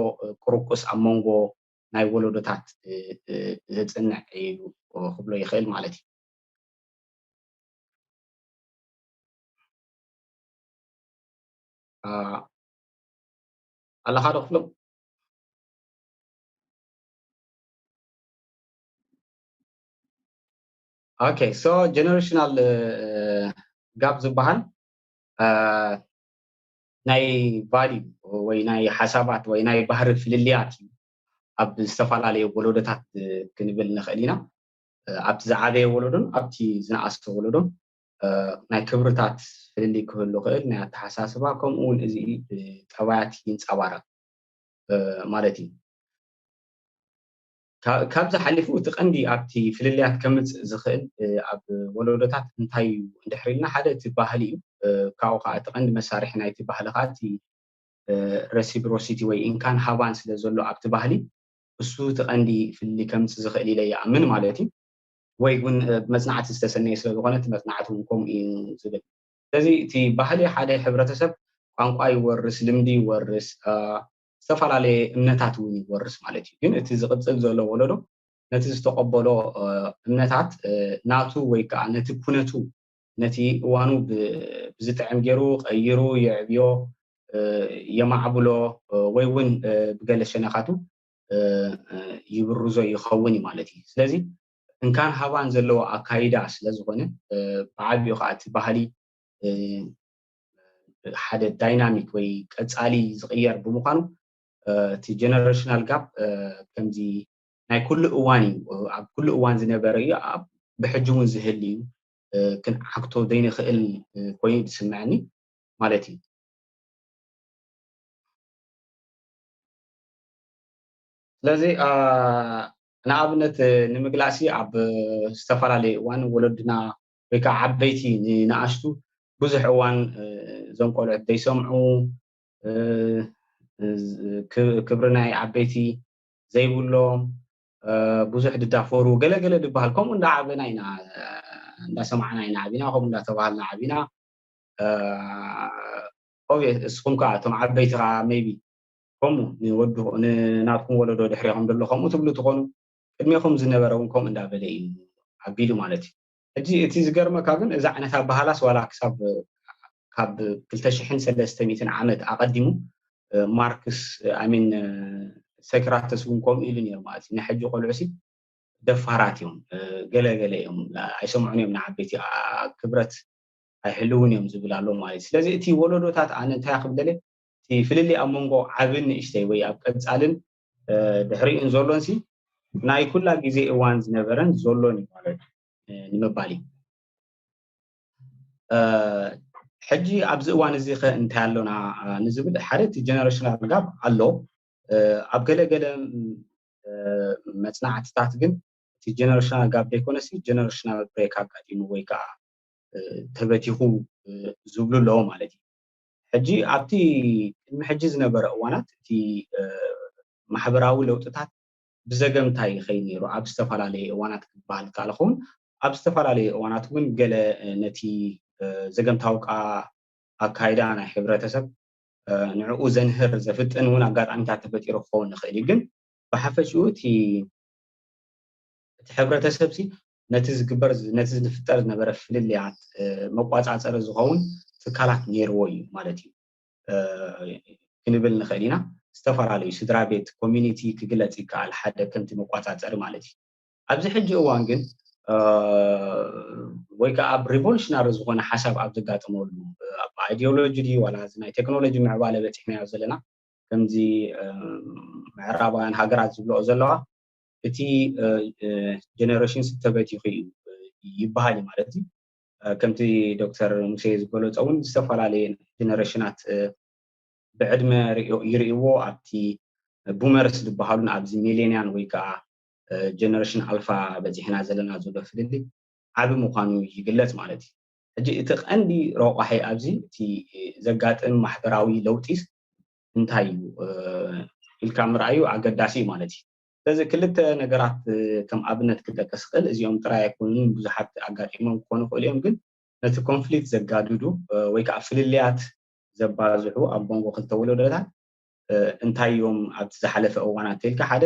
ቁርቁስ ኣብ መንጎ ናይ ወለዶታት ዘፅንዕ እዩ ክብሎ ይኽእል ማለት እዩ። ኣለኻ ዶ ክፍሎም? Okay, so generational gap ዝበሃል ናይ value ወይ ናይ ሓሳባት ወይ ናይ ባህሪ ፍልልያት እዩ ኣብ ዝተፈላለዩ ወለዶታት ክንብል ንኽእል ኢና። ኣብቲ ዝዓበየ ወለዶን ኣብቲ ዝነኣሰ ወለዶን ናይ ክብርታት ፍልልይ ክህሉ ክእል ናይ ኣተሓሳስባ ከምኡ እውን እዚ ጠባያት ይንፀባረቕ ማለት እዩ። ካብዚ ሓሊፉ እቲ ቀንዲ ኣብቲ ፍልልያት ከምፅእ ዝኽእል ኣብ ወለዶታት እንታይ እዩ እንድሕር ኢልና ሓደ እቲ ባህሊ እዩ። ካብኡ ከዓ እቲ ቀንዲ መሳርሒ ናይቲ ባህሊ ከዓ እቲ reciprocity ወይ እንካን ሃባን ስለ ዘሎ ኣብቲ ባህሊ እሱ እቲ ቀንዲ ፍልልይ ከምፅእ ዝኽእል ኢለ ይኣምን ማለት እዩ። ወይ እውን ብመፅናዕቲ ዝተሰነየ ስለ ዝኾነ እቲ መፅናዕቲ እውን ከምኡ እዩ ዝብል። ስለዚ እቲ ባህሊ ሓደ ሕብረተሰብ ቋንቋ ይወርስ፣ ልምዲ ይወርስ፣ ዝተፈላለየ እምነታት እውን ይወርስ ማለት እዩ። ግን እቲ ዝቕፅል ዘሎ ወለዶ ነቲ ዝተቐበሎ እምነታት ናቱ ወይ ከዓ ነቲ ኩነቱ ነቲ እዋኑ ብዝጥዕም ገይሩ ቀይሩ የዕብዮ፣ የማዕብሎ ወይ እውን ብገለ ሸነኻቱ ይብርዞ ይኸውን እዩ ማለት እዩ። ስለዚ እንካን ሃባን ዘለዎ ኣካይዳ ስለ ዝኾነ ብዓብዩ ከዓ እቲ ባህሊ ሓደ ዳይናሚክ ወይ ቀፃሊ ዝቕየር ብምዃኑ እቲ generational gap ከምዚ ናይ ኩሉ እዋን እዩ። ኣብ ኩሉ እዋን ዝነበረ እዩ። ኣብ ብሕጂ እውን ዝህል እዩ። ክንዓግቶ ዘይንኽእል ኮይኑ ዝስምዐኒ ማለት እዩ። ስለዚ ንኣብነት ንምግላእሲ ኣብ ዝተፈላለየ እዋን ወለድና ወይ ከዓ ዓበይቲ ንንኣሽቱ ብዙሕ እዋን እዞም ቆልዑት ዘይሰምዑ ክብሪ ናይ ዓበይቲ ዘይብሎም ብዙሕ ድዳፈሩ ገለገለ ድበሃል ከምኡ እንዳዓበና ኢና እንዳሰማዕና ኢና ዓቢና ከምኡ እንዳተባሃልና ዓቢና ኦብየ እስኹም ከዓ እቶም ዓበይቲ ከዓ maybe ከምኡ ንወድኹ ንናትኩም ወለዶ ድሕሪኹም ዘሎ ከምኡ ትብሉ ትኾኑ ቅድሜኹም ዝነበረ እውን ከምኡ እንዳበለ እዩ ኣቢሉ ማለት እዩ። ሕጂ እቲ ዝገርመካ ግን እዚ ዓይነት ኣበሃላስ ዋላ ክሳብ ካብ ክልተ ሽሕን ሰለስተ ሚእትን ዓመት ኣቐዲሙ ማርክስ ኣሚን ሶክራተስ እውን ከምኡ ኢሉ ነይሩ ማለት እዩ። ናይ ሕጂ ቆልዑ ሲ ደፋራት እዮም፣ ገለ ገለ እዮም፣ ኣይሰምዑን እዮም ንዓበይቲ ክብረት ኣይሕልውን እዮም ዝብል ኣሎ ማለት እዩ። ስለዚ እቲ ወለዶታት ኣነ እንታይ ክብለለ እቲ ፍልልይ ኣብ መንጎ ዓብን ንእሽተይ ወይ ኣብ ቀጻልን ድሕሪኡን ዘሎንሲ ናይ ኩላ ግዜ እዋን ዝነበረን ዘሎን እዩ ማለት ንምባል እዩ። ሕጂ ኣብዚ እዋን እዚ ከ እንታይ ኣሎና ንዝብል ሓደ እቲ generational gap ኣሎ። ኣብ ገለ ገለ መጽናዕትታት ግን እቲ generational gap ዘይኮነሲ generational break ኣጋጢሙ ወይ ከዓ ተበቲኹ ዝብሉ ኣለዉ ማለት እዩ። ሕጂ ኣብቲ ቅድሚ ሕጂ ዝነበረ እዋናት እቲ ማሕበራዊ ለውጥታት ብዘገምታ ይኸይድ ነይሩ። ኣብ ዝተፈላለየ እዋናት ክበሃል ከኣለ ኸውን ኣብ ዝተፈላለየ እዋናት እውን ገለ ነቲ ዘገምታዊ ኣካይዳ ናይ ሕብረተሰብ ንዕኡ ዘንህር ዘፍጥን እውን ኣጋጣሚታት ተፈጢሩ ክኸውን ይኽእል እዩ። ግን ብሓፈሽኡ እቲ እቲ ሕብረተሰብ ሲ ነቲ ዝግበር ነቲ ዝፍጠር ዝነበረ ፍልልያት መቋፃፀሪ ዝኸውን ትካላት ነይርዎ እዩ ማለት እዩ ክንብል ንኽእል ኢና። ዝተፈላለዩ ስድራ ቤት ኮሚኒቲ ክግለፅ ይከኣል ሓደ ከምቲ መቋፃፀሪ ማለት እዩ። ኣብዚ ሕጂ እዋን ግን ወይ ከዓ ኣብ ሪቮሉሽናሪ ዝኾነ ሓሳብ ኣብ ዘጋጥመሉ ኣብ ideology ድዩ ዋላ እዚ ናይ ቴክኖሎጂ ምዕባለ በፂሕናዮ ዘለና ከምዚ ምዕራባውያን ሃገራት ዝብልኦ ዘለዋ እቲ generation ሲ ተበቲኹ እዩ ይበሃል እዩ ማለት እዩ። ከምቲ ዶክተር ሙሴ ዝገለፆ እውን ዝተፈላለየ ጀነሬሽናት ብዕድመ ይርእይዎ ኣብቲ ቡመርስ ዝበሃሉን ኣብዚ ሚሌንያን ወይ ከዓ ጀነሬሽን ኣልፋ በፂሕና ዘለና ዘሎ ፍልልይ ዓቢ ምዃኑ ይግለፅ ማለት እዩ። ሕጂ እቲ ቀንዲ ረቋሒ ኣብዚ እቲ ዘጋጥም ማሕበራዊ ለውጢስ እንታይ እዩ ኢልካ ምርኣዩ ኣገዳሲ እዩ ማለት እዩ። ስለዚ ክልተ ነገራት ከም ኣብነት ክጠቀስ ክእል እዚኦም ጥራይ ኣይኮኑን ብዙሓት ኣጋጢሞም ክኾኑ ክእሉ እዮም ግን ነቲ ኮንፍሊክት ዘጋድዱ ወይ ከዓ ፍልልያት ዘባዝሑ ኣብ መንጎ ክልተ ወለዶታት እንታይ እዮም ኣብቲ ዝሓለፈ እዋናት ተልካ ሓደ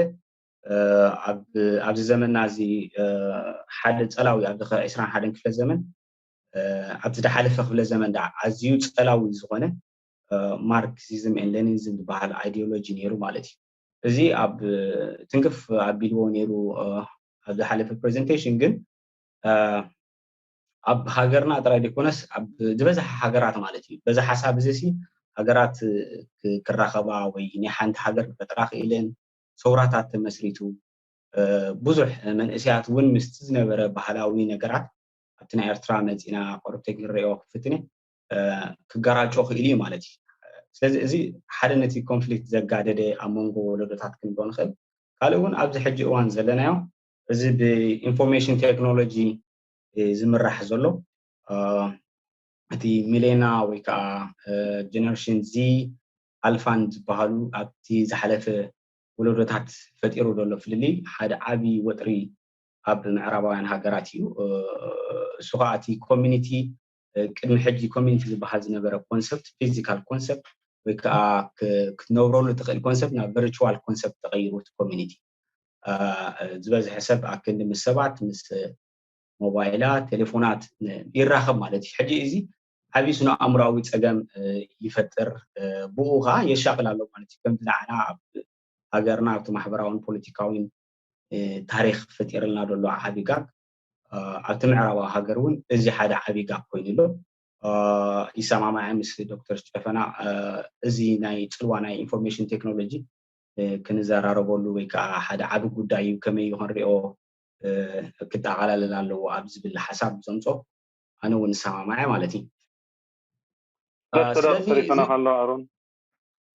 ኣብዚ ዘመንና እዚ ሓደ ፀላዊ ኣብዚ ከ ዕስራን ሓደን ክፍለ ዘመን ኣብቲ ዝሓለፈ ክፍለ ዘመን ዳ ኣዝዩ ፀላዊ ዝኾነ ማርክሲዝም ሌኒኒዝም ዝበሃል ኣይዲዮሎጂ ነይሩ ማለት እዩ። እዚ ኣብ ትንክፍ ኣቢልዎ ነይሩ ኣብ ዝሓለፈ ፕሬዘንቴሽን ግን ኣብ ሃገርና ጥራይ ዘይኮነስ ኣብ ዝበዝሓ ሃገራት ማለት እዩ በዚ ሓሳብ እዚ ሲ ሃገራት ክራኸባ ወይ ናይ ሓንቲ ሃገር ክፈጥራ ክኢለን ሰውራታት ተመስሪቱ ብዙሕ መንእሰያት እውን ምስቲ ዝነበረ ባህላዊ ነገራት ኣብቲ ናይ ኤርትራ መፂና ቁሩብ ተግንረዮ ክፍትነ ክጋራጮ ክእል እዩ ማለት እዩ። ስለዚ እዚ ሓደ ነቲ ኮንፍሊክት ዘጋደደ ኣብ መንጎ ወለዶታት ክንብሎ ንኽእል። ካልእ እውን ኣብዚ ሕጂ እዋን ዘለናዮ እዚ ብኢንፎርሜሽን ቴክኖሎጂ ዝምራሕ ዘሎ እቲ ሚሌና ወይ ከዓ ጀነሬሽን ዚ ኣልፋን ዝበሃሉ ኣብቲ ዝሓለፈ ወለዶታት ፈጢሩ ዘሎ ፍልልይ ሓደ ዓቢ ወጥሪ ኣብ ምዕራባውያን ሃገራት እዩ። እሱ ከዓ እቲ ኮሚኒቲ ቅድሚ ሕጂ ኮሚኒቲ ዝበሃል ዝነበረ ኮንሰፕት ፊዚካል ኮንሰፕት ወይ ከዓ ክትነብረሉ ትኽእል ኮንሰፕት ናብ ቨርቹዋል ኮንሰፕት ተቐይሩ እቲ ኮሚኒቲ ዝበዝሐ ሰብ ኣክንዲ ምስ ሰባት ምስ ሞባይላት ቴሌፎናት ይራኸብ ማለት እዩ። ሕጂ እዚ ዓብዪ ስነ ኣእምራዊ ፀገም ይፈጥር ብኡ ከዓ የሻቕል ኣሎ ማለት እዩ። ከምዚ ንዓና ኣብ ሃገርና ኣብቲ ማሕበራውን ፖለቲካዊን ታሪክ ፈጢርልና ዘሎ ዓቢ ጋብ ኣብቲ ምዕራባዊ ሃገር እውን እዚ ሓደ ዓቢ ጋብ ኮይኑ ኣሎ። ይሰማማዐ ምስ ዶክተር ጨፈና እዚ ናይ ፅልዋ ናይ ኢንፎርሜሽን ቴክኖሎጂ ክንዘራረበሉ ወይ ከዓ ሓደ ዓቢ ጉዳይ እዩ ከመይ እዩ ክንሪኦ ክጠቓላለል ኣለዎ ኣብ ዝብል ሓሳብ ዘምፆ ኣነ እውን ይሰማማዐ ማለት እዩ። ሰለስተ ደቂቕ ተሪፈና ከሎ ኣሮን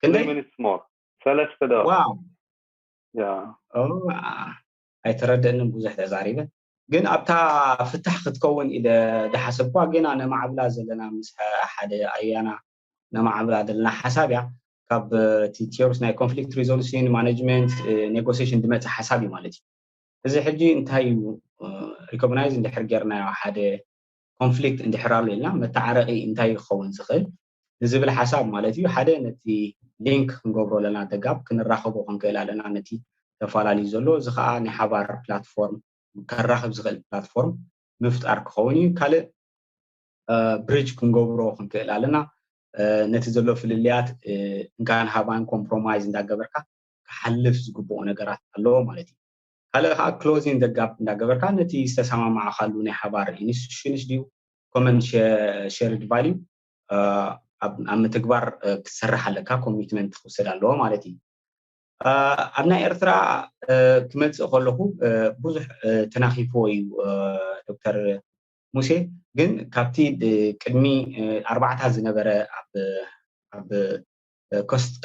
ክንደይ ሚኒትስ ሞር ሰለስተ ደቂቕ ዋው ያ ኣይተረደእንን ብዙሕ ተዛሪበ ግን ኣብታ ፍታሕ ክትከውን ኢለ ዝሓሰብኳ ገና ነማዕብላ ዘለና ምስ ሓደ ኣያና ነማዕብላ ዘለና ሓሳብ እያ ካብ እቲ ቲዮሪስ ናይ ኮንፍሊክት ሪዞሉሽን ማኔጅመንት ኔጎሲሽን ዝመፅእ ሓሳብ እዩ ማለት እዩ እዚ ሕጂ እንታይ እዩ ሪኮግናይዝ እንድሕር ጌርናዮ ሓደ ኮንፍሊክት እንድሕር ኣሎ ኢልና መተዓረቂ እንታይ ክኸውን ዝኽእል ንዝብል ሓሳብ ማለት እዩ ሓደ ነቲ ሊንክ ክንገብሮ ኣለና ደጋብ ክንራኸቦ ክንክእል ኣለና ነቲ ተፈላለዩ ዘሎ እዚ ከዓ ናይ ሓባር ፕላትፎርም ከራኽብ ዝኽእል ፕላትፎርም ምፍጣር ክኸውን እዩ ካልእ ብሪጅ ክንገብሮ ክንክእል ኣለና ነቲ ዘሎ ፍልልያት እንካን ሃባን ኮምፕሮማይዝ እንዳገበርካ ክሓልፍ ዝግብኦ ነገራት ኣለዎ ማለት እዩ ካልእ ከዓ ክሎዚንግ ዘጋብ እንዳገበርካ ነቲ ዝተሰማማዕካሉ ናይ ሓባር ኢንስቲቱሽንስ ድዩ common shared value ኣብ ምትግባር ክትሰርሕ ኣለካ። ኮሚትመንት ክውሰድ ኣለዎ ማለት እዩ። ኣብ ናይ ኤርትራ ክመፅእ ከለኹ ብዙሕ ተናኺፍዎ እዩ ዶክተር ሙሴ። ግን ካብቲ ቅድሚ ኣርባዕታ ዝነበረ ኣብ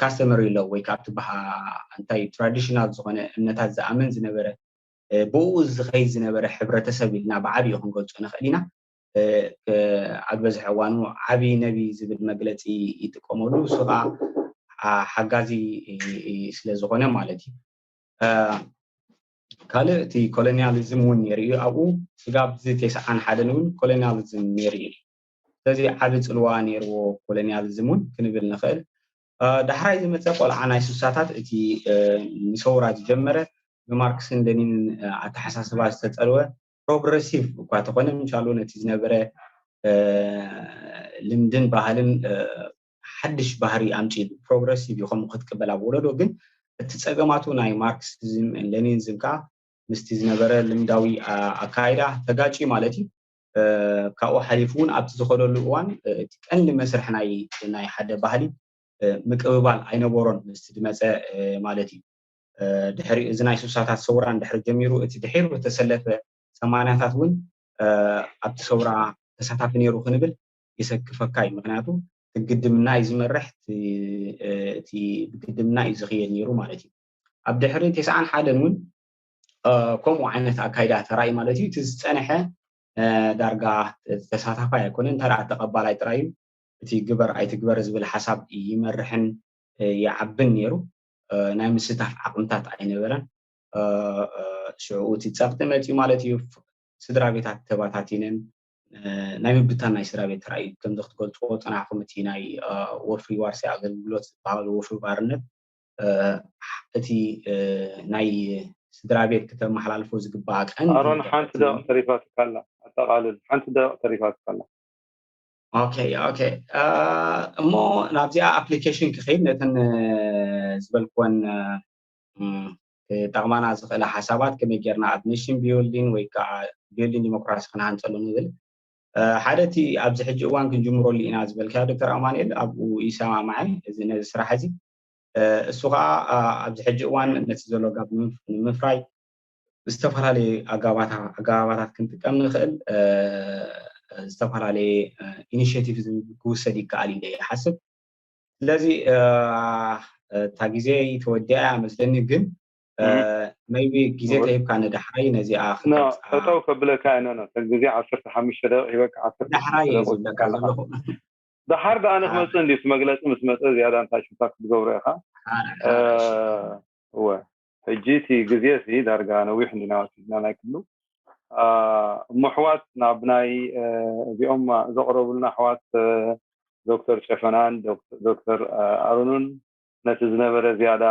customary law ወይ ካብ ትበሃ እንታይ ትራዲሽናል ዝኾነ እምነታት ዝኣምን ዝነበረ ብኡ ዝኸይድ ዝነበረ ሕብረተሰብ ኢልና ብዓብዩ ክንገልፆ ንኽእል ኢና። ኣብ ዝበዝሐ እዋኑ ዓብዪ ነቢ ዝብል መግለፂ ይጥቀመሉ። እሱ ከዓ ሓጋዚ ስለ ዝኾነ ማለት እዩ። ካልእ እቲ ኮሎኒያሊዝም እውን ነይሩ እዩ ኣብኡ። ስጋብ እዚ ተስዓን ሓደን እውን ኮሎኒያሊዝም ነይሩ እዩ። ስለዚ ዓቢ ፅልዋ ነይርዎ ኮሎኒያሊዝም እውን ክንብል ንኽእል። ዳሕራይ ዝመፀ ቆልዓ ናይ ስሳታት እቲ ንሰውራ ዝጀመረ ብማርክስን ለኒንን ኣተሓሳስባ ዝተፀልወ ፕሮግረሲቭ እኳ ተኾነ ምሻሉ ነቲ ዝነበረ ልምድን ባህልን ሓድሽ ባህሪ ኣምፂሉ ፕሮግረሲቭ እዩ ከምኡ ክትቅበል ኣብ ወለዶ። ግን እቲ ፀገማቱ ናይ ማርክሲዝም ለኒኒዝም ከዓ ምስቲ ዝነበረ ልምዳዊ ኣካይዳ ተጋጭ ማለት እዩ። ካብኡ ሓሊፉ እውን ኣብቲ ዝኸደሉ እዋን እቲ ቀንዲ መስርሕ ናይ ሓደ ባህሊ ምቅብባል ኣይነበሮን ምስቲ ዝመፀ ማለት እዩ። ድሕሪ እዚ ናይ ሱሳታት ሰውራ እንድሕር ጀሚሩ እቲ ድሒሩ ዝተሰለፈ ሰማንያታት እውን ኣብቲ ሰውራ ተሳታፊ ነይሩ ክንብል የሰክፈካ እዩ። ምክንያቱ እቲ ግድምና እዩ ዝመርሕ፣ እቲ ብግድምና እዩ ዝኽየድ ነይሩ ማለት እዩ። ኣብ ድሕሪ ተስዓን ሓደን እውን ከምኡ ዓይነት ኣካይዳ ተራእዩ ማለት እዩ። እቲ ዝፀንሐ ዳርጋ ተሳታፋይ ኣይኮነን፣ ተራ ተቐባላይ ጥራይ እዩ። እቲ ግበር ኣይትግበር ዝብል ሓሳብ ይመርሕን ይዓብን ነይሩ። ናይ ምስታፍ ዓቕምታት ኣይነበረን። ሽዑ እቲ ፀቕጢ መፅዩ ማለት እዩ። ስድራ ቤታት ተባታቲነን ናይ ምብታን ናይ ስድራ ቤት ተራእዩ። ከምዚ ክትገልፅዎ ፀናሕኩም እቲ ናይ ወፍሪ ዋርሳይ ኣገልግሎት ዝበሃሉ ወፍሪ ባርነት እቲ ናይ ስድራ ቤት ክተመሓላልፎ ዝግባኣ ቀንዲ ኣሮን ሓንቲ ደቂቕ ተሪፋትካ ኣላ። ኣጠቓልል። ሓንቲ ደቂቕ ተሪፋትካ ኣላ። ኦኬ ኦኬ። እሞ ናብዚኣ ኣፕሊኬሽን ክኸይድ ነተን ዝበልክወን ክጠቕማና ዝኽእላ ሓሳባት ከመይ ጌርና ኣብ ኔሽን ቢልዲን ወይ ከዓ ቢልዲን ዲሞክራሲ ክንሃንፀሉ ንብል። ሓደ እቲ ኣብዚ ሕጂ እዋን ክንጅምረሉ ኢና ዝበልካዮ ዶክተር ኣማኑኤል ኣብኡ ይሰማማዐ እዚ ነዚ ስራሕ እዚ። እሱ ከዓ ኣብዚ ሕጂ እዋን ነቲ ዘሎ ጋብ ንምፍራይ ዝተፈላለየ ኣጋባታት ክንጥቀም ንኽእል ዝተፈላለየ ኢኒሽቲቭ ክውሰድ ይከኣል ኢለ ይሓስብ። ስለዚ እታ ግዜ ተወዲኣ እያ መስለኒ፣ ግን maybe ግዜ ተሂብካ ንዳሕራይ ነዚኣ ጠጠው ከብለካ እየ። ኖ ኖ ግዜ ዓሰርተ ሓሙሽተ ደቂቕ ሂበካ ዓሰርተ ዳሕራይ እየ ዝብለካ ዘለኹ። ደሓር ደኣ ንክመፅእ እንዲዩ እቲ መግለፂ ምስ መፀ ዝያዳ እንታይ ሽታ ክትገብሮ ኢኻ። እወ ሕጂ እቲ ግዜ ሲ ዳርጋ ነዊሕ እንዲና ወሲድና ናይ ክሉ እሞ ኣሕዋት ናብ ናይ እዚኦም ዘቕረቡልና ኣሕዋት ዶክተር ጨፈናን ዶክተር ኣሮንን ነቲ ዝነበረ ዝያዳ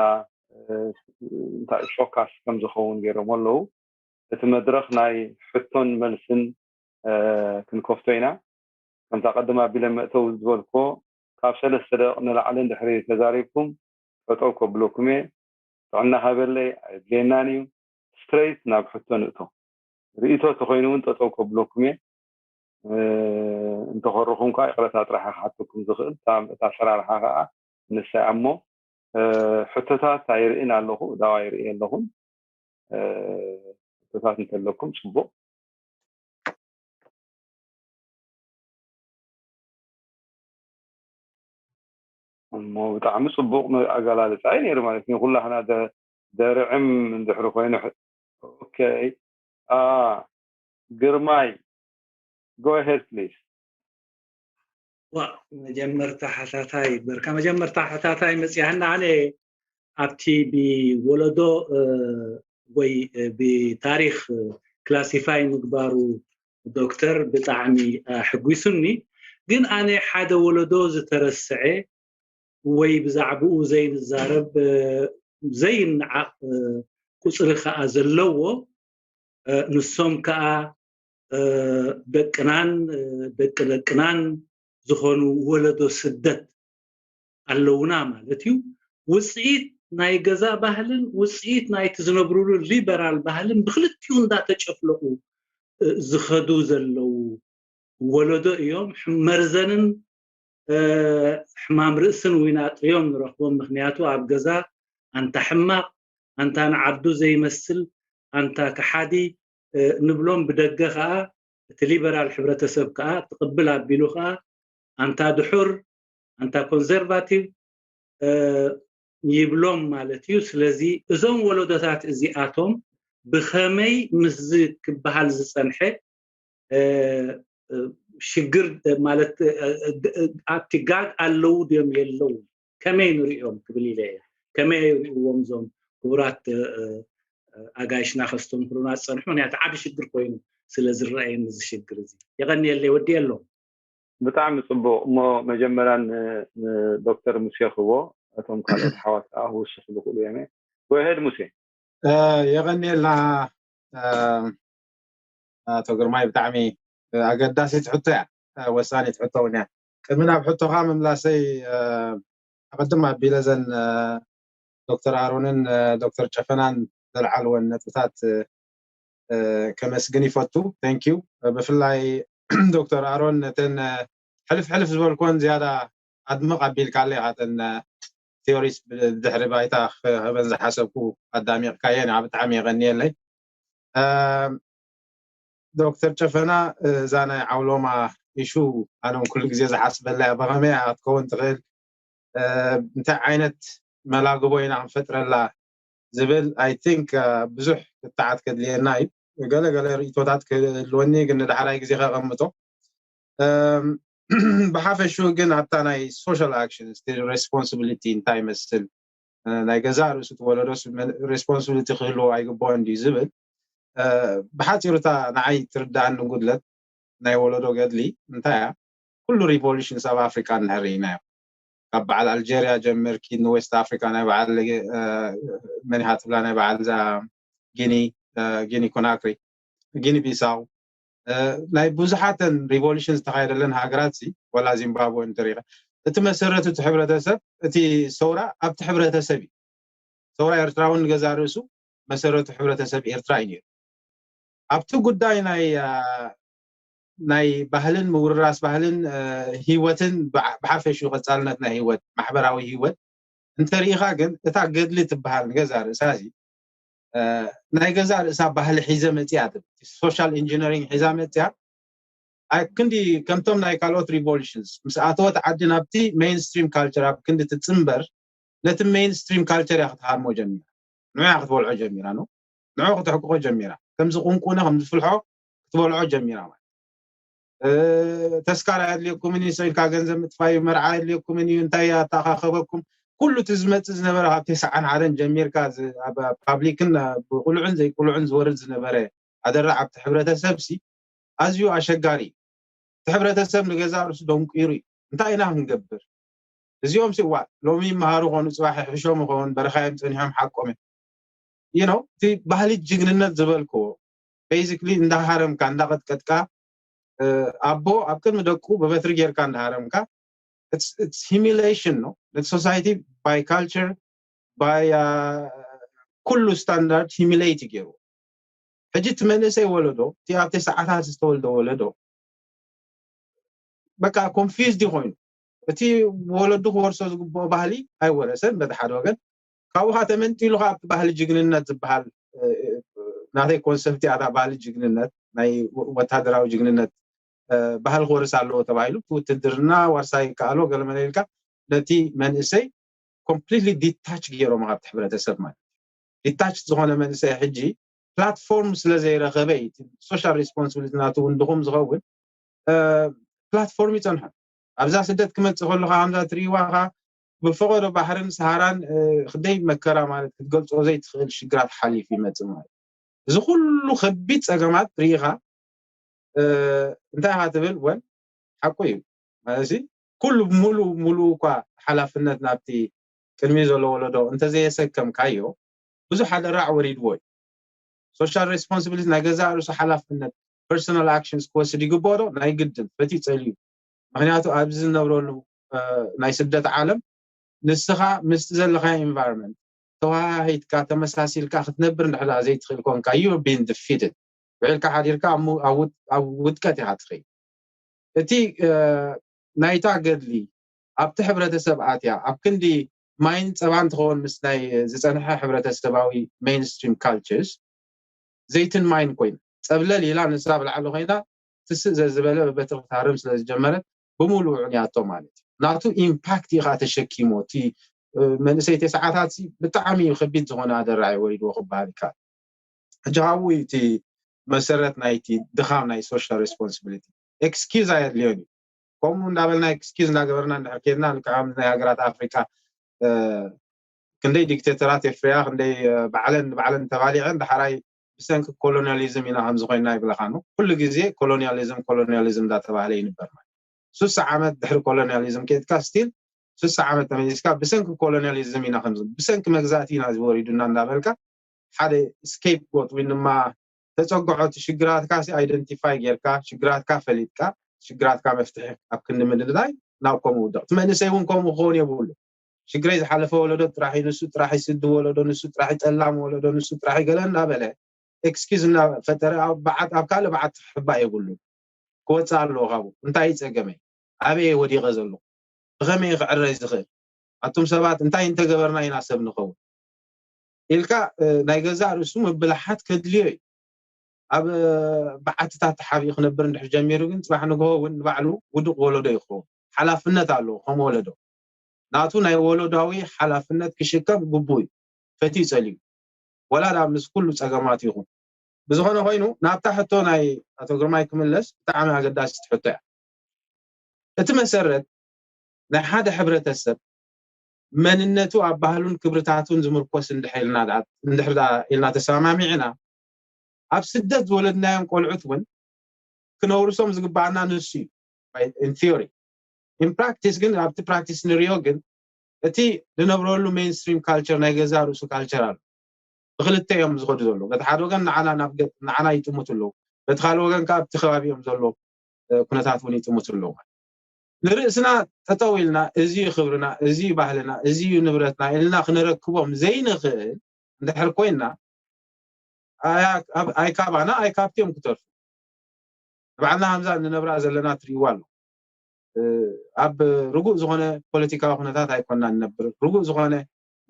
እንታይ ሾካስ ከም ዝኸውን ገይሮም ኣለዉ። እቲ መድረኽ ናይ ሕቶን መልስን ክንከፍቶ ኢና። ከምታ ቀድም ኣቢለ መእተዊ ዝበልክዎ ካብ ሰለስተ ደቂቕ ንላዕሊ እንድሕሪ ተዛሪብኩም ጠጠው ከብለኩም እየ። ጥዕና ሃበለይ ኣየድልየናን እዩ። ስትሬት ናብ ሕቶ ንእቶ። ርእይቶ ተኮይኑ እውን ጠጠው ከብለኩም እየ። እንተኾርኹም ከዓ ይቕረታ ጥራሕ ክሓተኩም ዝኽእል እታ ኣሰራርሓ ከዓ ንሳ እሞ ሕቶታት ኣይርእን ኣለኹ፣ ዳዋ ይርኢ ኣለኹን። ሕቶታት እንተለኩም ፅቡቕ። እሞ ብጣዕሚ ፅቡቕ ኣገላልፃ እዩ ነይሩ ማለት እዩ። ኩላህና ደርዕም እንድሕሪ ኮይኑ ኦኬ። ግርማይ፣ go ahead please። ዋ መጀመርታ ሓታታይ በርካ መጀመርታ ሓታታይ መፅያህና ኣነ ኣብቲ ብወለዶ ወይ ብታሪክ ክላሲፋይ ምግባሩ ዶክተር ብጣዕሚ ኣሕጒሱኒ። ግን ኣነ ሓደ ወለዶ ዝተረስዐ ወይ ብዛዕባኡ ዘይንዛረብ ዘይነዓቕ ቁፅሪ ከዓ ዘለዎ ንሶም ከዓ ደቅናን ደቂ ደቅናን ዝኾኑ ወለዶ ስደት ኣለውና ማለት እዩ። ውፅኢት ናይ ገዛ ባህልን ውፅኢት ናይቲ ዝነብሩሉ ሊበራል ባህልን ብክልቲኡ እንዳተጨፍለቑ ዝኸዱ ዘለዉ ወለዶ እዮም። መርዘንን ሕማም ርእስን ዊና ጥዮም ንረኽቦም። ምክንያቱ ኣብ ገዛ ኣንታ ሕማቕ፣ ኣንታ ንዓዱ ዘይመስል፣ ኣንታ ከሓዲ ንብሎም። ብደገ ከዓ እቲ ሊበራል ሕብረተሰብ ከዓ ትቕብል ኣቢሉ ከዓ ኣንታ ድሑር፣ ኣንታ ኮንዘርቫቲቭ ይብሎም ማለት እዩ። ስለዚ እዞም ወለዶታት እዚኣቶም ብኸመይ ምስዚ ክበሃል ዝፀንሐ ሽግር ማለት ኣብቲ ጋግ ኣለዉ ድዮም የለዉ ከመይ ንሪኦም ክብል ኢለ እየ። ከመይ ይርእዎም እዞም ክቡራት ኣጋይሽና ከስተምክሩና ዝፀንሑ? ምክንያቱ ዓቢ ሽግር ኮይኑ ስለ ዝረኣየኒ እዚ ሽግር እዚ። የቐንየለይ፣ ወዲ የሎም። ብጣዕሚ ፅቡቕ። እሞ መጀመርያ ንዶክተር ሙሴ ክቦ፣ እቶም ካልኦት ሓዋት ከዓ ክውስኹ ዝኽእሉ እዮም። ጎሄድ ሙሴ። የቐንየልና ኣቶ ግርማይ፣ ብጣዕሚ ኣገዳሲት ሕቶ እያ፣ ወሳኒት ሕቶ እውን እያ። ቅድሚ ናብ ሕቶኻ ምምላሰይ ኣቐድም ኣቢለ ዘን ዶክተር ኣሮንን ዶክተር ጨፈናን ዘልዓልወን ነጥብታት ከመስግን ይፈቱ። Thank you። ብፍላይ ዶክተር ኣሮን ነተን ሕልፍ ሕልፍ ዝበልኮን ዝያዳ ኣድምቕ ኣቢልካለ ኢኻ። እተን ቲዮሪስ ብድሕሪ ባይታ ክህበን ዝሓሰብኩ ኣዳሚቕካየን፣ ብጣዕሚ የቐንየለይ። ዶክተር ጨፈና፣ እዛ ናይ ዓውሎማ ኢሹ ኣነ እውን ኩሉ ግዜ ዝሓስበላ እያ። ብኸመይ እያ ክትከውን ትኽእል፣ እንታይ ዓይነት መላግቦ ኢና ክንፈጥረላ ዝብል፣ I think፣ ብዙሕ ክትዓት ከድልየና እዩ። ገለ ገለ ርእቶታት ክህልወኒ፣ ግን ንዳሕራይ ግዜ ከቐምጦ። ብሓፈሽኡ ግን ኣብታ ናይ social action responsibility እንታይ ይመስል፣ ናይ ገዛእ ርእሱ እቲ ወለዶ responsibility ክህልዎ ኣይግብኦን ድዩ ዝብል፣ ብሓፂሩ እታ ንዓይ ትርዳኣኒ ጉድለት ናይ ወለዶ ገድሊ እንታይ እያ? ኩሉ revolutions ኣብ ኣፍሪካ እንድሕር ርኢናዮ፣ ካብ በዓል ኣልጀርያ ጀምርኪ ንዌስት ኣፍሪካ ናይ በዓል መኒሃ ትብላ ናይ በዓል እዛ ጊኒ ጊኒ ኮናክሪ፣ ጊኒ ቢሳው፣ ናይ ብዙሓተን revolution ዝተኻየደለን ሃገራት ሲ ወላ ዚምባብወ እንተሪኢኻ፣ እቲ መሰረቱ እቲ ሕብረተሰብ፣ እቲ ሰውራ ኣብቲ ሕብረተሰብ እዩ። ሰውራ ኤርትራ እውን ንገዛ ርእሱ መሰረቱ ሕብረተሰብ ኤርትራ እዩ ነይሩ። ኣብቲ ጉዳይ ናይ ናይ ባህልን ምውርራስ ባህልን ህይወትን ብሓፈሽኡ ቀፃልነት ናይ ህይወት ማሕበራዊ ህይወት እንተሪኢኻ ግን እታ ገድሊ ትበሃል ንገዛ ርእሳ እዚ ናይ ገዛ ርእሳ ባህሊ ሒዘ መፅያ ትብል social engineering ሒዛ መፅያ። ኣብ ክንዲ ከምቶም ናይ ካልኦት revolutions ምስ ኣተወት ዓዲ ናብቲ mainstream culture ኣብ ክንዲ ትፅምበር ነቲ mainstream culture እያ ክትሃርሞ ጀሚራ። ንዑ ክትበልዖ ጀሚራ ነው ንዑ ክተሕቅቆ ጀሚራ። ከምዚ ቁንቁነ ከምዚ ፍልሖ ክትበልዖ ጀሚራ ማለት ተስካር ኣየድልየኩምን እዩ፣ ሰው ኢልካ ገንዘብ ምጥፋይ እዩ፣ መርዓ ኣየድልየኩምን እዩ፣ እንታይ ኣተኣኻኸበኩም? ኩሉ እቲ ዝመፅእ ዝነበረ ካብ ተስዓን ሓደን ጀሚርካ ኣብ ፓብሊክን ብቁልዑን ዘይቁልዑን ዝወርድ ዝነበረ ኣደራዕ ኣብቲ ሕብረተሰብ ሲ ኣዝዩ ኣሸጋሪ እዩ። እቲ ሕብረተሰብ ንገዛ ርእሱ ደንቂሩ እዩ። እንታይ ኢና ክንገብር? እዚኦም ሲ ዋ ሎሚ ይመሃሩ ኾኑ፣ ፅባሕ ይሕሾም ይኸውን፣ በረኻ እዮም ፀኒሖም፣ ሓቆም እዮም። You know፣ እቲ ባህሊ ጅግንነት ዝበልክዎ basically እንዳሃረምካ እንዳቐጥቀጥካ ኣቦ ኣብ ቅድሚ ደቁ ብበትሪ ጌርካ እንዳሃረምካ humiliation ነው። ነቲ society by culture by ኩሉ standard humiliate ገይሩ። ሕጂ እቲ መንእሰይ ወለዶ እቲ ኣብ ተስዓታት ዝተወልደ ወለዶ በቃ confused ኮይኑ እቲ ወለዱ ክወርሶ ዝግብኦ ባህሊ ኣይወረሰን በቲ ሓደ ወገን። ካብኡ ከዓ ተመንጢሉ ከዓ ኣብቲ ባህሊ ጅግንነት ዝበሃል ናተይ ኮንሰፕት እያ እታ ባህሊ ጅግንነት ናይ ወታደራዊ ጅግንነት ባህሊ ክወርስ ኣለዎ ተባሂሉ እቲ ውትድርና ዋርሳይ ይከኣሎ ገለመለ ኢልካ ነቲ መንእሰይ completely detach ገይሮም ካብቲ ሕብረተሰብ ማለት detach ዝኾነ መንእሰይ ሕጂ platform ስለ ዘይረኸበ እዩ social responsibility ናቱ እውን ድኹም ዝኸውን platform ይፀንሖ። ኣብዛ ስደት ክመፅእ ከለካ ከምዛ ትሪእዋ ካ ብፈቐዶ ባሕርን ሰሃራን ክደይ መከራ ማለት ክትገልፆ ዘይትኽእል ሽግራት ሓሊፉ ይመፅእ ማለት እዚ ኩሉ ከቢድ ፀገማት ርኢኻ እንታይ ኢኻ ትብል? ወል ሓቁ እዩ ማለት ኩሉ ሙሉ ሙሉ እኳ ሓላፍነት ናብቲ ቅድሚ ዘሎ ወለዶ እንተዘየሰከምካዮ ብዙሕ ኣደራዕ ወሪድዎ እዩ። social responsibility ናይ ገዛእ ርእሱ ሓላፍነት personal actions ክወስድ ይግብኦ ዶ? ናይ ግድን ፈትዩ ፀልዩ። ምክንያቱ ኣብዚ ዝነብረሉ ናይ ስደት ዓለም ንስኻ ምስቲ ዘለኻዮ environment ተወሃሂድካ ተመሳሲልካ ክትነብር እንድሕር ዘይትኽእል ኮንካ you being defeated ውዒልካ ሓዲርካ ኣብ ውድቀት ኢኻ ትኸይድ። እቲ ናይታ ገድሊ ኣብቲ ሕብረተሰብ ኣትያ ኣብ ክንዲ ማይን ፀባን ትኸውን ምስ ናይ ዝፀንሐ ሕብረተሰባዊ mainstream cultures ዘይትን ማይን ኮይና ፀብለል ኢላ ንሳ ብላዕሊ ኮይና ትስእ ዘዝበለ በበትሪ ክትሃርም ስለ ዝጀመረት ብምሉኡ ዕንያቶ ማለት እዩ። ናቱ ኢምፓክት እዩ ከዓ ተሸኪሞ እቲ መንእሰይ ተስዓታት ብጣዕሚ እዩ ከቢድ ዝኾነ ኣደራዒ ወሪድዎ ክበሃል ይከኣል። ሕጂ ካብኡ እቲ መሰረት ናይቲ ድኻም ናይ social responsibility excuse ኣየድልዮን እዩ። ከምኡ እንዳበልና excuse እንዳገበርና እንድሕር ከድና ልክዕ ናይ ሃገራት ኣፍሪቃ ክንደይ ዲክቴተራት የፍርያ ክንደይ ባዕለን ንባዕለን ተባሊዐን ዳሕራይ ብሰንኪ ኮሎኒያሊዝም ኢና ከምዚ ኮይንና ይብለካ ነው። ኩሉ ግዜ ኮሎኒያሊዝም ኮሎኒያሊዝም እንዳተባህለ ይንበር ማለት ሱሳ ዓመት ድሕሪ ኮሎኒያሊዝም ከድካ ስቲል ሱሳ ዓመት ተመሊስካ ብሰንኪ ኮሎኒያሊዝም ኢና ከምዚ ብሰንኪ መግዛእቲ ኢና ዝወሪዱና እንዳበልካ ሓደ scapegoat ወይ ድማ ተፀግዖ እቲ ሽግራትካ identify ጌርካ ሽግራትካ ፈሊጥካ ሽግራትካ መፍትሒ ኣብ ክንዲ ምድላይ ናብ ከምኡ ውደቕ እቲ መንእሰይ እውን ከምኡ ክኸውን የብሉ ሽግረይ ዝሓለፈ ወለዶ ጥራሕ እዩ ንሱ ጥራሕ ይስዲ ወለዶ ንሱ ጥራሕ ጠላም ወለዶ ንሱ ጥራሕ ገለ እንዳበለ excuse እናፈጠረ ኣብ በዓት ኣብ ካልእ በዓት ክሕባእ የብሉ ክወፅእ ኣለዎ ካብኡ እንታይ እዩ ፀገመይ ኣበየ ወዲቐ ዘለኹ ብኸመይ ክዕረይ ዝኽእል ኣቱም ሰባት እንታይ እንተገበርና ኢና ሰብ ንኸውን ኢልካ ናይ ገዛእ ርእሱ ምብላሓት ከድልዮ እዩ ኣብ በዓትታት ተሓቢኡ ክነብር እንድሕር ጀሚሩ ግን ፅባሕ ንግሆ እውን ንባዕሉ ውዱቕ ወለዶ ይኸውን ሓላፍነት ኣለዎ ከም ወለዶ ናቱ ናይ ወለዳዊ ሓላፍነት ክሽከም ግቡእ እዩ ፈትዩ ፀልዩ ወላ ዳ ምስ ኩሉ ፀገማት ይኹን ብዝኾነ ኮይኑ ናብታ ሕቶ ናይ ኣቶ ግርማይ ክምለስ ብጣዕሚ ኣገዳሲት ሕቶ እያ እቲ መሰረት ናይ ሓደ ሕብረተሰብ መንነቱ ኣብ ባህሉን ክብርታቱን ዝምርኮስ እንድሕር ኢልና ተሰማሚዕና ኣብ ስደት ዝወለድናዮም ቆልዑት እውን ክነውርሶም ዝግባኣና ንሱ እዩ in theory in practice ግን ኣብቲ practice ንሪኦ ግን እቲ ዝነብረሉ mainstream culture ናይ ገዛ ርእሱ culture ኣሎ ብክልተ እዮም ዝኸዱ ዘለዉ በቲ ሓደ ወገን ንዓና ይጥምቱ ኣለዉ በቲ ካልእ ወገን ከዓ ኣብቲ ከባቢ እዮም ዘሎ ኩነታት እውን ይጥምቱ ኣለዉ ንርእስና ጠጠው ኢልና እዚ ክብርና እዚ ባህልና እዚ ንብረትና ኢልና ክነረክቦም ዘይንኽእል እንድሕር ኮይና ኣይካባና ኣይካብቲ እዮም ክተርፉ ንባዕልና ከምዛ ንነብራ ዘለና ትሪእዋ ኣሎ ኣብ ርጉእ ዝኾነ ፖለቲካዊ ኩነታት ኣይኮና ንነብር ርጉእ ዝኾነ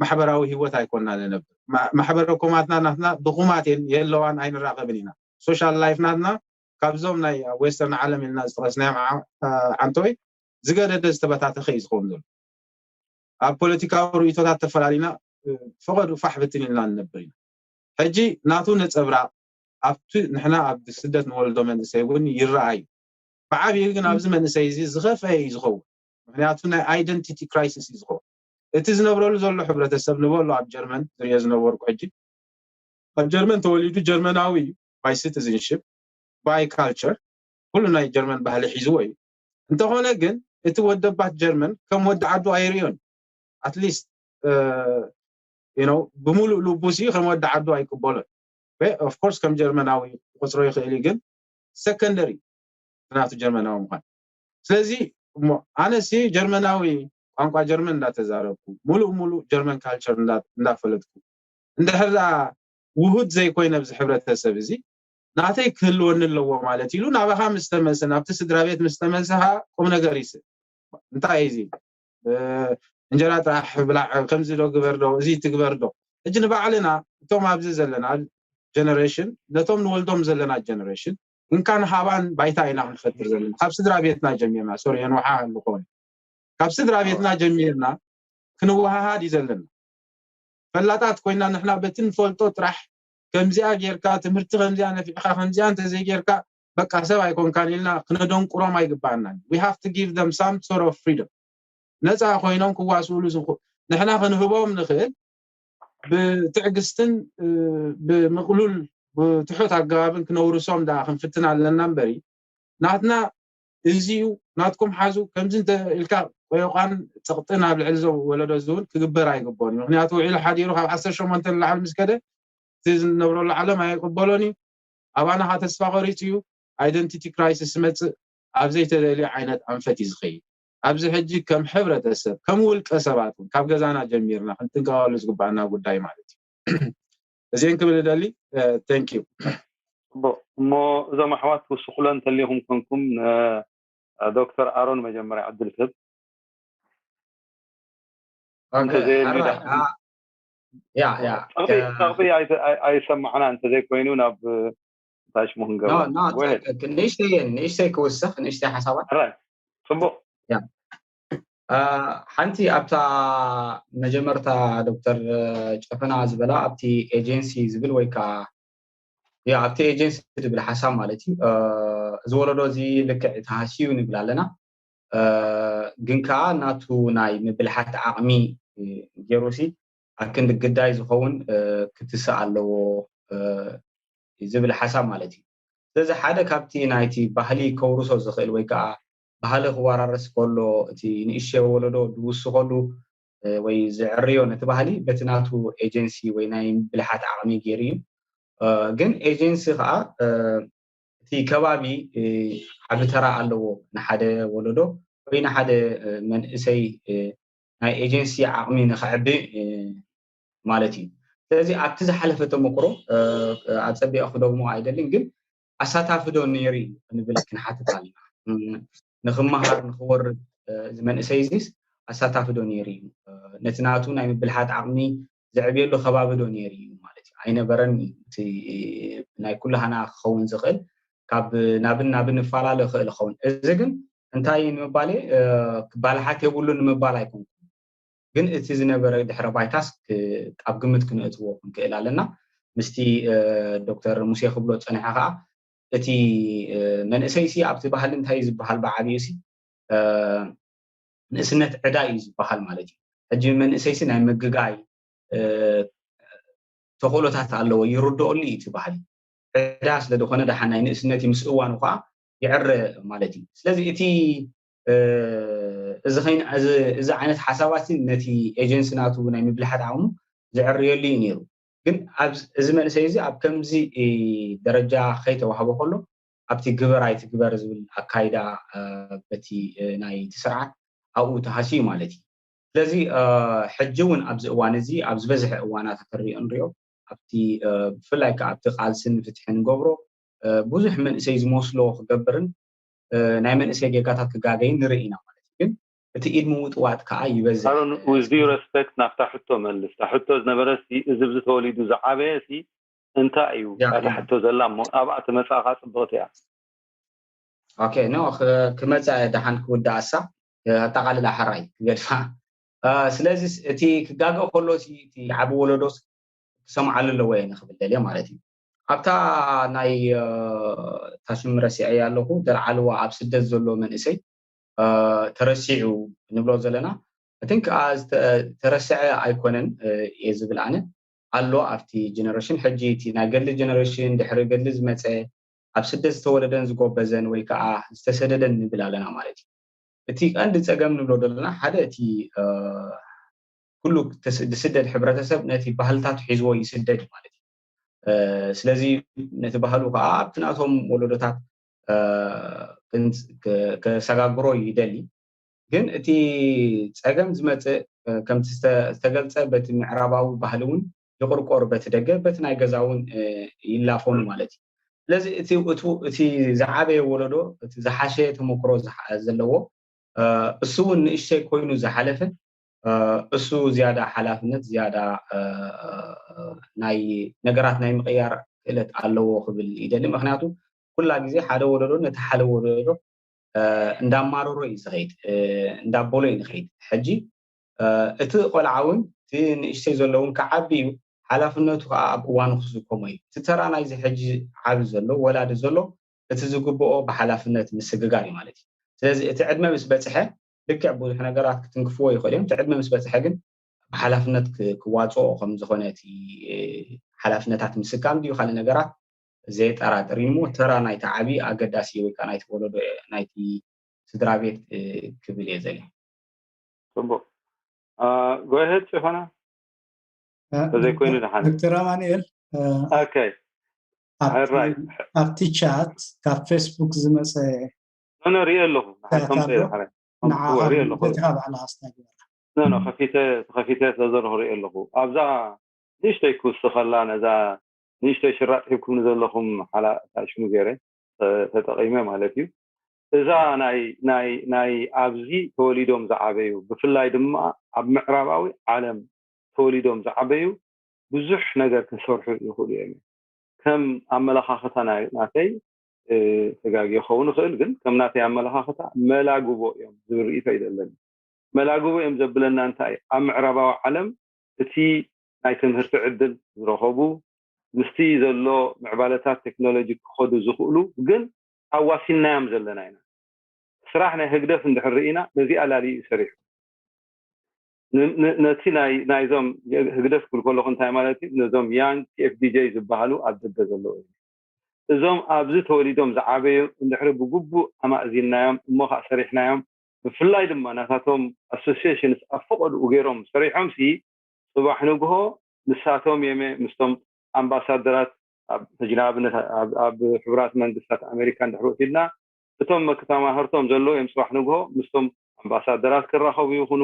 ማሕበራዊ ህይወት ኣይኮና ንነብር ማሕበረ ኮማትና ናትና ድኹማት የለዋን ኣይንራኸብን ኢና social life ናትና ካብዞም ናይ western ዓለም ኢልና ዝጠቐስናዮም ዓንተወይ ዝገደደ ዝተበታተኸ እዩ ዝኸውን ዘሎ ኣብ ፖለቲካዊ ርእቶታት ተፈላሊና ፈቐዱ ፋሕ ብትን ኢልና ንነብር ኢና ሕጂ ናቱ ነፀብራቕ ኣብቲ ንሕና ኣብ ስደት ንወልዶ መንእሰይ እውን ይረኣዩ ብዓብዩ ግን ኣብዚ መንእሰይ እዚ ዝኸፍአ እዩ ዝኸውን ምክንያቱ ናይ identity crisis እዩ ዝኸውን እቲ ዝነብረሉ ዘሎ ሕብረተሰብ ንበሎ ኣብ ጀርመን ዝሪኦ ዝነበርኩ ሕጂ ኣብ ጀርመን ተወሊዱ ጀርመናዊ እዩ by citizenship by culture ኩሉ ናይ ጀርመን ባህሊ ሒዝዎ እዩ እንተኾነ ግን እቲ ወደባት ጀርመን ከም ወዲ ዓዱ ኣይርእዮን at least ብሙሉእ ልቡ ሲ ከም ወዲ ዓዱ ኣይቅበሎን of course ከም ጀርመናዊ ክቆፅሮ ይኽእል እዩ ግን secondary ናቱ ጀርመናዊ ምኳን ስለዚ ኣነሲ ጀርመናዊ ቋንቋ ጀርመን እንዳተዛረብኩ ሙሉእ ሙሉእ ጀርመን culture እንዳፈለጥኩ እንድሕር ውሁድ ዘይኮይነ ኣብዚ ሕብረተሰብ እዚ ናተይ ክህልወኒ ኣለዎ ማለት ኢሉ ናባኻ ምስ ተመልሰ ናብቲ ስድራ ቤት ምስ ተመልሰ ከዓ ቁም ነገር ይስእ እንታይ እዩ እዚ እንጀራ ጥራሕ ብላዕ ከምዚ ዶ ግበር ዶ እዚ ትግበር ዶ ሕጂ ንባዕልና እቶም ኣብዚ ዘለና generation ነቶም ንወልዶም ዘለና generation እንካን ሃባን ባይታ ኢና ክንፈጥር ዘለና ካብ ስድራ ቤትና ጀሚርና sorry የንውሓ ንኾነ ካብ ስድራ ቤትና ጀሚርና ክንወሃሃድ እዩ ዘለና ፈላጣት ኮይና ንሕና በቲ ንፈልጦ ጥራሕ ከምዚኣ ጌርካ ትምህርቲ ከምዚኣ ነፊዕካ ከምዚኣ እንተዘይጌርካ በቃ ሰብ ኣይኮንካን ኢልና ክነደንቁሮም ኣይግባኣናን we have to give them some sort of freedom ነፃ ኮይኖም ክዋስኡሉ ዝኽእሉ ንሕና ክንህቦም ንኽእል ብትዕግስትን ብምቕሉል ብትሑት ኣገባብን ክነውርሶም ደኣ ክንፍትን ኣለና እምበሪ ናትና እዚ እዩ ናትኩም ሓዙ ከምዚ እንተ ኢልካ ቆዮቋን ፀቕጥን ኣብ ልዕሊ ዞም ወለዶ እዚ እውን ክግበር ኣይግበን እዩ ምክንያቱ ውዒሉ ሓዲሩ ካብ ዓሰርተ ሸሞንተ ንላዕሊ ምስ ከደ እቲ ዝነብረሉ ዓለም ኣይቅበሎን እዩ ኣባና ከዓ ተስፋ ቆሪፁ እዩ identity crisis ዝመፅእ ኣብ ዘይተደልዩ ዓይነት ኣንፈት እዩ ዝኸይድ ኣብዚ ሕጂ ከም ሕብረተሰብ ከም ውልቀ ሰባት እውን ካብ ገዛና ጀሚርና ክንጥንቀቐሉ ዝግባኣና ጉዳይ ማለት እዩ እዚን ክብል እደሊ thank you እሞ እዞም ኣሕዋት ውስኩሎ እንተሊኹም ኮንኩም ዶክተር ኣሮን መጀመርያ ዕድል ክህብ። እንተዘየልዩ ያ ያ ጸቕጢ ኣይሰማዕና፣ እንተዘይኮይኑ ናብ ታሽሙ ክንገባ። ንእሽተይ ንእሽተይ ክውስኽ ንእሽተይ ሓሳባት። ጽቡቕ። ሓንቲ ኣብታ መጀመርታ ዶክተር ጨፈና ዝበላ ኣብቲ ኤጀንሲ ዝብል ወይ ከዓ ኣብቲ ኤጀንሲ ዝብል ሓሳብ ማለት እዩ። እዚ ወለዶ እዚ ልክዕ ተሃስዩ ንብል ኣለና፣ ግን ከዓ ናቱ ናይ ምብልሓት ዓቕሚ ገይሩሲ ኣብ ክንዲ ግዳይ ዝኸውን ክትስእ ኣለዎ ዝብል ሓሳብ ማለት እዩ። ስለዚ ሓደ ካብቲ ናይቲ ባህሊ ከውርሶ ዝኽእል ወይ ከዓ ባህሊ ክወራረስ ከሎ እቲ ንእሽተይ ወለዶ ዝውስኸሉ ወይ ዝዕርዮ ነቲ ባህሊ በቲ ናቱ ኤጀንሲ ወይ ናይ ምብልሓት ዓቕሚ ገይሩ እዩ። ግን ኤጀንሲ ከዓ እቲ ከባቢ ዓቢ ተራ ኣለዎ ንሓደ ወለዶ ወይ ንሓደ መንእሰይ ናይ ኤጀንሲ ዓቕሚ ንኽዕቢ ማለት እዩ። ስለዚ ኣብቲ ዝሓለፈ ተመክሮ ኣፀቢቐ ክደግሞ ኣይደልን፣ ግን ኣሳታፊ ዶ ነይሩ እዩ ክንብል ክንሓትት ኣለና። ንክመሃር ንክወርድ እዚ መንእሰይ እዚስ ኣሳታፊ ዶ ነይሩ እዩ? ነቲ ናቱ ናይ ምብልሓት ዓቕሚ ዘዕብየሉ ከባቢ ዶ ነይሩ እዩ ማለት እዩ? ኣይነበረን እዩ። እቲ ናይ ኩላህና ክኸውን ዝኽእል ካብ ናብን ናብን ይፈላለ ይኽእል ይኸውን። እዚ ግን እንታይ ንምባል ባልሓት የብሉ ንምባል ኣይኮንኩን፣ ግን እቲ ዝነበረ ድሕረ ባይታስ ኣብ ግምት ክነእትዎ ክንክእል ኣለና። ምስቲ ዶክተር ሙሴ ክብሎ ፀንሐ ከዓ እቲ መንእሰይ ሲ ኣብቲ ባህሊ እንታይ ዝበሃል ብዓብዩ ሲ ንእስነት ዕዳ እዩ ዝበሃል ማለት እዩ። ሕጂ መንእሰይ ሲ ናይ ምግጋይ ተኽእሎታት ኣለዎ፣ ይርድኦሉ እዩ እቲ ባህሊ። ዕዳ ስለ ዝኾነ ደሓን ናይ ንእስነት እዩ፣ ምስ እዋኑ ከዓ ይዕረ ማለት እዩ። ስለዚ እቲ እዚ ዓይነት ሓሳባት ነቲ ኤጀንሲ ናቱ ናይ ምብልሓት ዓቕሙ ዝዕርየሉ እዩ ነይሩ። ግን እዚ መንእሰይ እዚ ኣብ ከምዚ ደረጃ ከይተዋህቦ ከሎ ኣብቲ ግበር ኣይትግበር ዝብል ኣካይዳ በቲ ናይቲ ስርዓት ኣብኡ ተሃስዩ ማለት እዩ። ስለዚ ሕጂ እውን ኣብዚ እዋን እዚ ኣብ ዝበዝሐ እዋናት ክሪኦ ንሪኦ ኣብቲ ብፍላይ ከዓ ኣብቲ ቃልስን ፍትሕን ንገብሮ ብዙሕ መንእሰይ ዝመስሎ ክገብርን ናይ መንእሰይ ጌጋታት ክጋገይን ንርኢ ኢና ማለት እዩ። ግን እቲ ኢድ ምውጥዋጥ ከዓ ይበዝሕ። ኣሮን፣ with due respect ናብታ ሕቶ መልስ። እታ ሕቶ ዝነበረ ሲ እዚ ብዚ ተወሊዱ ዝዓበየ ሲ እንታይ እዩ? እታ ሕቶ ዘላ እሞ ኣብኣ ተመፃእካ ፅብቕቲ እያ። ኦኬ ኖ ክመፃ ደሓን ክውዳእሳ ኣጠቃልላ ሕራይ ክገድፋ። ስለዚ እቲ ክጋገ ከሎ እቲ ዓቢ ወለዶስ ክሰምዓሉ ኣለዎ እየ ንክብል ደልየ ማለት እዩ። ኣብታ ናይ ታሽም ረሲዐ ኣለኹ ደልዓልዋ ኣብ ስደት ዘሎ መንእሰይ ተረሲዑ ንብሎ ዘለና እትን ከዓ ተረስዐ ኣይኮነን እየ ዝብል ኣነ ኣሎ ኣብቲ ጀነሬሽን ሕጂ እቲ ናይ ገድሊ ጀነሬሽን ድሕሪ ገድሊ ዝመፀ ኣብ ስደት ዝተወለደን ዝጎበዘን ወይ ከዓ ዝተሰደደን ንብል ኣለና ማለት እዩ። እቲ ቀንዲ ፀገም ንብሎ ዘለና ሓደ እቲ ኩሉ ዝስደድ ሕብረተሰብ ነቲ ባህልታቱ ሒዝዎ ይስደድ ማለት እዩ። ስለዚ ነቲ ባህሉ ከዓ ኣብቲ ናቶም ወለዶታት ከሰጋግሮ ይደሊ። ግን እቲ ፀገም ዝመፅእ ከምቲ ዝተገልፀ በቲ ምዕራባዊ ባህሊ እውን ይቁርቆር፣ በቲ ደገ በቲ ናይ ገዛ እውን ይላፈኑ ማለት እዩ። ስለዚ እቲ ዝዓበየ ወለዶ እቲ ዝሓሸ ተመክሮ ዘለዎ እሱ እውን ንእሽተይ ኮይኑ ዝሓለፈ እሱ ዝያዳ ሓላፍነት ዝያዳ ናይ ነገራት ናይ ምቕያር ክእለት ኣለዎ ክብል ይደሊ። ምክንያቱ ኩላ ግዜ ሓደ ወለዶ ነቲ ሓደ ወለዶ እንዳማረሮ እዩ ዝኸይድ፣ እንዳበሎ እዩ ንኸይድ። ሕጂ እቲ ቆልዓ እውን እቲ ንእሽተይ ዘሎ እውን ክዓቢ እዩ፣ ሓላፍነቱ ከዓ ኣብ እዋኑ ክስከሞ እዩ። እቲ ተራ ናይዚ ሕጂ ዓቢ ዘሎ ወላዲ ዘሎ እቲ ዝግብኦ ብሓላፍነት ምስግጋር እዩ ማለት እዩ። ስለዚ እቲ ዕድመ ምስ በፅሐ ልክዕ ብዙሕ ነገራት ክትንክፍዎ ይኽእል እዮም። እቲ ዕድመ ምስ በፅሐ ግን ብሓላፍነት ክዋፅኦ ከም ዝኾነ እቲ ሓላፍነታት ምስካም ድዩ ካልእ ነገራት ዘየጠራጥር እዩ እሞ ተራ ናይቲ ዓቢ ኣገዳሲ ወይ ከዓ ናይቲ ወለዶ ናይቲ ስድራ ቤት ክብል እየ ዘለ። ፅቡቅ ጎሄድ ጭፈና ተዘይኮይኑ ደሓን ዶክተር ኣማኑኤል ኦኬይ ኣብቲ ቻት ካብ ፌስቡክ ዝመፀ ኖ ኖ ሪኦ ኣለኹ ንሓቶም ሪኦ ኣለኹ በዓል ኣስታ ግበራ ኖ ኖ ከፊተ ከፊተ ስለዘለኹ ሪኦ ኣለኹ ኣብዛ ንእሽተይ ክውስኸላ ነዛ ንእሽተይ ሽራጥ ሂብኩም ዘለኹም ሓላ ሽሙ ገይረ ተጠቂመ ማለት እዩ እዛ ናይ ናይ ናይ ኣብዚ ተወሊዶም ዝዓበዩ፣ ብፍላይ ድማ ኣብ ምዕራባዊ ዓለም ተወሊዶም ዝዓበዩ ብዙሕ ነገር ክሰርሑ ይኽእሉ እዮም። ከም ኣመለኻኽታ ናይ ናተይ ተጋጊ ክኸውን ይኽእል፣ ግን ከም ናተይ ኣመለኻኽታ መላግቦ እዮም ዝብል ርእይቶ እዩ ዘለኒ። መላግቦ እዮም ዘብለና እንታይ? ኣብ ምዕራባዊ ዓለም እቲ ናይ ትምህርቲ ዕድል ዝረኸቡ፣ ምስቲ ዘሎ ምዕባለታት ቴክኖሎጂ ክኸዱ ዝኽእሉ፣ ግን ኣዋሲናዮም ዘለና ኢና። ስራሕ ናይ ህግደፍ እንድሕር ርኢና፣ ነዚኣ ላልዩ እዩ ሰሪሑ። ነቲ ናይዞም ህግደፍ ክብል ከለኹ እንታይ ማለት እዩ? ነዞም ያንግ ቲ ኤፍ ዲ ጄ ዝበሃሉ ኣብ ደገ ዘለዉ እዩ። እዞም ኣብዚ ተወሊዶም ዝዓበዩ እንድሕሪ ብግቡእ ኣማእዚናዮም እሞ ከዓ ሰሪሕናዮም፣ ብፍላይ ድማ ናታቶም ኣሶሲሽንስ ኣብ ፈቐድኡ ገይሮም ሰሪሖም ሲ፣ ፅባሕ ንግሆ ንሳቶም የመ ምስቶም ኣምባሳደራት ኣብ ሕጂ ንኣብነት ኣብ ሕቡራት መንግስታት ኣሜሪካ እንድሕር ወሲድና፣ እቶም መክተማህርቶም ዘለዉ እዮም ፅባሕ ንግሆ ምስቶም ኣምባሳደራት ክራኸቡ ይኹኑ፣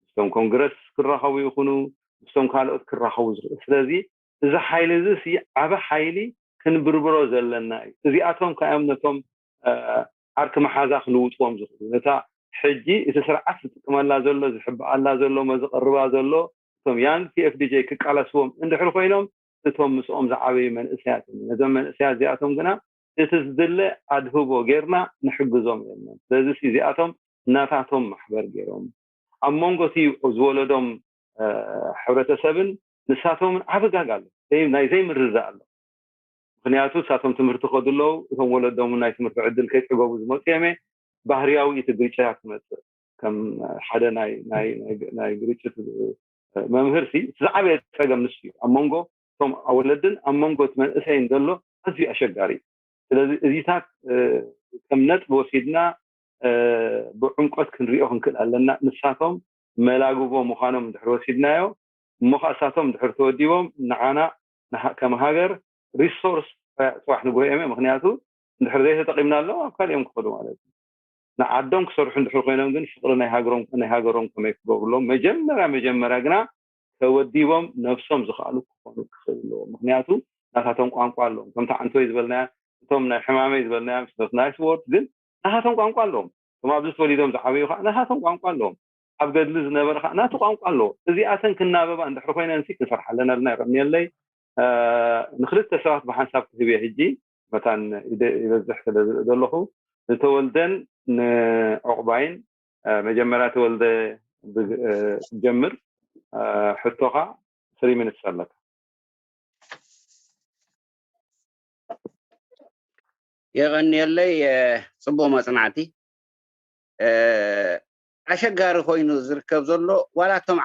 ምስቶም ኮንግረስ ክራኸቡ ይኹኑ፣ ምስቶም ካልኦት ክራኸቡ ዝኽእል። ስለዚ እዚ ሓይሊ እዚ ሲ ዓቢ ሓይሊ ክንብርብሮ ዘለና እዩ። እዚኣቶም ከኣዮም ነቶም ዓርኪ መሓዛ ክልውጥዎም ዝኽእሉ፣ ነታ ሕጂ እቲ ስርዓት ዝጥቀመላ ዘሎ፣ ዝሕብኣላ ዘሎ፣ መዝቐርባ ዘሎ እቶም ያንግ ቲ ኤፍ ዲ ጄ ክቃለስዎም እንድሕር ኮይኖም፣ እቶም ምስኦም ዝዓበዩ መንእሰያት እዮም። ነዞም መንእሰያት እዚኣቶም ግና እቲ ዝድለ ኣድህቦ ጌርና ንሕግዞም የለን። ስለዚ እዚኣቶም ናታቶም ማሕበር ገይሮም ኣብ መንጎ እቲ ዝወለዶም ሕብረተሰብን ንሳቶምን ዓቢ ጋግ ኣሎ፣ ናይ ዘይምርዳእ ኣሎ። ምክንያቱ ንሳቶም ትምህርቲ ከዱ ኣለዉ፣ እቶም ወለዶም ናይ ትምህርቲ ዕድል ከይፀገቡ ዝመፁ የመ ባህርያዊ እቲ ግርጭታት ትመፅእ ከም ሓደ ናይ ግርጭት መምህር ሲ እቲ ዝዓበየ ፀገም ንሱ እዩ። ኣብ መንጎ እቶም ወለድን ኣብ መንጎ እቲ መንእሰይን ዘሎ ኣዝዩ ኣሸጋሪ እዩ። ስለዚ እዚታት ከም ነጥቢ ወሲድና ብዕምቆት ክንሪኦ ክንክእል ኣለና። ንሳቶም መላግቦ ምዃኖም እንድሕር ወሲድናዮ እሞ ከዓ እሳቶም እንድሕር ተወዲቦም ንዓና ከም ሃገር ሪሶርስ ፅባሕ ንግሆ እዮም። ምክንያቱ እንድሕር ዘይተጠቂምናሎም ኣብ ካልእ እዮም ክኸዱ ማለት እዩ። ንዓዶም ክሰርሑ እንድሕር ኮይኖም ግን ፍቅሪ ናይ ሃገሮም ናይ ሃገሮም ከመይ ክገብሩሎም መጀመርያ መጀመርያ ግና ተወዲቦም ነብሶም ዝኽኣሉ ክኾኑ ክኽእል ኣለዎም። ምክንያቱ ናታቶም ቋንቋ ኣለዎም። ከምቲ ዓንቶይ ዝበልናያ እቶም ናይ ሕማመይ ዝበልናያ ምስ ናይስ ወርድ ግን ናታቶም ቋንቋ ኣለዎም። እቶም ኣብዚ ተወሊዶም ዝዓበዩ ከዓ ናታቶም ቋንቋ ኣለዎም። ኣብ ገድሊ ዝነበረ ከዓ ናቱ ቋንቋ ኣለዎ። እዚኣተን ክናበባ እንድሕር ኮይነን ሲ ክንሰርሓለን ኣለና። ይቀንየለይ። ንክልተ ሰባት ብሓንሳብ ክህብ እየ ሕጂ መታን ይበዝሕ ስለ ዘለኹ ንተወልደን ንዕቑባይን። መጀመርያ ተወልደ ጀምር። ሕቶኻ ስሪ ሚኒትስ ኣለካ። የቐንየለይ። ጽቡቕ መጽናዕቲ። ኣሸጋሪ ኮይኑ ዝርከብ ዘሎ ዋላ እቶም